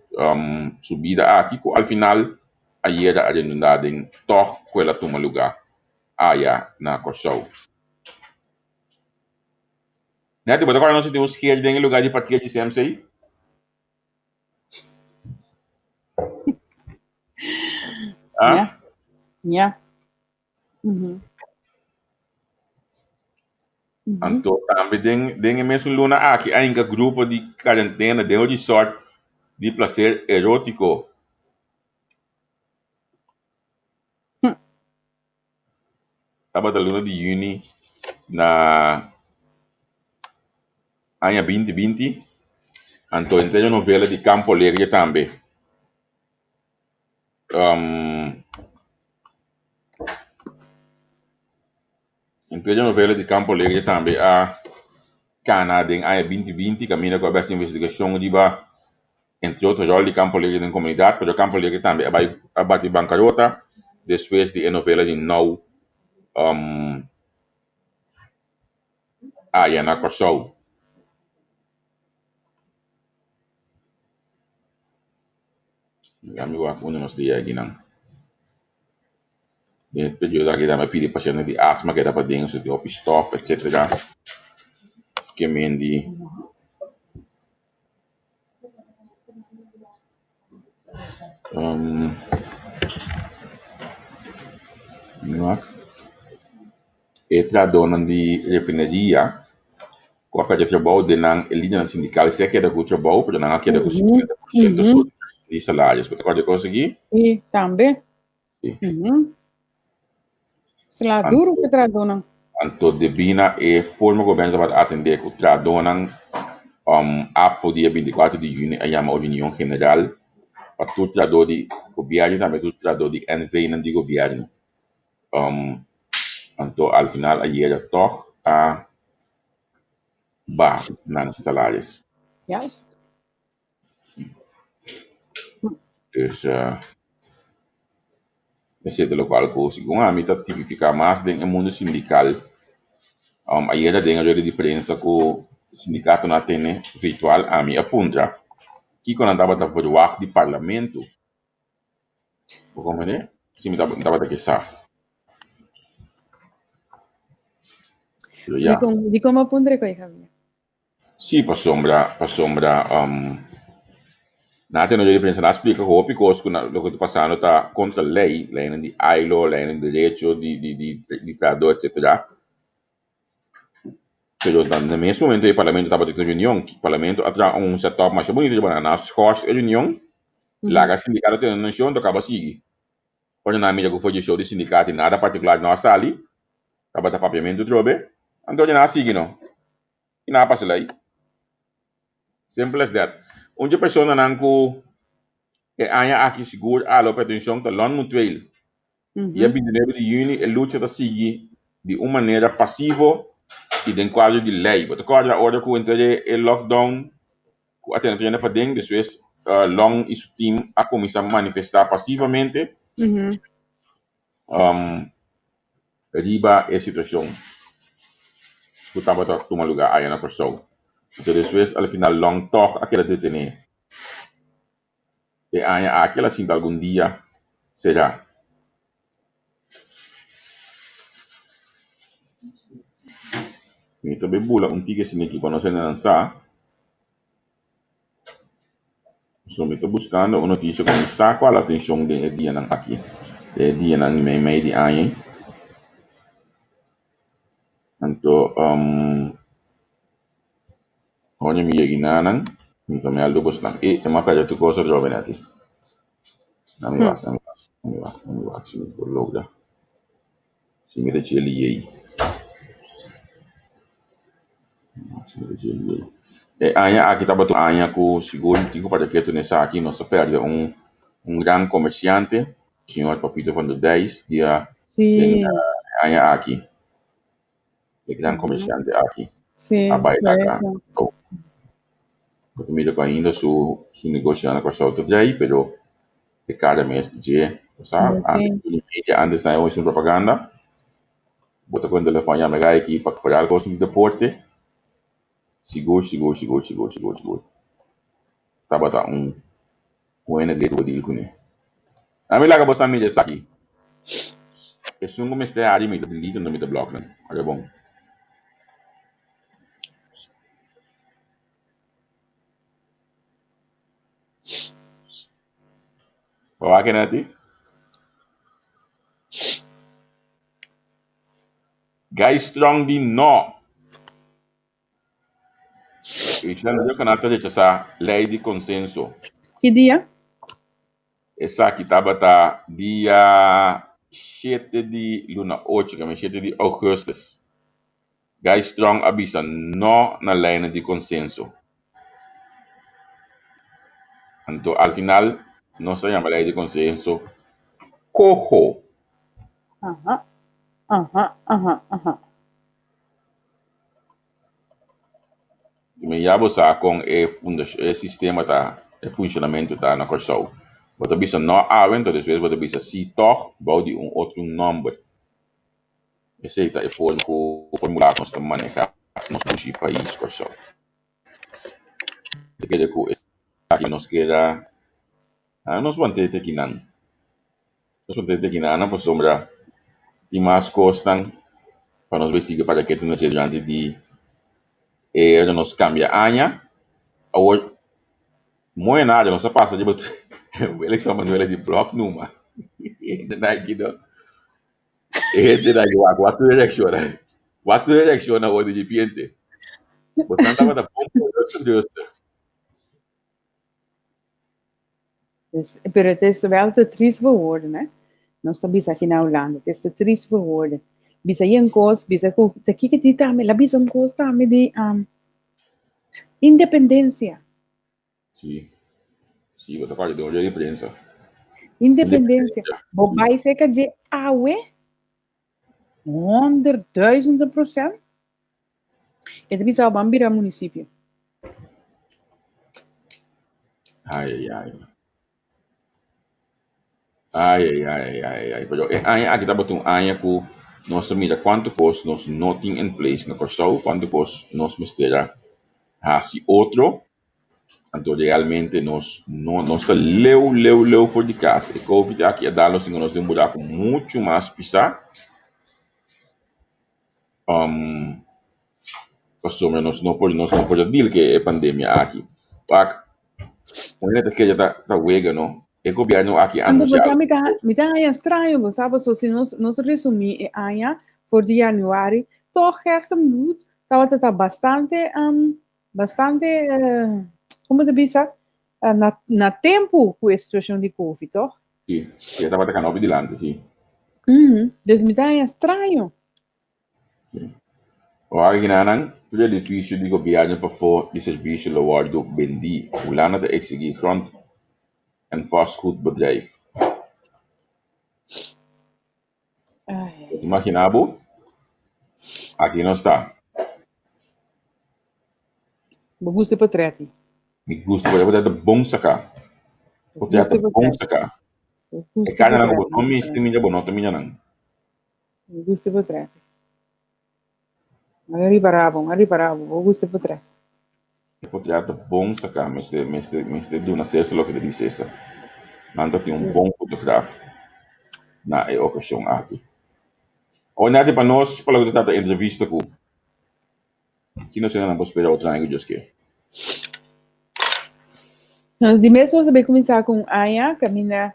S1: subida aki ku al final ayera a redundá den tòg ku el a tuma lugá aya na Kòrsou. Netty, bo ta kòrda nos tin un skeer den e lugá di parker di CMC? Ah?
S2: Ya, ya. Mhm. Mhm.
S1: Anto tambe den den e mesun luna aki a hinka grupo di karentena den un resort di placer erótiko. Tabata luna di yüni na aña 2020. Anto e telenovela di Campo Alegre tambe. Un telenovela di Campo Alegre tambe a kana den aña 2020 kaminda ku a bes investigashon riba entre otro ròl di Campo Alegre den komunidat, pero Campo Alegre tambe a bai a bati bankarota despues di e novela di Nou aya na Kòrsou. Mira mi wak unda nos ta yega akinan. Den e periodo aki tambe a pidi pashente di asma keda paden, so tin hopi stof etcetera. Ke men di mi wak e trahadónan di refineria ku a pèrdè trabou den nan e lidernan sindikal si a keda ku trabou pero nan a keda ku 50% so di salario. Bo ta kòrda e kos aki?
S2: Sí, tambe.
S1: Sí.
S2: Sla duru ku e trahadónan.
S1: Anto debí na e forma ku gobièrnu tabata atendé ku trahadónan, APFO dia 24 di yüni a yama un reunion general pa tur trahadó di gobièrnu i tambe tur trahadó di NV-nan di gobièrnu. Anto al final a yega tòg a baha nan salaris.
S2: Juist.
S1: Dus esei ta lokual ku segun ami ta tipifiká mas den e mundu sindikal. Ayera den e rueda di prensa ku sindikatonan a tene virtual ami a puntra. Kiko nan tabata verwagt di parlamento? Bo comprende? Si mi tabata ke sa. Pero ya.
S2: Dikon bo a puntra e koi, Javier?
S1: Sí, pasobra, pasobra um, na tene di prensa na splika hopi kos ku na, loke ta pasando ta kontra lei, leinan di ILO, leinan di derecho di di di di trahadó etcetera. Pero na na mes momento e parlamento tabata tin reunion, parlamento a traha un setup masha bunita riba nan, nan a schors e reunion, laga sindikato tene nan shon, toka bo sigui. Ora nan a mira ku for di e show di sindikato nada partikular no a sali, tabata papiamentu trobe, anto nan a sigui no. I nan a pasa lei. Simple as that. Un dje personanan ku e aña aki sigur a hala atenshon ta Lon Mutueel. Dia bintinuebe di yüni e lucha ta sigui di un manera pasivo i den kuadro di lei. Bo ta kòrda ora ku entre e lockdown ku a tene tur hende paden, despues Lon i su team a kuminsá manifestá pasivamente riba e situashon ku tabata tuma lugá aya na Kòrsou. Anto despues al final Lon tòg a keda detené. E aña aki el a sinta algun dia será. Mi ta bay bula un tiki asina aki pa nos hendenan sa. So mi ta buscando un noticia cu mi sa cual atencion den e dianan aki, den e dianan meimei di aña. Anto ora mi yega nanan mi ta meldo bosnan. E e m'a perde tur cos atrobe neti. Na mi wak, na mi wak, na mi wak, na mi wak si mi por logra. Si mi ta djeli yei. Si mi ta djeli yei. E aña aki tabata un aña ku sigur tin ku papia ketu na esaki. Nos a perde un un gran komersiante, señor Papito van der Dijs, dia den e aña aki. E gran komersiante aki a bai laga Kòrsou. Bo ta mira ku ainda su su negoshionan na Kòrsou ta drei, pero e kada mes ta dje. Bo sa, antes di media, antes nan e hasi un propaganda, bo ta pone telefòn yama e gai aki pa foral kos di deporte, sigur sigur sigur sigur sigur sigur tabata un buena great bo deal kuné. Ami laga bo sa mira esaki. Esun ku mester hari mi ta delete anto mi ta block nan. Ora bon. Bo wak Nati? Guy Strong di no. Cristian Riocanal ta rechasá lei di konsenso.
S2: Ki dia?
S1: Esaki tabata dia shete di luna ocho, kami shete di ougùstùs. Guy Strong a bisa no na leinan di konsenso. Anto al final nos a yama lei di konsenso koho.
S2: Aha, aha, aha, aha.
S1: Mi ya bo sa kon e fundash e sistema ta, e funshonamentu ta na Kòrsou. Bo ta bisa no awe, enton despues bo ta bisa si tòg bou di un otro nòmber. Esei ta e forma ku formulá ku nos ta manehá nos dushi pais Kòrsou. Ta kere ku esaki nos keda nos want'é te kinan. Nos por tende kina pasobra tin mas kosnan pa nos bay sigui para ke ta nochi durante di e ora nos kambia aña. Awor moe nada nos a pasa riba Welixon Manuela di blòk numa. E hendenan aki no, e hendenan aki wak wak tur e reakshonnan, wak tur e reakshonnan awor di ripiente. Bosan tabata bon rustig rustig.
S2: Dus, pero het is wel te triest voor woorden, hè. Nos ta bisa aki na Hulanda, het is te triest voor woorden. Bisa yen kos, bisa ku, ta kiko di tambe, la bisa un kos tambe di um, independencia.
S1: Sí, sí, bo ta papia den un di prensa.
S2: Independencia. Bo bai seka dje awe, honderdduizenden procent. E ta bisa ban bira municipio.
S1: Ai, ai, ai. Ai, ai, ai, ai, ai. Pero e aña aki tabata un aña ku nos a mira kuantu kos nos no tin in place na Kòrsou, kuantu kos nos mester a hasi otro. Anto realmente nos no nos ta leu leu leu for di kas. E covid aki a dal nos tin ku nos den un buraku muchu mas pisá. Um, pasobra nos no por nos no por a deal ku e pandemia aki. Wak, un hende ta kere ta ta wega no. E gobièrnu aki a
S2: Anto
S1: anunsiá
S2: bo sa mi ta mi ta haña straño bo sa paso si nos nos resumí e aña for di januari tòg Gerstenbluth tabata ta bastante um, bastante como ta bisa na na tempu ku e situacion di covid toch?
S1: Si, si e tabata kanopi hopi dilanti, si.
S2: Dus mi ta haña straño.
S1: Si. Ora ginanan, tur edifisio di gobièrnu pafó di servisio lo wòrdu bendí. Hulanda ta eksigí grond en vastgoedbedrijf.
S2: Ai.
S1: Imaginá bo? Aki nos ta.
S2: Bo gusta e portret?
S1: Mi gusta e portret, e portret ta bon saká.
S2: Bo
S1: Portret
S2: gusta
S1: ta
S2: e
S1: bon
S2: portret?
S1: saká.
S2: Bo
S1: E
S2: gusta e
S1: karanan ku
S2: portret?
S1: bo no mester mira, bo no ta mira nan.
S2: Bo gusta e portret? A ripará bo, a ripará bo, bo gusta e portret.
S1: E portret ta bon saká, mester, mester, mester duna César loke ta di César. Nan ta tin un bon fotograaf na e okashon aki. Awor nèt pa nos pa loke ta trata entrevista ku ki nos hende nan por spera otro aña ku Dios ke.
S2: Nos di mes nos a bay kuminsá ku un aña kaminda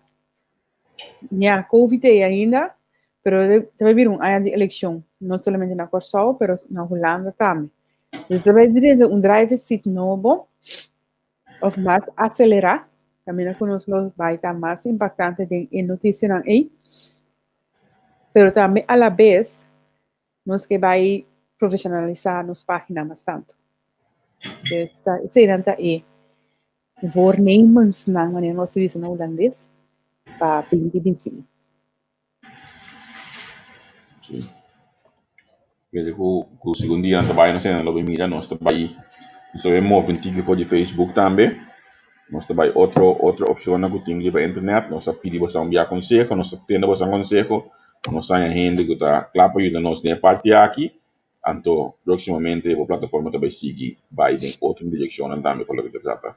S2: Ya, Covid ei ainda, pero ta bai bira un aña di elekshon, no solamente na Kòrsou, pero na Hulanda tambe. Dus ta bai drenta un driver's seat nobo, òf mas aselerá, kaminda ku nos lo bai ta mas impaktante den e notisianan ei. Pero tambe alabes nos ke bai profeshonalisá nos página mas tantu. Dus ta eseinan ta e voornemensnan, manera nos ta bisa na hulandes, pa 2021.
S1: Sí. Kere ku ku segun dia nan ta bai nos hende lo bai mira nos ta bai nos ta bai move un tiki for di Facebook tambe. Nos ta bai otro otro opshonnan ku tin riba internet. Nos a pidi boso un bia konseho, nos a tende boso konseho. Nos haña hende ku ta kla pa yuda nos den e parti aki. Anto próksimamente bo plataforma ta bai sigui bai den otro direkshonnan tambe pa loke ta trata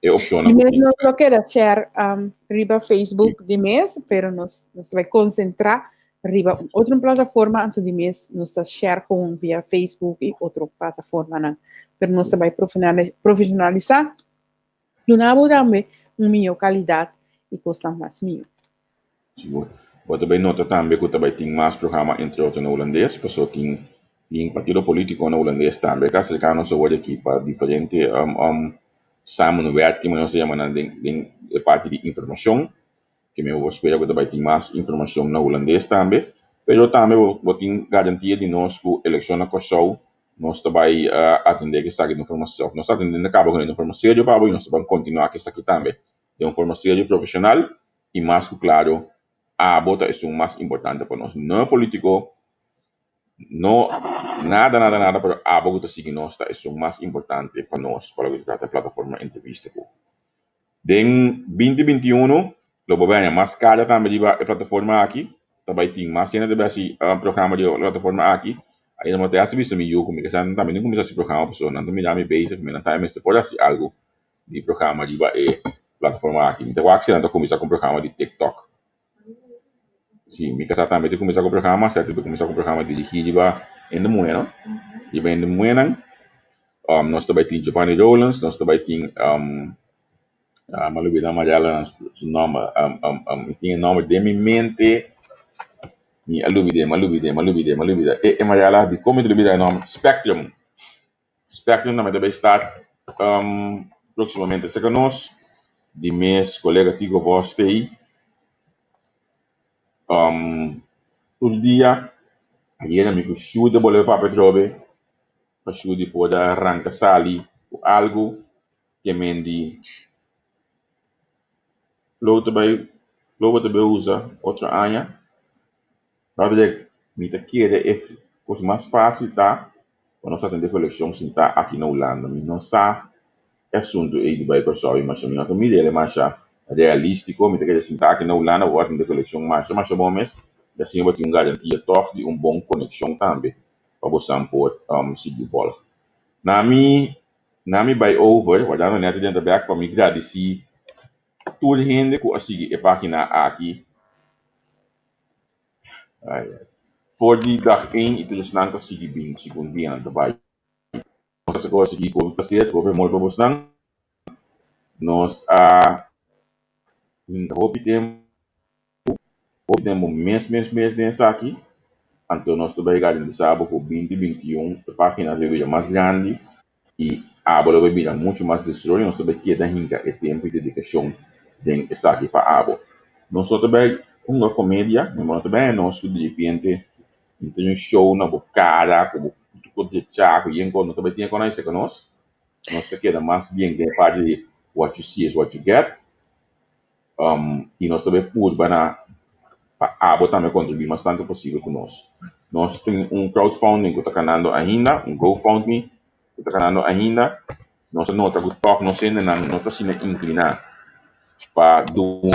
S1: e opshonnan
S2: Di
S1: ku
S2: mes
S1: tin.
S2: nos lo keda share riba Facebook di mes, pero nos nos ta bai konsentrá riba un otro plataforma, anto di mes nos ta share kon via Facebook i otro plataformanan. Pero nos ta bai profeshonalisá, duna bo tambe un mihó kalidat i kosnan mas mihó.
S1: Sigur. Bo ta bai nota tambe ku ta bai tin mas programa entre otro na hulandes, paso tin tin partido politico na hulandes tambe ka aserka nos awor aki pa diferente samenwerking nos ta yama nan den den e parti di informashon, ke mi bo spera ku ta bai tin mas informashon na hulandes tambe, pero tambe bo bo tin garantia di nos ku elekshon na Kòrsou nos ta bai atendé ku esaki den un forma nos ta atendé kaba ku den un forma serio pa bo i nos ta bai kontinuá ku esaki tambe den un forma serio profeshonal. I mas ku klaro, abo ta esun mas importante pa nos. No e polítiko, no nada, nada, nada, pero abo ku ta sigui nos ta esun mas importante pa nos pa loke ta trata e plataforma Entrevista Ku. Den 2021 lo bo bai haña mas kara tambe riba e plataforma aki. Ta bai tin mas hende ta bai hasi programa riba e plataforma aki. Ainda mi no ta hasi bisto mi yu ku mi kasa nan tambe tin kuminsá hasi programa pasobra nan ta mira mi bezig, mi nan tambe mester por hasi algu di programa riba e plataforma aki. Mi ta wak si nan ta kuminsá ku un programa di TikTok. Si, mi kasá tambe ta kuminsá ku programa, sèrto ta kuminsá ku programa dirigí riba hende muhé, no? Riba hende muhénan. Nos ta bai tin Giovanni Rowlands, nos ta bai tin mi a lubidá Mariela su nòmber, mi tin e nòmber den mi mente, mi a lubid'é, mi a lubid'é, mi a lubid'é, mi a lubid'é. E Mariela, dikon mi ta lubidá e nòmber? Spectrum. Spectrum tambe ta bay start próximamente cerca nos. Di mes colega Tigo Vos t'ey tur dia. Ayera mi cu Shudy a bolbe papia atrobe pa Shudy por a ranca sali cu algo ke men di Flow ta bay Flow ta bay usa otro aña. Pabia mi ta kere e kos mas fásil ta pa nos atendé kolekshon sintá aki na Hulanda. Mi no sa e asuntu ei di bai Kòrsou i masha. Mi no ta mira el masha realístiko. Mi ta kere sintá aki na Hulanda bo atendé kolekshon masha masha bon mes i asina bo tin un garantia tòg di un bon konekshon tambe pa bosan por sigui vòlg. Na mi. Na mi bai over, wardando Netty den ta bek pa mi gradisí tur hende ku a sigui e página aki. Ai, ai. For di dag 1 i tur esnan ku a sigui bin segun dianan ta bai. Nos a kos sigui ku hopi plaser, ku hopi amor pa bosnan. Nos a hinka hopi tempu, hopi tempu mes mes mes den esaki. Anto nos ta bai garantisa bo ku binti 21 e página ta bira mas grandi i abo lo bai bira muchu mas desaroyo. Nos ta bai keda hinka e tempu i dedikashon den esaki pa abo. Nos no ta bai hunga komedia, mi no ta bai nos ku diripiente mi tin un show na bo kara ku bo ku decha ku yen kos. No ta bai tin e kono esei ku nos. Nos ta keda mas bien den e parti di what you see is what you get. I nos ta bai purba na pa abo tambe kontribuí mas tantu posibel ku nos. Nos tin un crowdfunding ku ta kanando ainda, un GoFundMe ku ta kanando ainda. Nos a nota ku tòg nos hendenan no ta asina inkliná pa duna,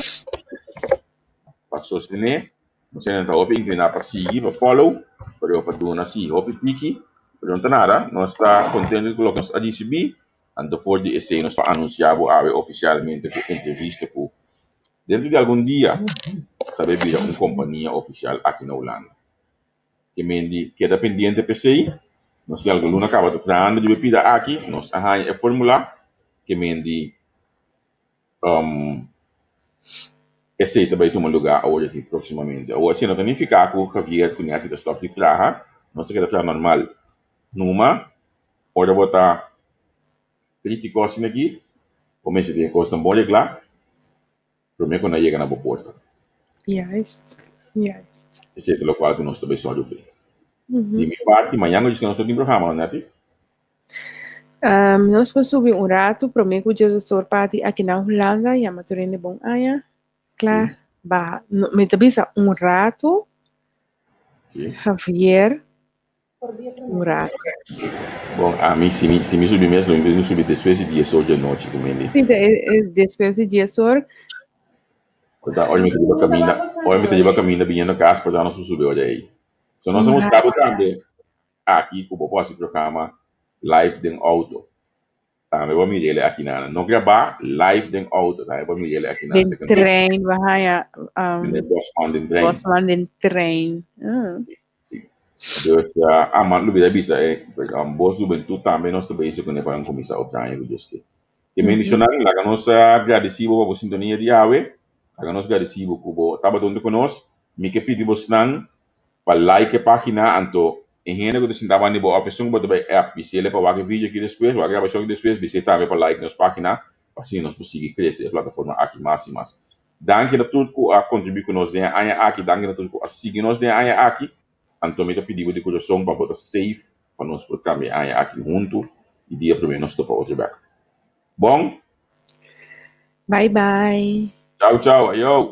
S1: pa sostené. Nos hendenan ta hopi inkliná pa sigui, pa follow, pero pa duna si hopi tiki. Pero no ta nada, nos ta kontentu ku loke nos a risibí. Anto for di esei nos ta anunsiá bo awe ofisialmente ku entrevista ku dentro di algun dia ta bai bira un kompania ofisial aki na Hulanda. Ke men di keda pendiente p'esei, nos tin algun luna kaba ta trahando riba e pida aki, nos a haña e formula ke men di esei ta bai tuma lugá awor aki próksimamente. Awor esei no ta nifiká ku Javier ku Netty ta stòp di traha, nos ta keda traha normal. Numa ora bo ta kritiko asina aki, bo mester tin e kosnan bon reglá promé ku nan yega na bo porta.
S2: Juist, juist.
S1: Esei ta lokual ku nos ta bai sòru p'e. Di mi parti, mañan nos no tin programa, no Netty?
S2: Nos por subi un ratu promé ku Djesesor parti aki na Hulanda, yama tur hende bon aña. Kla, baha. No, mi ta bisa un ratu, Javier. Un rato.
S1: Bon, ami si mi si mi subi mes lo mi subi despues di dies or di anochi ku mende.
S2: Sí, despues di dies or.
S1: Porta ora mi ta riba kaminda, ora mi ta riba kaminda biniendo kas, porta nos por subi ora ei. So nos a mustra bo tambe aki ku bo por hasi programa live den auto. Tambe bo mira el aki nan. No grabá, live den auto. Tambe bo mira el aki nan.
S2: Den trein, bo haya.
S1: Den bosman den trein.
S2: Bosman den trein.
S1: Si. Dus, ah, ma lubida bisa, eh, bo juventud tambe nos ta bezig kuné pa nan kuminsá otro aña ku Dios ke. Ke bendishonnan, laga nos gradisí bo pa bo sintonia di awe, laga nos gradisí bo ku bo tabata huntu ku nos. Mi ke pidi bosnan pa like e página, anto e hende ku ta sinta banda di bo òf esun ku bo ta bai app bis'el pa wak e video aki despues, wak e grabashon aki despues, bis'é tambe pa like nos página, pa asina nos por sigui krese e plataforma aki mas i mas. Danki na tur ku a kontribuí ku nos den e aña aki, danki na tur ku a sigui nos den e aña aki. Anto mi ta pidi bo di kurason pa bo ta safe pa nos por kambia e aña aki huntu i dia promé nos topa otro bek. Bon?
S2: Bye bye.
S1: Chau chau, ayo!